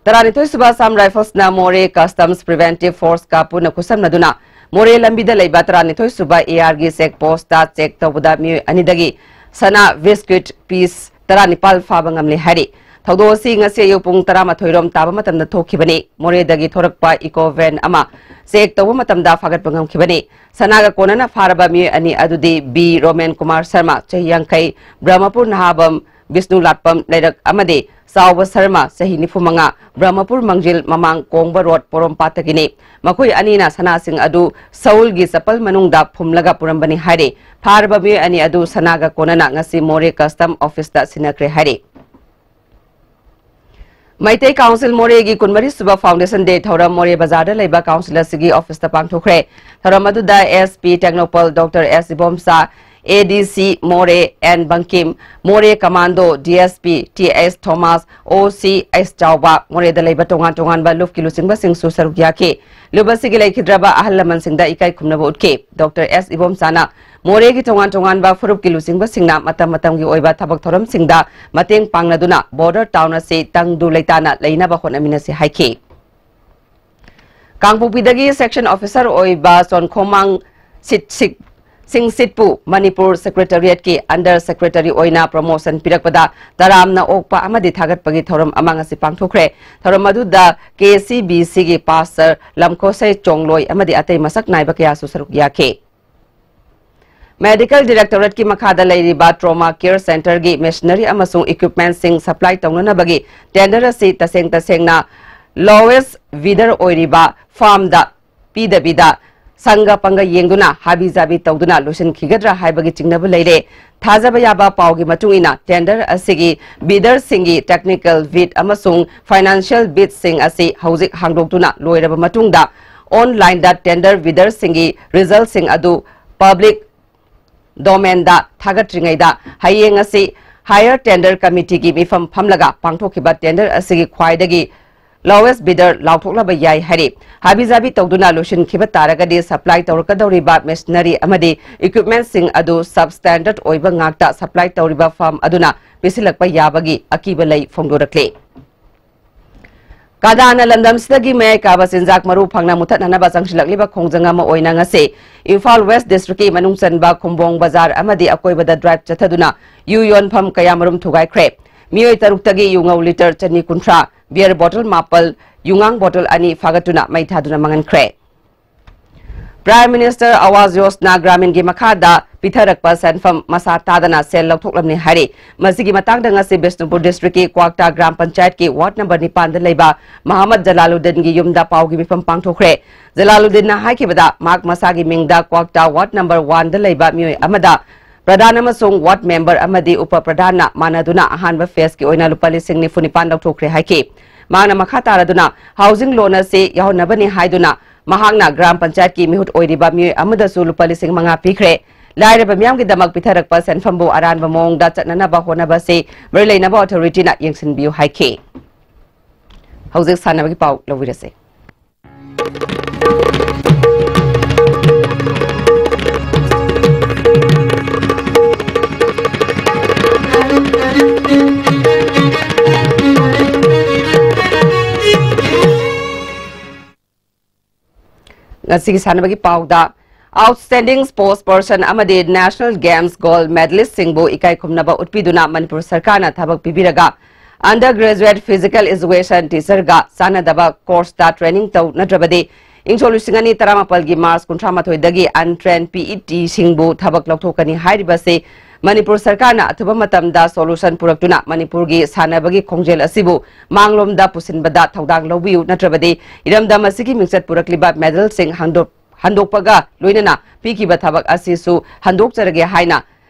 ꯇꯔꯥꯅꯤꯊꯣꯏ ꯁꯨꯕ Assam Rifles ꯅ Moreh Customs Preventive Force ꯀ ꯄꯨꯟꯅ ꯈꯨꯠꯁꯝꯅꯗꯨꯅ ꯃꯣꯔꯦ ꯂꯝꯕꯤꯗ ꯂꯩꯕ ꯇꯔꯥꯅꯤꯊꯣꯏ ꯁꯨꯕ ꯑꯦ ꯑꯥꯔꯒꯤ ꯆꯦꯛ ꯄꯣꯁꯇ ꯆꯦꯛ ꯇꯧꯕꯗ ꯃꯤꯑꯣꯏ ꯑꯅꯤꯗꯒꯤ ꯁꯅꯥ ꯕꯤꯁꯀ꯭ꯋꯤꯠ ꯄꯤꯁ ꯇꯔꯥꯅꯤꯄꯥꯜ ꯐꯥꯕ ꯉꯝꯂꯦ ꯍꯥꯏꯔꯤ꯫ ꯊꯧꯗꯣꯛ ꯑꯁꯤ ꯉꯁꯤ ꯑꯌꯨꯛ ꯄꯨꯡ ꯇꯔꯥꯃꯥꯊꯣꯏ ꯔꯣꯝ ꯇꯥꯕ ꯃꯇꯝꯗ ꯊꯣꯛꯈꯤꯕꯅꯤ꯫ ꯃꯣꯔꯦꯗꯒꯤ ꯊꯣꯔꯛꯄ ꯏꯀꯣ ꯚꯦꯟ ꯑꯃ ꯆꯦꯛ ꯇꯧꯕ ꯃꯇꯝꯗ ꯐꯥꯒꯠꯄ ꯉꯝꯈꯤꯕꯅꯤ꯫ ꯁꯅꯥꯒ ꯀꯣꯟꯅꯅ ꯐꯥꯔꯕ ꯃꯤꯑꯣꯏ ꯑꯅꯤ ꯑꯗꯨꯗꯤ ꯕꯤ ꯔꯣꯃꯦꯟ ꯀꯨꯃꯥꯔ ꯁꯔꯃ, ꯆꯍꯤ ꯌꯥꯡꯈꯩ, ꯕ꯭ꯔꯍꯃꯄꯨꯔ ꯅꯍꯥꯕꯝ ꯕꯤꯁꯅꯨ ꯂꯥꯠꯄꯝ ꯂꯩꯔꯛ ꯑꯃꯗꯤ ꯆꯥꯎꯕ ꯁꯔꯃ, ꯆꯍꯤ ꯅꯤꯐꯨ ꯃꯉꯥ, ꯕ꯭ꯔꯍꯃꯄꯨꯔ ꯃꯪꯖꯤꯜ ꯃꯃꯥꯡ ꯀꯣꯡꯕ ꯔꯣꯗ ꯄꯣꯔꯣꯝꯄꯥꯠꯇꯒꯤꯅꯤ꯫ ꯃꯈꯣꯏ ꯑꯅꯤꯅ ꯁꯅꯥꯁꯤꯡ ꯑꯗꯨ ꯁꯎꯜꯒꯤ ꯆꯄꯜ ꯃꯅꯨꯡꯗ ꯐꯨꯝꯂꯒ ꯄꯨꯔꯝꯕꯅꯤ ꯍꯥꯏꯔꯤ꯫ ꯐꯥꯔꯕ ꯃꯤꯑꯣꯏ ꯑꯅꯤ ꯑꯗꯨ ꯁꯅꯥꯒ ꯀꯣꯟꯅꯅ ꯉꯁꯤ ꯃꯣꯔꯦ ꯀꯁꯇꯝ ꯑꯣꯐꯤꯁꯇ ꯁꯤꯟꯅꯈ꯭ꯔꯦ ꯍꯥꯏꯔꯤ꯫ ꯃꯩꯇꯩ ꯀꯥꯎꯟꯁꯤꯜ ꯃꯣꯔꯦꯒꯤ ꯀꯨꯟꯃꯔꯤ ꯁꯨꯕ ꯐꯥꯎꯟꯗꯦꯁꯟ ꯗꯦ ꯊꯧꯔꯝ ꯃꯣꯔꯦ ꯕꯖꯥꯔꯗ ꯂꯩꯕ ꯀꯥꯎꯟꯁꯤꯜ ꯑꯁꯤꯒꯤ ꯑꯣꯐꯤꯁꯇ ꯄꯥꯡꯊꯣꯛꯈ꯭ꯔꯦ꯫ ꯊꯧꯔꯝ ꯑꯗꯨꯗ ꯑꯦꯁ ꯄꯤ ꯇꯦꯡꯅꯧꯄꯜ ꯗꯣꯛꯇꯔ ꯑꯦꯁ ꯏꯕꯣꯝꯆꯥ, ꯑꯦ ꯗꯤ ꯁꯤ ꯃꯣꯔꯦ N Bangkim, Moreh commando D S P T S Thomas, O C ꯑꯦꯁ ꯆꯥꯎꯕ, ꯃꯣꯔꯦꯗ ꯂꯩꯕ ꯇꯣꯉꯥꯟ ꯇꯣꯉꯥꯟꯕ ꯂꯨꯞꯀꯤ ꯂꯨꯆꯤꯡꯕꯁꯤꯡꯁꯨ ꯁꯔꯨꯛ ꯌꯥꯈꯤ꯫ ꯂꯨꯞ ꯑꯁꯤꯒꯤ ꯂꯩꯈꯤꯗ꯭ꯔꯕ ꯑꯍꯜ ꯂꯃꯟꯁꯤꯡꯗ ꯏꯀꯥꯏ ꯈꯨꯝꯅꯕ ꯎꯠꯈꯤ꯫ ꯗꯣꯛꯇꯔ ꯑꯦꯁ ꯏꯕꯣꯝꯆꯥꯅ ꯃꯣꯔꯦꯒꯤ ꯇꯣꯉꯥꯟ ꯇꯣꯉꯥꯟꯕ ꯐꯨꯔꯨꯞꯀꯤ ꯂꯨꯆꯤꯡꯕꯁꯤꯡꯅ ꯃꯇꯝ ꯃꯇꯝꯒꯤ ꯑꯣꯏꯕ ꯊꯕꯛ ꯊꯧꯔꯝꯁꯤꯡꯗ ꯃꯇꯦꯡ ꯄꯥꯡꯅꯗꯨꯅ ꯕꯣꯔꯗꯔ ꯇꯥꯎꯟ ꯑꯁꯤ ꯇꯪꯗꯨ ꯂꯩꯇꯥꯅ ꯂꯩꯅꯕ ꯍꯣꯠꯅꯃꯤꯟꯅꯁꯤ ꯍꯥꯏꯈꯤ꯫ ꯀꯥꯡꯄꯣꯛꯄꯤꯗꯒꯤ ꯁꯦꯛꯁꯟ ꯑꯣꯐꯤꯁꯥꯔ ꯑꯣꯏꯕ ꯆꯣꯟꯈꯣꯃꯥꯡ ꯁꯤꯠꯁꯤꯛ ꯁꯤꯡꯁꯤꯠꯄꯨ ꯃꯅꯤꯄꯨꯔ ꯁꯦꯀ꯭ꯔꯦꯇꯔꯤꯌꯦꯠꯀꯤ ꯑꯟꯗꯔ ꯁꯦꯀ꯭ꯔꯦꯇꯔꯤ ꯑꯣꯏꯅ ꯄ꯭ꯔꯣꯃꯣꯁꯟ ꯄꯤꯔꯛꯄꯗ ꯇꯔꯥꯝꯅ ꯑꯣꯛꯄ ꯑꯃꯗꯤ ꯊꯥꯒꯠꯄꯒꯤ ꯊꯧꯔꯝ ꯑꯃ ꯉꯁꯤ ꯄꯥꯡꯊꯣꯛꯈ꯭ꯔꯦ꯫ ꯊꯧꯔꯝ ꯑꯗꯨꯗ ꯀꯦ ꯁꯤ ꯕꯤ ꯁꯤꯒꯤ ꯄꯥꯁꯇꯔ ꯂꯝꯈꯣꯁꯩ ꯆꯣꯡꯂꯣꯏ ꯑꯃꯗꯤ ꯑꯇꯩ ꯃꯁꯛ ꯅꯥꯏꯕ ꯀꯌꯥꯁꯨ ꯁꯔꯨꯛ ꯌꯥꯈꯤ꯫ ꯃꯦꯗꯤꯀꯦꯜ ꯗꯤꯔꯦꯛꯇꯣꯔꯦꯠꯀꯤ ꯃꯈꯥꯗ ꯂꯩꯔꯤꯕ ꯇ꯭ꯔꯣꯃꯥ ꯀꯦꯌꯔ ꯁꯦꯟꯇꯔꯒꯤ ꯃꯦꯁꯤꯅꯔꯤ ꯑꯃꯁꯨꯡ ꯏꯀ꯭ꯋꯤꯞꯃꯦꯟꯠꯁꯤꯡ ꯁꯄ꯭ꯂꯥꯏ ꯇꯧꯅꯅꯕꯒꯤ ꯇꯦꯟꯗꯔ ꯑꯁꯤ ꯇꯁꯦꯡ ꯇꯁꯦꯡꯅ ꯂꯣꯋꯦꯁ ꯕꯤꯗꯔ ꯑꯣꯏꯔꯤꯕ ꯐꯥꯔꯝꯗ ꯄꯤꯗꯕꯤꯗ ꯁꯪꯒ ꯄꯪꯒ ꯌꯦꯡꯗꯨꯅ ꯍꯥꯕꯤ ꯖꯥꯕꯤ ꯇꯧꯗꯨꯅ ꯂꯣꯏꯁꯤꯟꯈꯤꯒꯗ꯭ꯔꯥ ꯍꯥꯏꯕꯒꯤ ꯆꯤꯡꯅꯕ ꯂꯩꯔꯦ꯫ ꯊꯥꯖꯕ ꯌꯥꯕ ꯄꯥꯎꯒꯤ ꯃꯇꯨꯡ ꯏꯟꯅ ꯇꯦꯟꯗꯔ ꯑꯁꯤꯒꯤ ꯕꯤꯗꯔꯁꯤꯡꯒꯤ ꯇꯦꯛꯅꯤꯀꯦꯜ ꯕꯤꯠ ꯑꯃꯁꯨꯡ ꯐꯥꯏꯅꯥꯟꯁꯤꯌꯦꯜ ꯕꯤꯠꯁꯤꯡ ꯑꯁꯤ ꯍꯧꯖꯤꯛ ꯍꯥꯡꯗꯣꯛꯇꯨꯅ ꯂꯣꯏꯔꯕ ꯃꯇꯨꯡꯗ ꯑꯣꯟꯂꯥꯏꯟꯗ ꯇꯦꯟꯗꯔ ꯕꯤꯗꯔꯁꯤꯡꯒꯤ ꯔꯤꯖꯜꯁꯤꯡ ꯑꯗꯨ ꯄꯕ꯭ꯂꯤꯛ ꯗꯣꯃꯦꯟꯗ ꯊꯥꯒꯠꯇ꯭ꯔꯤꯉꯩꯗ ꯍꯌꯦꯡ ꯑꯁꯤ ꯍꯥꯌꯔ ꯇꯦꯟꯗꯔ ꯀꯃꯤꯇꯤꯒꯤ ꯃꯤꯐꯝ ꯐꯝꯂꯒ ꯄꯥꯡꯊꯣꯛꯈꯤꯕ ꯇꯦꯟꯗꯔ ꯑꯁꯤꯒꯤ ꯈ꯭ꯋꯥꯏꯗꯒꯤ ꯂꯣꯋꯦꯁ ꯕꯤꯗꯔ ꯂꯥꯎꯊꯣꯛꯂꯕ ꯌꯥꯏ ꯍꯥꯏꯔꯤ꯫ ꯍꯥꯕꯤ ꯖꯥꯕꯤ ꯇꯧꯗꯨꯅ ꯂꯣꯏꯁꯤꯟꯈꯤꯕ ꯇꯥꯔꯒꯗꯤ ꯁꯄ꯭ꯂꯥꯏ ꯇꯧꯔꯛꯀꯗꯧꯔꯤꯕ ꯃꯦꯁꯤꯅꯔꯤ ꯑꯃꯗꯤ ꯏꯀ꯭ꯋꯤꯞꯃꯦꯟꯠꯁꯤꯡ ꯑꯗꯨ ꯁꯕ ꯁ꯭ꯇꯦꯟꯗꯔꯗ ꯑꯣꯏꯕ ꯉꯥꯛꯇ ꯁꯄ꯭ꯂꯥꯏ ꯇꯧꯔꯤꯕ ꯐꯥꯔꯝ ꯑꯗꯨꯅ ꯄꯤꯁꯤꯜꯂꯛꯄ ꯌꯥꯕꯒꯤ ꯑꯀꯤꯕ ꯂꯩ ꯐꯣꯡꯗꯣꯔꯛꯂꯤ꯫ ꯀꯥꯗꯥꯅ ꯂꯝꯗꯝꯁꯤꯗꯒꯤ ꯃꯌꯥꯏ ꯀꯥꯕ ꯆꯤꯟꯖꯥꯛ ꯃꯔꯨ ꯐꯪꯅ ꯃꯨꯊꯠꯅꯅꯕ ꯆꯪꯁꯤꯜꯂꯛꯂꯤꯕ ꯈꯣꯡꯖꯪ ꯑꯃ ꯑꯣꯏꯅ ꯉꯁꯤ ꯏꯝꯐꯥꯜ ꯋꯦꯁ ꯗꯤꯁꯇ꯭ꯔꯤꯛꯀꯤ ꯃꯅꯨꯡ ꯆꯟꯕ ꯈꯨꯝꯕꯣꯡ ꯕꯖꯥꯔ ꯑꯃꯗꯤ ꯑꯀꯣꯏꯕꯗ ꯗ꯭ꯔꯥꯏꯚ ꯆꯠꯊꯗꯨꯅ ꯌꯨ ꯌꯣꯟꯐꯝ ꯀꯌꯥꯃꯔꯨꯝ ꯊꯨꯒꯥꯏꯈ꯭ꯔꯦ꯫ ꯃꯤꯑꯣꯏ ꯇꯔꯨꯛꯇꯒꯤ ꯌꯨ ꯉꯧ ꯂꯤꯇꯔ ꯆꯅꯤ ꯀꯨꯟꯊ꯭ꯔꯥ, ꯕꯤꯌꯔ ꯕꯣꯇꯜ ꯃꯥꯄꯜ, ꯌꯨꯉꯥꯡ ꯕꯣꯇꯜ ꯑꯅꯤ ꯐꯥꯒꯠꯇꯨꯅ ꯃꯩ ꯊꯥꯗꯨꯅ ꯃꯥꯡꯍꯟꯈ꯭ꯔꯦ꯫ Prime Minister Awas Yojana Graminꯒꯤ ꯃꯈꯥꯗ ꯄꯤꯊꯔꯛꯄ ꯁꯦꯟꯐꯝ ꯃꯁꯥ ꯇꯥꯗꯅ ꯁꯦꯜ ꯂꯧꯊꯣꯛꯂꯝꯅꯤ ꯍꯥꯏꯔꯤ꯫ ꯃꯁꯤꯒꯤ ꯃꯇꯥꯡꯗ ꯉꯁꯤ ꯕꯤꯁꯅꯨꯄꯨꯔ ꯗꯤꯁꯇ꯭ꯔꯤꯛꯀꯤ ꯀ꯭ꯋꯥꯛꯇꯥ ꯒ꯭ꯔꯥꯝ ꯄꯟꯆꯥꯌꯠꯀꯤ ꯋꯥꯔꯗ ꯅꯝꯕꯔ ꯅꯤꯄꯥꯟꯗ ꯂꯩꯕ ꯃꯍꯝꯃꯗ ꯖꯂꯥꯂꯨꯗꯤꯟꯒꯤ ꯌꯨꯝꯗ ꯄꯥꯎꯒꯤ ꯃꯤꯐꯝ ꯄꯥꯡꯊꯣꯛꯈ꯭ꯔꯦ꯫ ꯖꯂꯥꯂꯨꯗꯤꯟꯅ ꯍꯥꯏꯈꯤꯕꯗ ꯃꯍꯥꯛ ꯃꯁꯥꯒꯤ ꯃꯤꯡꯗ ꯀ꯭ꯋꯥꯛꯇꯥ ꯋꯥꯔꯗ ꯅꯝꯕꯔ ꯋꯥꯟꯗ ꯂꯩꯕ ꯃꯤꯑꯣꯏ ꯑꯃꯗ ꯄ꯭ꯔꯙꯥꯟ ꯑꯃꯁꯨꯡ ꯋꯥꯔꯗ ꯃꯦꯝꯕꯔ ꯑꯃꯗꯤ ꯎꯄ ꯄ꯭ꯔꯙꯥꯟꯅ ꯃꯥꯟꯅꯗꯨꯅ ꯑꯍꯥꯟꯕ ꯐꯦꯖꯀꯤ ꯑꯣꯏꯅ ꯂꯨꯄꯥ ꯂꯤꯁꯤꯡ ꯅꯤꯐꯨ ꯅꯤꯄꯥꯟ ꯂꯧꯊꯣꯛꯈ꯭ꯔꯦ ꯍꯥꯏꯈꯤ꯫ ꯃꯍꯥꯛꯅ ꯃꯈꯥ ꯇꯥꯔꯗꯨꯅ ꯍꯥꯎꯁꯤꯡ ꯂꯣꯟ ꯑꯁꯤ ꯌꯥꯎꯍꯟꯅꯕꯅꯤ ꯍꯥꯏꯗꯨꯅ ꯃꯍꯥꯛꯅ ꯒ꯭ꯔꯥꯝ ꯄꯟꯆꯥꯌꯠꯀꯤ ꯃꯤꯍꯨꯠ ꯑꯣꯏꯔꯤꯕ ꯃꯤꯑꯣꯏ ꯑꯃꯗꯁꯨ ꯂꯨꯄꯥ ꯂꯤꯁꯤꯡ ꯃꯉꯥ ꯄꯤꯈ꯭ꯔꯦ꯫ ꯂꯥꯏꯔꯕ ꯃꯤꯌꯥꯝꯒꯤꯗꯃꯛ ꯄꯤꯊꯔꯛꯄ ꯁꯦꯟꯐꯝꯕꯨ ꯑꯔꯥꯟꯕ ꯃꯑꯣꯡꯗ ꯆꯠꯅꯅꯕ ꯍꯣꯠꯅꯕ ꯑꯁꯤ ꯃꯔꯤ ꯂꯩꯅꯕ ꯑꯣꯊꯣꯔꯤꯇꯤꯅ ꯌꯦꯡꯁꯤꯟꯕꯤꯌꯨ ꯍꯥꯏꯈꯤ꯫ ꯍꯧꯖꯤꯛ ꯁꯥꯟꯅꯕꯒꯤ ꯄꯥꯎ ꯂꯧꯕꯤꯔꯁꯦ꯫ ꯉꯁꯤꯒꯤ ꯁꯥꯟꯅꯕꯒꯤ ꯄꯥꯎꯗ, Outstanding Sports Person ꯑꯃꯗꯤ National Games Gold Medalistꯁꯤꯡꯕꯨ ꯏꯀꯥꯏ ꯈꯨꯝꯅꯕ ꯎꯠꯄꯤꯗꯨꯅ ꯃꯅꯤꯄꯨꯔ ꯁꯔꯀꯥꯔꯅ ꯊꯕꯛ ꯄꯤꯕꯤꯔꯒ Under Graduate Physical Education Teacherꯒ ꯆꯥꯟꯅꯗꯕ ꯀꯣꯔꯁꯇ ꯇ꯭ꯔꯦꯅꯤꯡ ꯇꯧꯅꯗ꯭ꯔꯕꯗꯤ ꯏꯪꯁꯣꯛ ꯂꯤꯁꯤꯡ ꯑꯅꯤ ꯇꯔꯥꯃꯥꯄꯜꯒꯤ ꯃꯥꯔꯆ ꯀꯨꯟꯊ꯭ꯔꯥ ꯃꯥꯊꯣꯏꯗꯒꯤ untrained PETꯁꯤꯡꯕꯨ ꯊꯕꯛ ꯂꯧꯊꯣꯛꯀꯅꯤ ꯍꯥꯏꯔꯤꯕꯁꯤ ꯃꯅꯤꯄꯨꯔ ꯁꯔꯀꯥꯔꯅ ꯑꯊꯨꯕ ꯃꯇꯝꯗ solution ꯄꯨꯔꯛꯇꯨꯅ ꯃꯅꯤꯄꯨꯔꯒꯤ ꯁꯥꯟꯅꯕꯒꯤ ꯈꯣꯡꯖꯦꯜ ꯑꯁꯤꯕꯨ ꯃꯥꯡꯂꯣꯝꯗ ꯄꯨꯁꯤꯟꯕꯗ ꯊꯧꯗꯥꯡ ꯂꯧꯕꯤꯌꯨ, ꯅꯠꯇ꯭ꯔꯕꯗꯤ ꯏꯔꯝꯗꯝ ꯑꯁꯤꯒꯤ ꯃꯤꯡꯆꯠ ꯄꯨꯔꯛꯂꯤꯕ medalꯁꯤꯡ ꯍꯟꯗꯣꯛ-, ꯍꯟꯗꯣꯛꯄꯒ ꯂꯣꯏꯅꯅ ꯄꯤꯈꯤꯕ ꯊꯕꯛ ꯑꯁꯤꯁꯨ ꯍꯟꯗꯣꯛꯆꯔꯒꯦ ꯍꯥꯏꯅ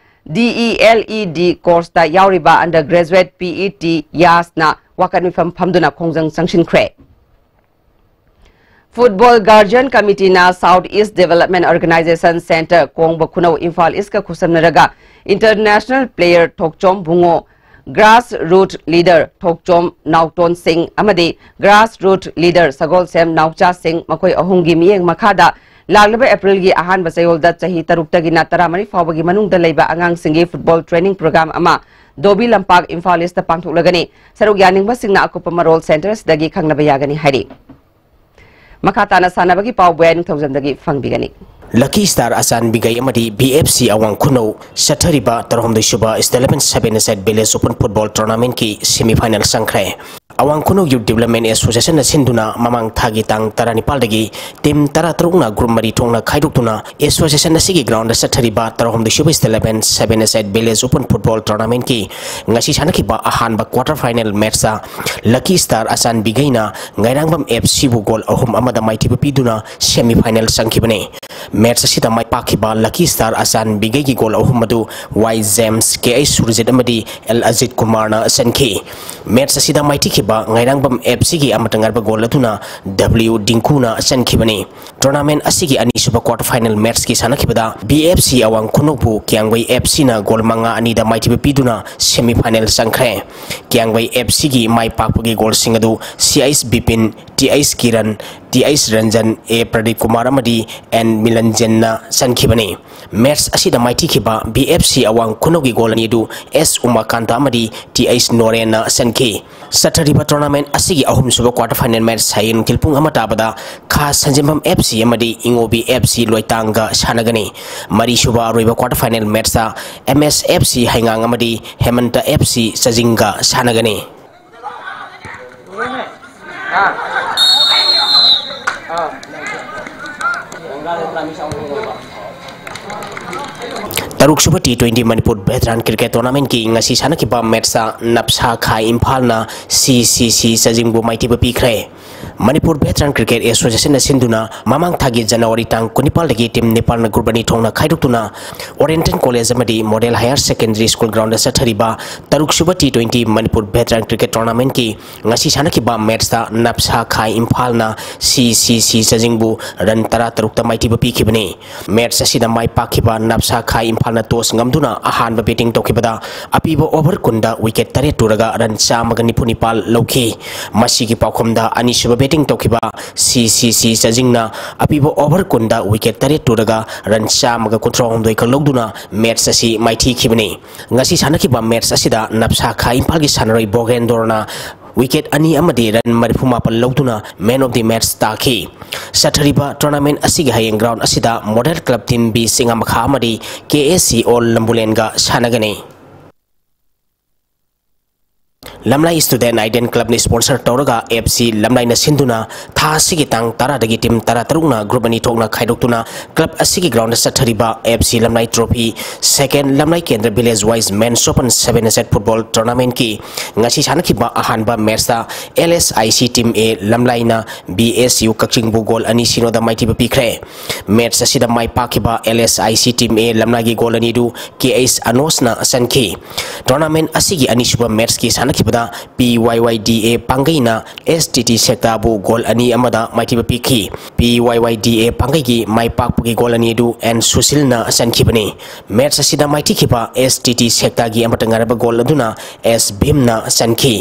DELED courseꯇ ꯌꯥꯎꯔꯤꯕ Under Graduate PET ꯌꯥꯁꯅ ꯋꯥꯀꯠ ꯃꯤꯐꯝ ꯐꯝꯗꯨꯅ ꯈꯣꯡꯖꯪ ꯆꯪꯁꯤꯟꯈ꯭ꯔꯦ꯫ Football Guardian Committeeꯅ South East Development Organisation Centre ꯀꯣꯡꯕ ꯈꯨꯅꯧ Imphal ꯏꯁꯀ ꯈꯨꯠꯁꯝꯅꯔꯒ international player ꯊꯣꯛꯆꯣꯝ ꯕꯨꯡꯉꯣ, grassroot leader ꯊꯣꯛꯆꯣꯝ ꯅꯥꯎꯇꯣꯟ ꯁꯤꯡ ꯑꯃꯗꯤ grassroot leader ꯁꯒꯣꯜꯁꯦꯝ ꯅꯥꯎꯆꯥ ꯁꯤꯡ, ꯃꯈꯣꯏ ꯑꯍꯨꯝꯒꯤ ꯃꯤꯠꯌꯦꯡ ꯃꯈꯥꯗ ꯂꯥꯛꯂꯤꯕ ꯑꯦꯄ꯭ꯔꯤꯜꯒꯤ ꯑꯍꯥꯟꯕ ꯆꯌꯣꯜꯗ ꯆꯍꯤ ꯇꯔꯨꯛꯇꯒꯤꯅ ꯇꯔꯥꯃꯔꯤ ꯐꯥꯎꯕꯒꯤ ꯃꯅꯨꯡꯗ ꯂꯩꯕ ꯑꯉꯥꯡꯁꯤꯡꯒꯤ football training program ꯑꯃ ꯙꯣꯕꯤ ꯂꯝꯄꯥꯛ, ꯏꯝꯐꯥꯜ ꯏꯁꯇ ꯄꯥꯡꯊꯣꯛꯂꯒꯅꯤ꯫ ꯁꯔꯨꯛ ꯌꯥꯅꯤꯡꯕꯁꯤꯡꯅ ꯑꯀꯨꯞꯄ ꯃꯔꯣꯜ ꯁꯦꯟꯇꯔ ꯑꯁꯤꯗꯒꯤ ꯈꯪꯅꯕ ꯌꯥꯒꯅꯤ ꯍꯥꯏꯔꯤ꯫ ꯃꯈꯥ ꯇꯥꯅ ꯁꯥꯟꯅꯕꯒꯤ ꯄꯥꯎ ꯕꯣꯌꯥ ꯅꯤꯡꯊꯧꯖꯝꯗꯒꯤ ꯐꯪꯕꯤꯒꯅꯤ꯫ ꯂꯀꯤ ꯁ꯭ꯇꯥꯔ ꯑꯆꯥꯟ ꯕꯤꯒꯩ ꯑꯃꯗꯤ ꯕꯤ ꯑꯦꯐ ꯁꯤ ꯑꯋꯥꯡ ꯈꯨꯅꯧ ꯆꯠꯊꯔꯤꯕ ꯇꯔꯥꯍꯨꯝꯗꯣꯏ ꯁꯨꯕ East Eleven Seven Aside Village Open Football Tournament ꯀꯤ semi final ꯆꯪꯈ꯭ꯔꯦ꯫ ꯑꯋꯥꯡ ꯈꯨꯅꯧ Youth Development Association ꯅ ꯁꯤꯟꯗꯨꯅ ꯃꯃꯥꯡ ꯊꯥꯒꯤ ꯇꯥꯡ ꯇꯔꯥꯅꯤꯄꯥꯜꯗꯒꯤ team ꯇꯔꯥꯇꯔꯨꯛꯅ group ꯃꯔꯤ ꯊꯣꯛꯅ ꯈꯥꯏꯗꯣꯛꯇꯨꯅ association ꯑꯁꯤꯒꯤ ground ꯗ ꯆꯠꯊꯔꯤꯕ ꯇꯔꯥꯍꯨꯝꯗꯣꯏ ꯁꯨꯕ East Eleven Seven Aside Village Open Football Tournament ꯀꯤ ꯉꯁꯤ ꯁꯥꯟꯅꯈꯤꯕ ꯑꯍꯥꯟꯕ quarter final match ꯇ ꯂꯀꯤ ꯁ꯭ꯇꯥꯔ ꯑꯆꯥꯟ ꯕꯤꯒꯩꯅ ꯉꯥꯏꯔꯥꯡꯕꯝ ꯑꯦꯐ ꯁꯤꯕꯨ ꯒꯣꯜ ꯑꯍꯨꯝ ꯑꯃꯗ ꯃꯥꯏꯊꯤꯕ ꯄꯤꯗꯨꯅ semi final ꯆꯪꯈꯤꯕꯅꯤ꯫ Match ꯑꯁꯤꯗ ꯃꯥꯏ ꯄꯥꯛꯈꯤꯕ ꯂꯀꯤ ꯁ꯭ꯇꯥꯔ ꯑꯆꯥꯟ ꯕꯤꯒꯩꯒꯤ ꯒꯣꯜ ꯑꯍꯨꯝ ꯑꯗꯨ ꯋꯥꯏ ꯖꯦꯝꯁ, ꯀꯦ ꯑꯩꯆ ꯁꯨꯔꯖꯤꯠ ꯑꯃꯗꯤ ꯑꯦꯜ ꯑꯖꯤꯠ ꯀꯨꯃꯥꯔꯅ ꯆꯟꯈꯤ꯫ Match ꯑꯁꯤꯗ ꯃꯥꯏꯊꯤꯈꯤꯕ ꯉꯥꯏꯔꯥꯡꯕꯝ ꯑꯦꯐ ꯁꯤꯒꯤ ꯑꯃꯠꯇ ꯉꯥꯏꯔꯕ ꯒꯣꯜ ꯑꯗꯨꯅ ꯗꯕ꯭ꯂꯤꯌꯨ ꯗꯤꯡꯀꯨꯅ ꯆꯟꯈꯤꯕꯅꯤ꯫ Tournament ꯑꯁꯤꯒꯤ ꯑꯅꯤꯁꯨꯕ quarter final match ꯀꯤ ꯁꯥꯟꯅꯈꯤꯕꯗ ꯕꯤ ꯑꯦꯐ ꯁꯤ ꯑꯋꯥꯡ ꯈꯨꯅꯧꯕꯨ ꯀ꯭ꯌꯥꯡꯒꯩ ꯑꯦꯐ ꯁꯤꯅ ꯒꯣꯜ ꯃꯉꯥ ꯑꯅꯤꯗ ꯃꯥꯏꯊꯤꯕ ꯄꯤꯗꯨꯅ semi final ꯆꯪꯈ꯭ꯔꯦ꯫ ꯀ꯭ꯌꯥꯡꯒꯩ ꯑꯦꯐ ꯁꯤꯒꯤ ꯃꯥꯏ ꯄꯥꯛꯄꯒꯤ ꯒꯣꯜꯁꯤꯡ ꯑꯗꯨ C H Bipin, T H Kiran, T H Ranjan, A Pradip Kumar ꯑꯃꯗꯤ ꯑꯦꯟ ꯃꯤꯂꯟꯖꯟꯅ ꯆꯟꯈꯤꯕꯅꯤ꯫ Match ꯑꯁꯤꯗ ꯃꯥꯏꯊꯤꯈꯤꯕ ꯕꯤ ꯑꯦꯐ ꯁꯤ ꯑꯋꯥꯡ ꯈꯨꯅꯧꯒꯤ ꯒꯣꯜ ꯑꯅꯤ ꯑꯗꯨ ꯑꯦꯁ ꯎꯃꯥꯀꯥꯟꯇ ꯑꯃꯗꯤ ꯇꯤ ꯑꯩꯆ ꯅꯣꯔꯦꯟꯅ ꯆꯟꯈꯤ꯫ ꯆꯠꯊꯔꯤꯕ tournament ꯑꯁꯤꯒꯤ ꯑꯍꯨꯝꯁꯨꯕ quarter final match ꯍꯌꯦꯡ ꯅꯨꯡꯊꯤꯜ ꯄꯨꯡ ꯑꯃ ꯇꯥꯕꯗ ꯈꯥ ꯁꯟꯖꯦꯝꯕꯝ ꯑꯦꯐ ꯁꯤ ꯑꯃꯗꯤ ꯏꯉꯣꯕꯤ ꯑꯦꯐ ꯁꯤ ꯂꯣꯏꯇꯥꯡꯒ ꯁꯥꯟꯅꯒꯅꯤ꯫ ꯃꯔꯤꯁꯨꯕ ꯑꯔꯣꯏꯕ quarter final match ꯇ ꯑꯦꯝ ꯑꯦꯁ ꯑꯦꯐ ꯁꯤ ꯍꯩꯉꯥꯡ ꯑꯃꯗꯤ ꯍꯦꯃꯟꯇ ꯑꯦꯐ ꯁꯤ ꯆꯥꯖꯤꯡꯒ ꯁꯥꯟꯅꯒꯅꯤ꯫ ꯇꯔꯨꯛꯁꯨꯕ T twenty Manipur Veteran Cricket Tournament ꯀꯤ ꯉꯁꯤ ꯁꯥꯟꯅꯈꯤꯕ match ꯇ ꯅꯞꯁꯥ ꯈꯥꯏ ꯏꯝꯐꯥꯜꯅ ꯁꯤ ꯁꯤ ꯁꯤ ꯆꯥꯖꯤꯡꯕꯨ ꯃꯥꯏꯊꯤꯕ ꯄꯤꯈ꯭ꯔꯦ꯫ ꯃꯅꯤꯄꯨꯔ Veteran Cricket Association ꯅ ꯁꯤꯟꯗꯨꯅ ꯃꯃꯥꯡ ꯊꯥꯒꯤ ꯖꯅꯋꯥꯔꯤ ꯇꯥꯡ ꯀꯨꯟꯅꯤꯄꯥꯜꯗꯒꯤ team ꯅꯤꯄꯥꯜꯅ group ꯑꯅꯤ ꯊꯣꯛꯅ ꯈꯥꯏꯗꯣꯛꯇꯨꯅ Oriental College ꯑꯃꯗꯤ Model Higher Secondary School ground ꯗ ꯆꯠꯊꯔꯤꯕ ꯇꯔꯨꯛꯁꯨꯕ T twenty Manipur Veteran Cricket Tournament ꯀꯤ ꯉꯁꯤ ꯁꯥꯟꯅꯈꯤꯕ match ꯇ ꯅꯞꯁꯥ ꯈꯥꯏ ꯏꯝꯐꯥꯜꯅ ꯁꯤ ꯁꯤ ꯁꯤ ꯆꯥꯖꯤꯡꯕꯨ run ꯇꯔꯥꯇꯔꯨꯛꯇ ꯃꯥꯏꯊꯤꯕ ꯄꯤꯈꯤꯕꯅꯤ꯫ Match ꯑꯁꯤꯗ ꯃꯥꯏ ꯄꯥꯛꯈꯤꯕ ꯅꯞꯁꯥ ꯈꯥꯏ ꯏꯝꯐꯥꯜꯅ toss ꯉꯝꯗꯨꯅ ꯑꯍꯥꯟꯕ batting ꯇꯧꯈꯤꯕꯗ ꯑꯄꯤꯕ over ꯀꯨꯟꯗ wicket ꯇꯔꯦꯠ ꯇꯨꯔꯒ run ꯆꯥꯝꯃꯒ ꯅꯤꯐꯨ ꯅꯤꯄꯥꯜ ꯂꯧꯈꯤ꯫ ꯃꯁꯤꯒꯤ ꯄꯥꯎꯈꯨꯝꯗ ꯑꯅꯤꯁꯨꯕ batting ꯇꯧꯈꯤꯕ ꯁꯤ ꯁꯤ ꯁꯤ ꯆꯥꯖꯤꯡꯅ ꯑꯄꯤꯕ over ꯀꯨꯟꯗ wicket ꯇꯔꯦꯠ ꯇꯨꯔꯒ run ꯆꯥꯝꯃꯒ ꯀꯨꯟꯊ꯭ꯔꯥ ꯍꯨꯝꯗꯣꯏ ꯈꯛ ꯂꯧꯗꯨꯅ match ꯑꯁꯤ ꯃꯥꯏꯊꯤꯈꯤꯕꯅꯤ꯫ ꯉꯁꯤ ꯁꯥꯟꯅꯈꯤꯕ match ꯑꯁꯤꯗ ꯅꯞꯁꯥ ꯈꯥ ꯏꯝꯐꯥꯜꯒꯤ ꯁꯥꯟꯅꯔꯣꯏ ꯕꯣꯒꯦꯟꯗꯣꯔꯅ wicket ꯑꯅꯤ ꯑꯃꯗꯤ run ꯃꯔꯤꯐꯨ ꯃꯥꯄꯜ ꯂꯧꯗꯨꯅ man of the match ꯇꯥꯈꯤ꯫ ꯆꯠꯊꯔꯤꯕ tournament ꯑꯁꯤꯒꯤ ꯍꯌꯦꯡ ground ꯑꯁꯤꯗ model club team B ꯆꯤꯡꯉꯥꯃꯈꯥ ꯑꯃꯗꯤ K S C ꯑꯣꯜ ꯂꯝꯕꯨꯂꯦꯟꯒ ꯁꯥꯟꯅꯒꯅꯤ꯫ ꯂꯝꯂꯥꯏ Student Idol Club ꯅ sponsor ꯇꯧꯔꯒ F C ꯂꯝꯂꯥꯏꯅ ꯁꯤꯟꯗꯨꯅ ꯊꯥ ꯑꯁꯤꯒꯤ ꯇꯥꯡ ꯇꯔꯥꯗꯒꯤ team ꯇꯔꯥꯇꯔꯨꯛꯅ group ꯑꯅꯤ ꯊꯣꯛꯅ ꯈꯥꯏꯗꯣꯛꯇꯨꯅ club ꯑꯁꯤꯒꯤ ground ꯗ ꯆꯠꯊꯔꯤꯕ F C ꯂꯝꯂꯥꯏ trophy second ꯂꯝꯂꯥꯏ ꯀꯦꯟꯗ꯭ꯔ village wise men's open seven a side football tournament ꯀꯤ ꯉꯁꯤ ꯁꯥꯟꯅꯈꯤꯕ ꯑꯍꯥꯟꯕ match ꯇ L S I C team A ꯂꯝꯂꯥꯏꯅ B S U ꯀꯛꯆꯤꯡꯕꯨ goal ꯑꯅꯤ ꯁꯤꯅꯣꯗ ꯃꯥꯏꯊꯤꯕ ꯄꯤꯈ꯭ꯔꯦ꯫ Match ꯑꯁꯤꯗ ꯃꯥꯏ ꯄꯥꯛꯈꯤꯕ L S I C team A ꯂꯝꯂꯥꯏꯒꯤ goal ꯑꯅꯤꯗꯨ K H ꯑꯅꯣꯁꯅ ꯆꯟꯈꯤ꯫ Tournament ꯑꯁꯤꯒꯤ ꯑꯅꯤꯁꯨꯕ match ꯀꯤ ꯁꯥꯟꯅꯈꯤꯕꯗ P Y Y D A ꯄꯥꯡꯒꯩꯅ S T T ꯁꯦꯛꯇꯥꯕꯨ goal ꯑꯅꯤ ꯑꯃꯗ ꯃꯥꯏꯊꯤꯕ ꯄꯤꯈꯤ꯫ P Y Y D A ꯄꯥꯡꯒꯩꯒꯤ my ꯄꯥꯛꯄꯒꯤ goal ꯑꯅꯤꯗꯨ N ꯁꯨꯁꯤꯜꯅ ꯆꯟꯈꯤꯕꯅꯤ꯫ Match ꯑꯁꯤꯗ ꯃꯥꯏꯊꯤꯈꯤꯕ S T T ꯁꯦꯛꯇꯥꯒꯤ ꯑꯃꯠꯇ ꯉꯥꯏꯔꯕ goal ꯑꯗꯨꯅ S ꯚꯤꯝꯅ ꯆꯟꯈꯤ꯫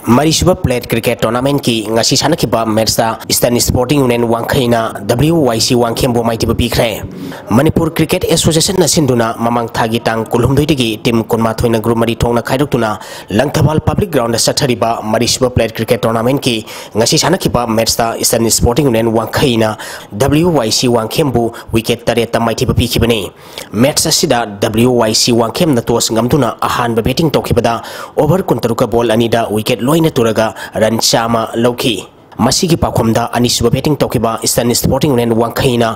ꯃꯔꯤꯁꯨꯕ plate cricket tournament ꯀꯤ ꯉꯁꯤ ꯁꯥꯟꯅꯈꯤꯕ match ꯇ Eastern Sporting Union ꯋꯥꯡꯈꯩꯅ W Y C ꯋꯥꯡꯈꯦꯝꯕꯨ ꯃꯥꯏꯊꯤꯕ ꯄꯤꯈ꯭ꯔꯦ꯫ ꯃꯅꯤꯄꯨꯔ Cricket Association ꯅ ꯁꯤꯟꯗꯨꯅ ꯃꯃꯥꯡ ꯊꯥꯒꯤ ꯇꯥꯡ ꯀꯨꯟꯍꯨꯝꯗꯣꯏꯗꯒꯤ team ꯀꯨꯟꯃꯥꯊꯣꯏꯅ group ꯃꯔꯤ ꯊꯣꯛꯅ ꯈꯥꯏꯗꯣꯛꯇꯨꯅ ꯂꯪꯊꯕꯥꯜ Public Ground ꯗ ꯆꯠꯊꯔꯤꯕ ꯃꯔꯤꯁꯨꯕ plate cricket tournament ꯀꯤ ꯉꯁꯤ ꯁꯥꯟꯅꯈꯤꯕ match ꯇ Eastern Sporting Union ꯋꯥꯡꯈꯩꯅ W Y C ꯋꯥꯡꯈꯦꯝꯕꯨ wicket ꯇꯔꯦꯠꯇ ꯃꯥꯏꯊꯤꯕ ꯄꯤꯈꯤꯕꯅꯤ꯫ Match ꯑꯁꯤꯗ W Y C ꯋꯥꯡꯈꯦꯝꯅ toss ꯉꯝꯗꯨꯅ ꯑꯍꯥꯟꯕ batting ꯇꯧꯈꯤꯕꯗ over ꯀꯨꯟꯇꯔꯨꯛꯀ ball ꯑꯅꯤꯗ wicket ꯂꯣꯏꯅ ꯇꯨꯔꯒ run ꯆꯥꯝꯃ ꯂꯧꯈꯤ꯫ ꯃꯁꯤꯒꯤ ꯄꯥꯎꯈꯨꯝꯗ ꯑꯅꯤꯁꯨꯕ batting ꯇꯧꯈꯤꯕ Eastern Sporting Union ꯋꯥꯡꯈꯩꯅ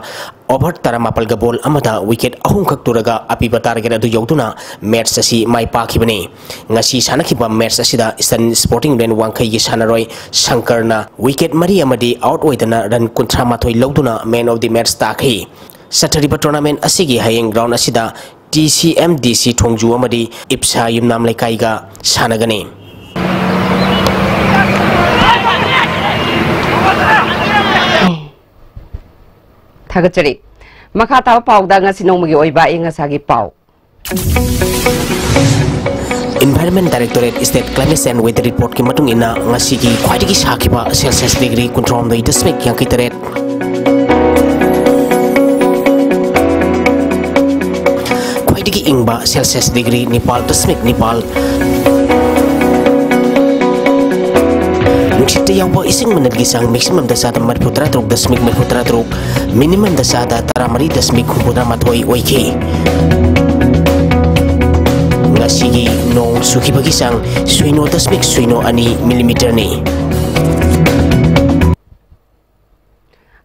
over ꯇꯔꯥꯃꯥꯄꯜꯒ ball ꯑꯃꯗ wicket ꯑꯍꯨꯝꯈꯛ ꯇꯨꯔꯒ ꯑꯄꯤꯕ target ꯑꯗꯨ ꯌꯧꯗꯨꯅ match ꯑꯁꯤ ꯃꯥꯏ ꯄꯥꯛꯈꯤꯕꯅꯤ꯫ ꯉꯁꯤ ꯁꯥꯟꯅꯈꯤꯕ match ꯑꯁꯤꯗ Eastern Sporting Union ꯋꯥꯡꯈꯩꯒꯤ ꯁꯥꯟꯅꯔꯣꯏ ꯁꯪꯀꯔꯅ wicket ꯃꯔꯤ ꯑꯃꯗꯤ out ꯑꯣꯏꯗꯅ run ꯀꯨꯟꯊ꯭ꯔꯥ ꯃꯥꯊꯣꯏ ꯂꯧꯗꯨꯅ man of the match ꯇꯥꯈꯤ꯫ ꯆꯠꯊꯔꯤꯕ tournament ꯑꯁꯤꯒꯤ ꯍꯌꯦꯡ ground ꯑꯁꯤꯗ T C M D C ꯊꯣꯡꯖꯨ ꯑꯃꯗꯤ ꯏꯞꯁꯥ ꯌꯨꯝꯅꯥꯝ ꯂꯩꯀꯥꯏꯒ ꯁꯥꯟꯅꯒꯅꯤ꯫ ꯊꯥꯒꯠꯆꯔꯤ꯫ ꯃꯈꯥ ꯇꯥꯕ ꯄꯥꯎꯗ ꯉꯁꯤ ꯅꯣꯡꯃꯒꯤ ꯑꯣꯏꯕ ꯑꯏꯪ ꯑꯁꯥꯒꯤ ꯄꯥꯎ꯫ Environment Directorate State Climate Change Weather Reportꯀꯤ ꯃꯇꯨꯡ ꯏꯟꯅ, ꯉꯁꯤꯒꯤ ꯈ꯭ꯋꯥꯏꯗꯒꯤ ꯁꯥꯈꯤꯕ Celsius degree ꯀꯨꯟꯊ꯭ꯔꯥꯍꯨꯝꯗꯣꯏ ꯗꯁꯃꯤꯛ ꯌꯥꯡꯈꯩ ꯇꯔꯦꯠ, ꯈ꯭ꯋꯥꯏꯗꯒꯤ ꯏꯪꯕ Celsius degree ꯅꯤꯄꯥꯜ ꯗꯁꯃꯤꯛ ꯅꯤꯄꯥꯜ, ꯅꯨꯡꯁꯤꯠꯇ ꯌꯥꯎꯕ ꯏꯁꯤꯡ ꯃꯅꯤꯜꯒꯤ ꯆꯥꯡ maximum ꯗ ꯆꯥꯗ ꯃꯔꯤꯐꯨ ꯇꯔꯥ ꯇꯔꯨꯛ ꯗꯁꯃꯤꯛ ꯃꯔꯤꯐꯨ ꯇꯔꯥ ꯇꯔꯨꯛ, minimum ꯗ ꯆꯥꯗ ꯇꯔꯥꯃꯔꯤ ꯗꯁꯃꯤꯛ ꯍꯨꯝꯐꯨꯇꯔꯥ ꯃꯥꯊꯣꯏ ꯑꯣꯏꯈꯤ꯫ ꯉꯁꯤꯒꯤ ꯅꯣꯡ ꯆꯨꯈꯤꯕꯒꯤ ꯆꯥꯡ ꯁꯨꯏꯅꯣ ꯗꯁꯃꯤꯛ ꯁꯨꯏꯅꯣ ꯑꯅꯤ millimeterꯅꯤ꯫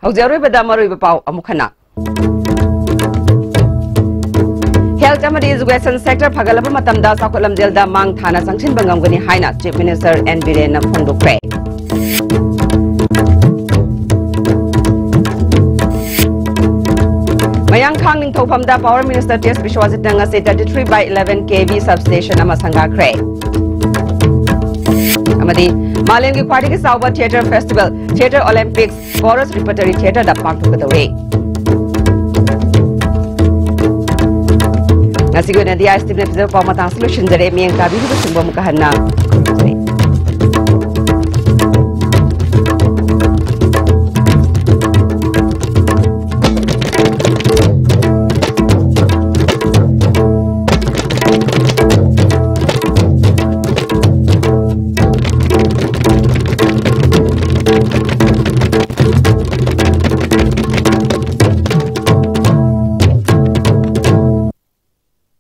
ꯍꯧꯖꯤꯛ ꯑꯔꯣꯏꯕꯗ ꯃꯔꯨꯑꯣꯏꯕ ꯄꯥꯎ ꯑꯃꯨꯛ ꯍꯟꯅ꯫ Health ꯑꯃꯗꯤ education sector ꯐꯒꯠꯂꯕ ꯃꯇꯝꯗ ꯆꯥꯎꯈꯠ ꯂꯝꯖꯦꯜꯗ ꯃꯥꯡ ꯊꯥꯅ ꯆꯪꯁꯤꯟꯕ ꯉꯝꯒꯅꯤ ꯍꯥꯏꯅ Chief Minister N ꯕꯤꯔꯦꯟꯅ ꯐꯣꯡꯗꯣꯛꯈ꯭ꯔꯦ꯫ ꯃꯌꯥꯡꯈꯥꯡ ꯅꯤꯡꯊꯧꯐꯝꯗ Power Minister ꯇꯤ ꯑꯦꯁ ꯕꯤꯁ꯭ꯋꯥꯖꯤꯠꯅ ꯉꯁꯤ thirty three by eleven K V substation ꯑꯃ ꯁꯪꯒꯥꯈ꯭ꯔꯦ꯫ ꯑꯃꯗꯤ ꯃꯥꯂꯦꯝꯒꯤ ꯈ꯭ꯋꯥꯏꯗꯒꯤ ꯆꯥꯎꯕ theatre festival, Theatre Olympics, Corus Repertory Theatreꯗ ꯄꯥꯡꯊꯣꯛꯀꯗꯧꯔꯤ꯫ ꯉꯁꯤꯒꯤ ꯑꯣꯏꯅꯗꯤ ꯑꯥꯏ ꯑꯦꯁ ꯇꯤꯚꯤꯅ ꯄꯤꯖꯕ ꯄꯥꯎ ꯃꯇꯥꯡꯁꯤ ꯂꯣꯏꯁꯤꯟꯖꯔꯦ꯫ ꯃꯤꯠꯌꯦꯡ ꯇꯥꯕꯤꯔꯤꯕꯁꯤꯡꯕꯨ ꯑꯃꯨꯛꯀ ꯍꯟꯅ ꯈꯨꯔꯨꯝꯖꯔꯤ꯫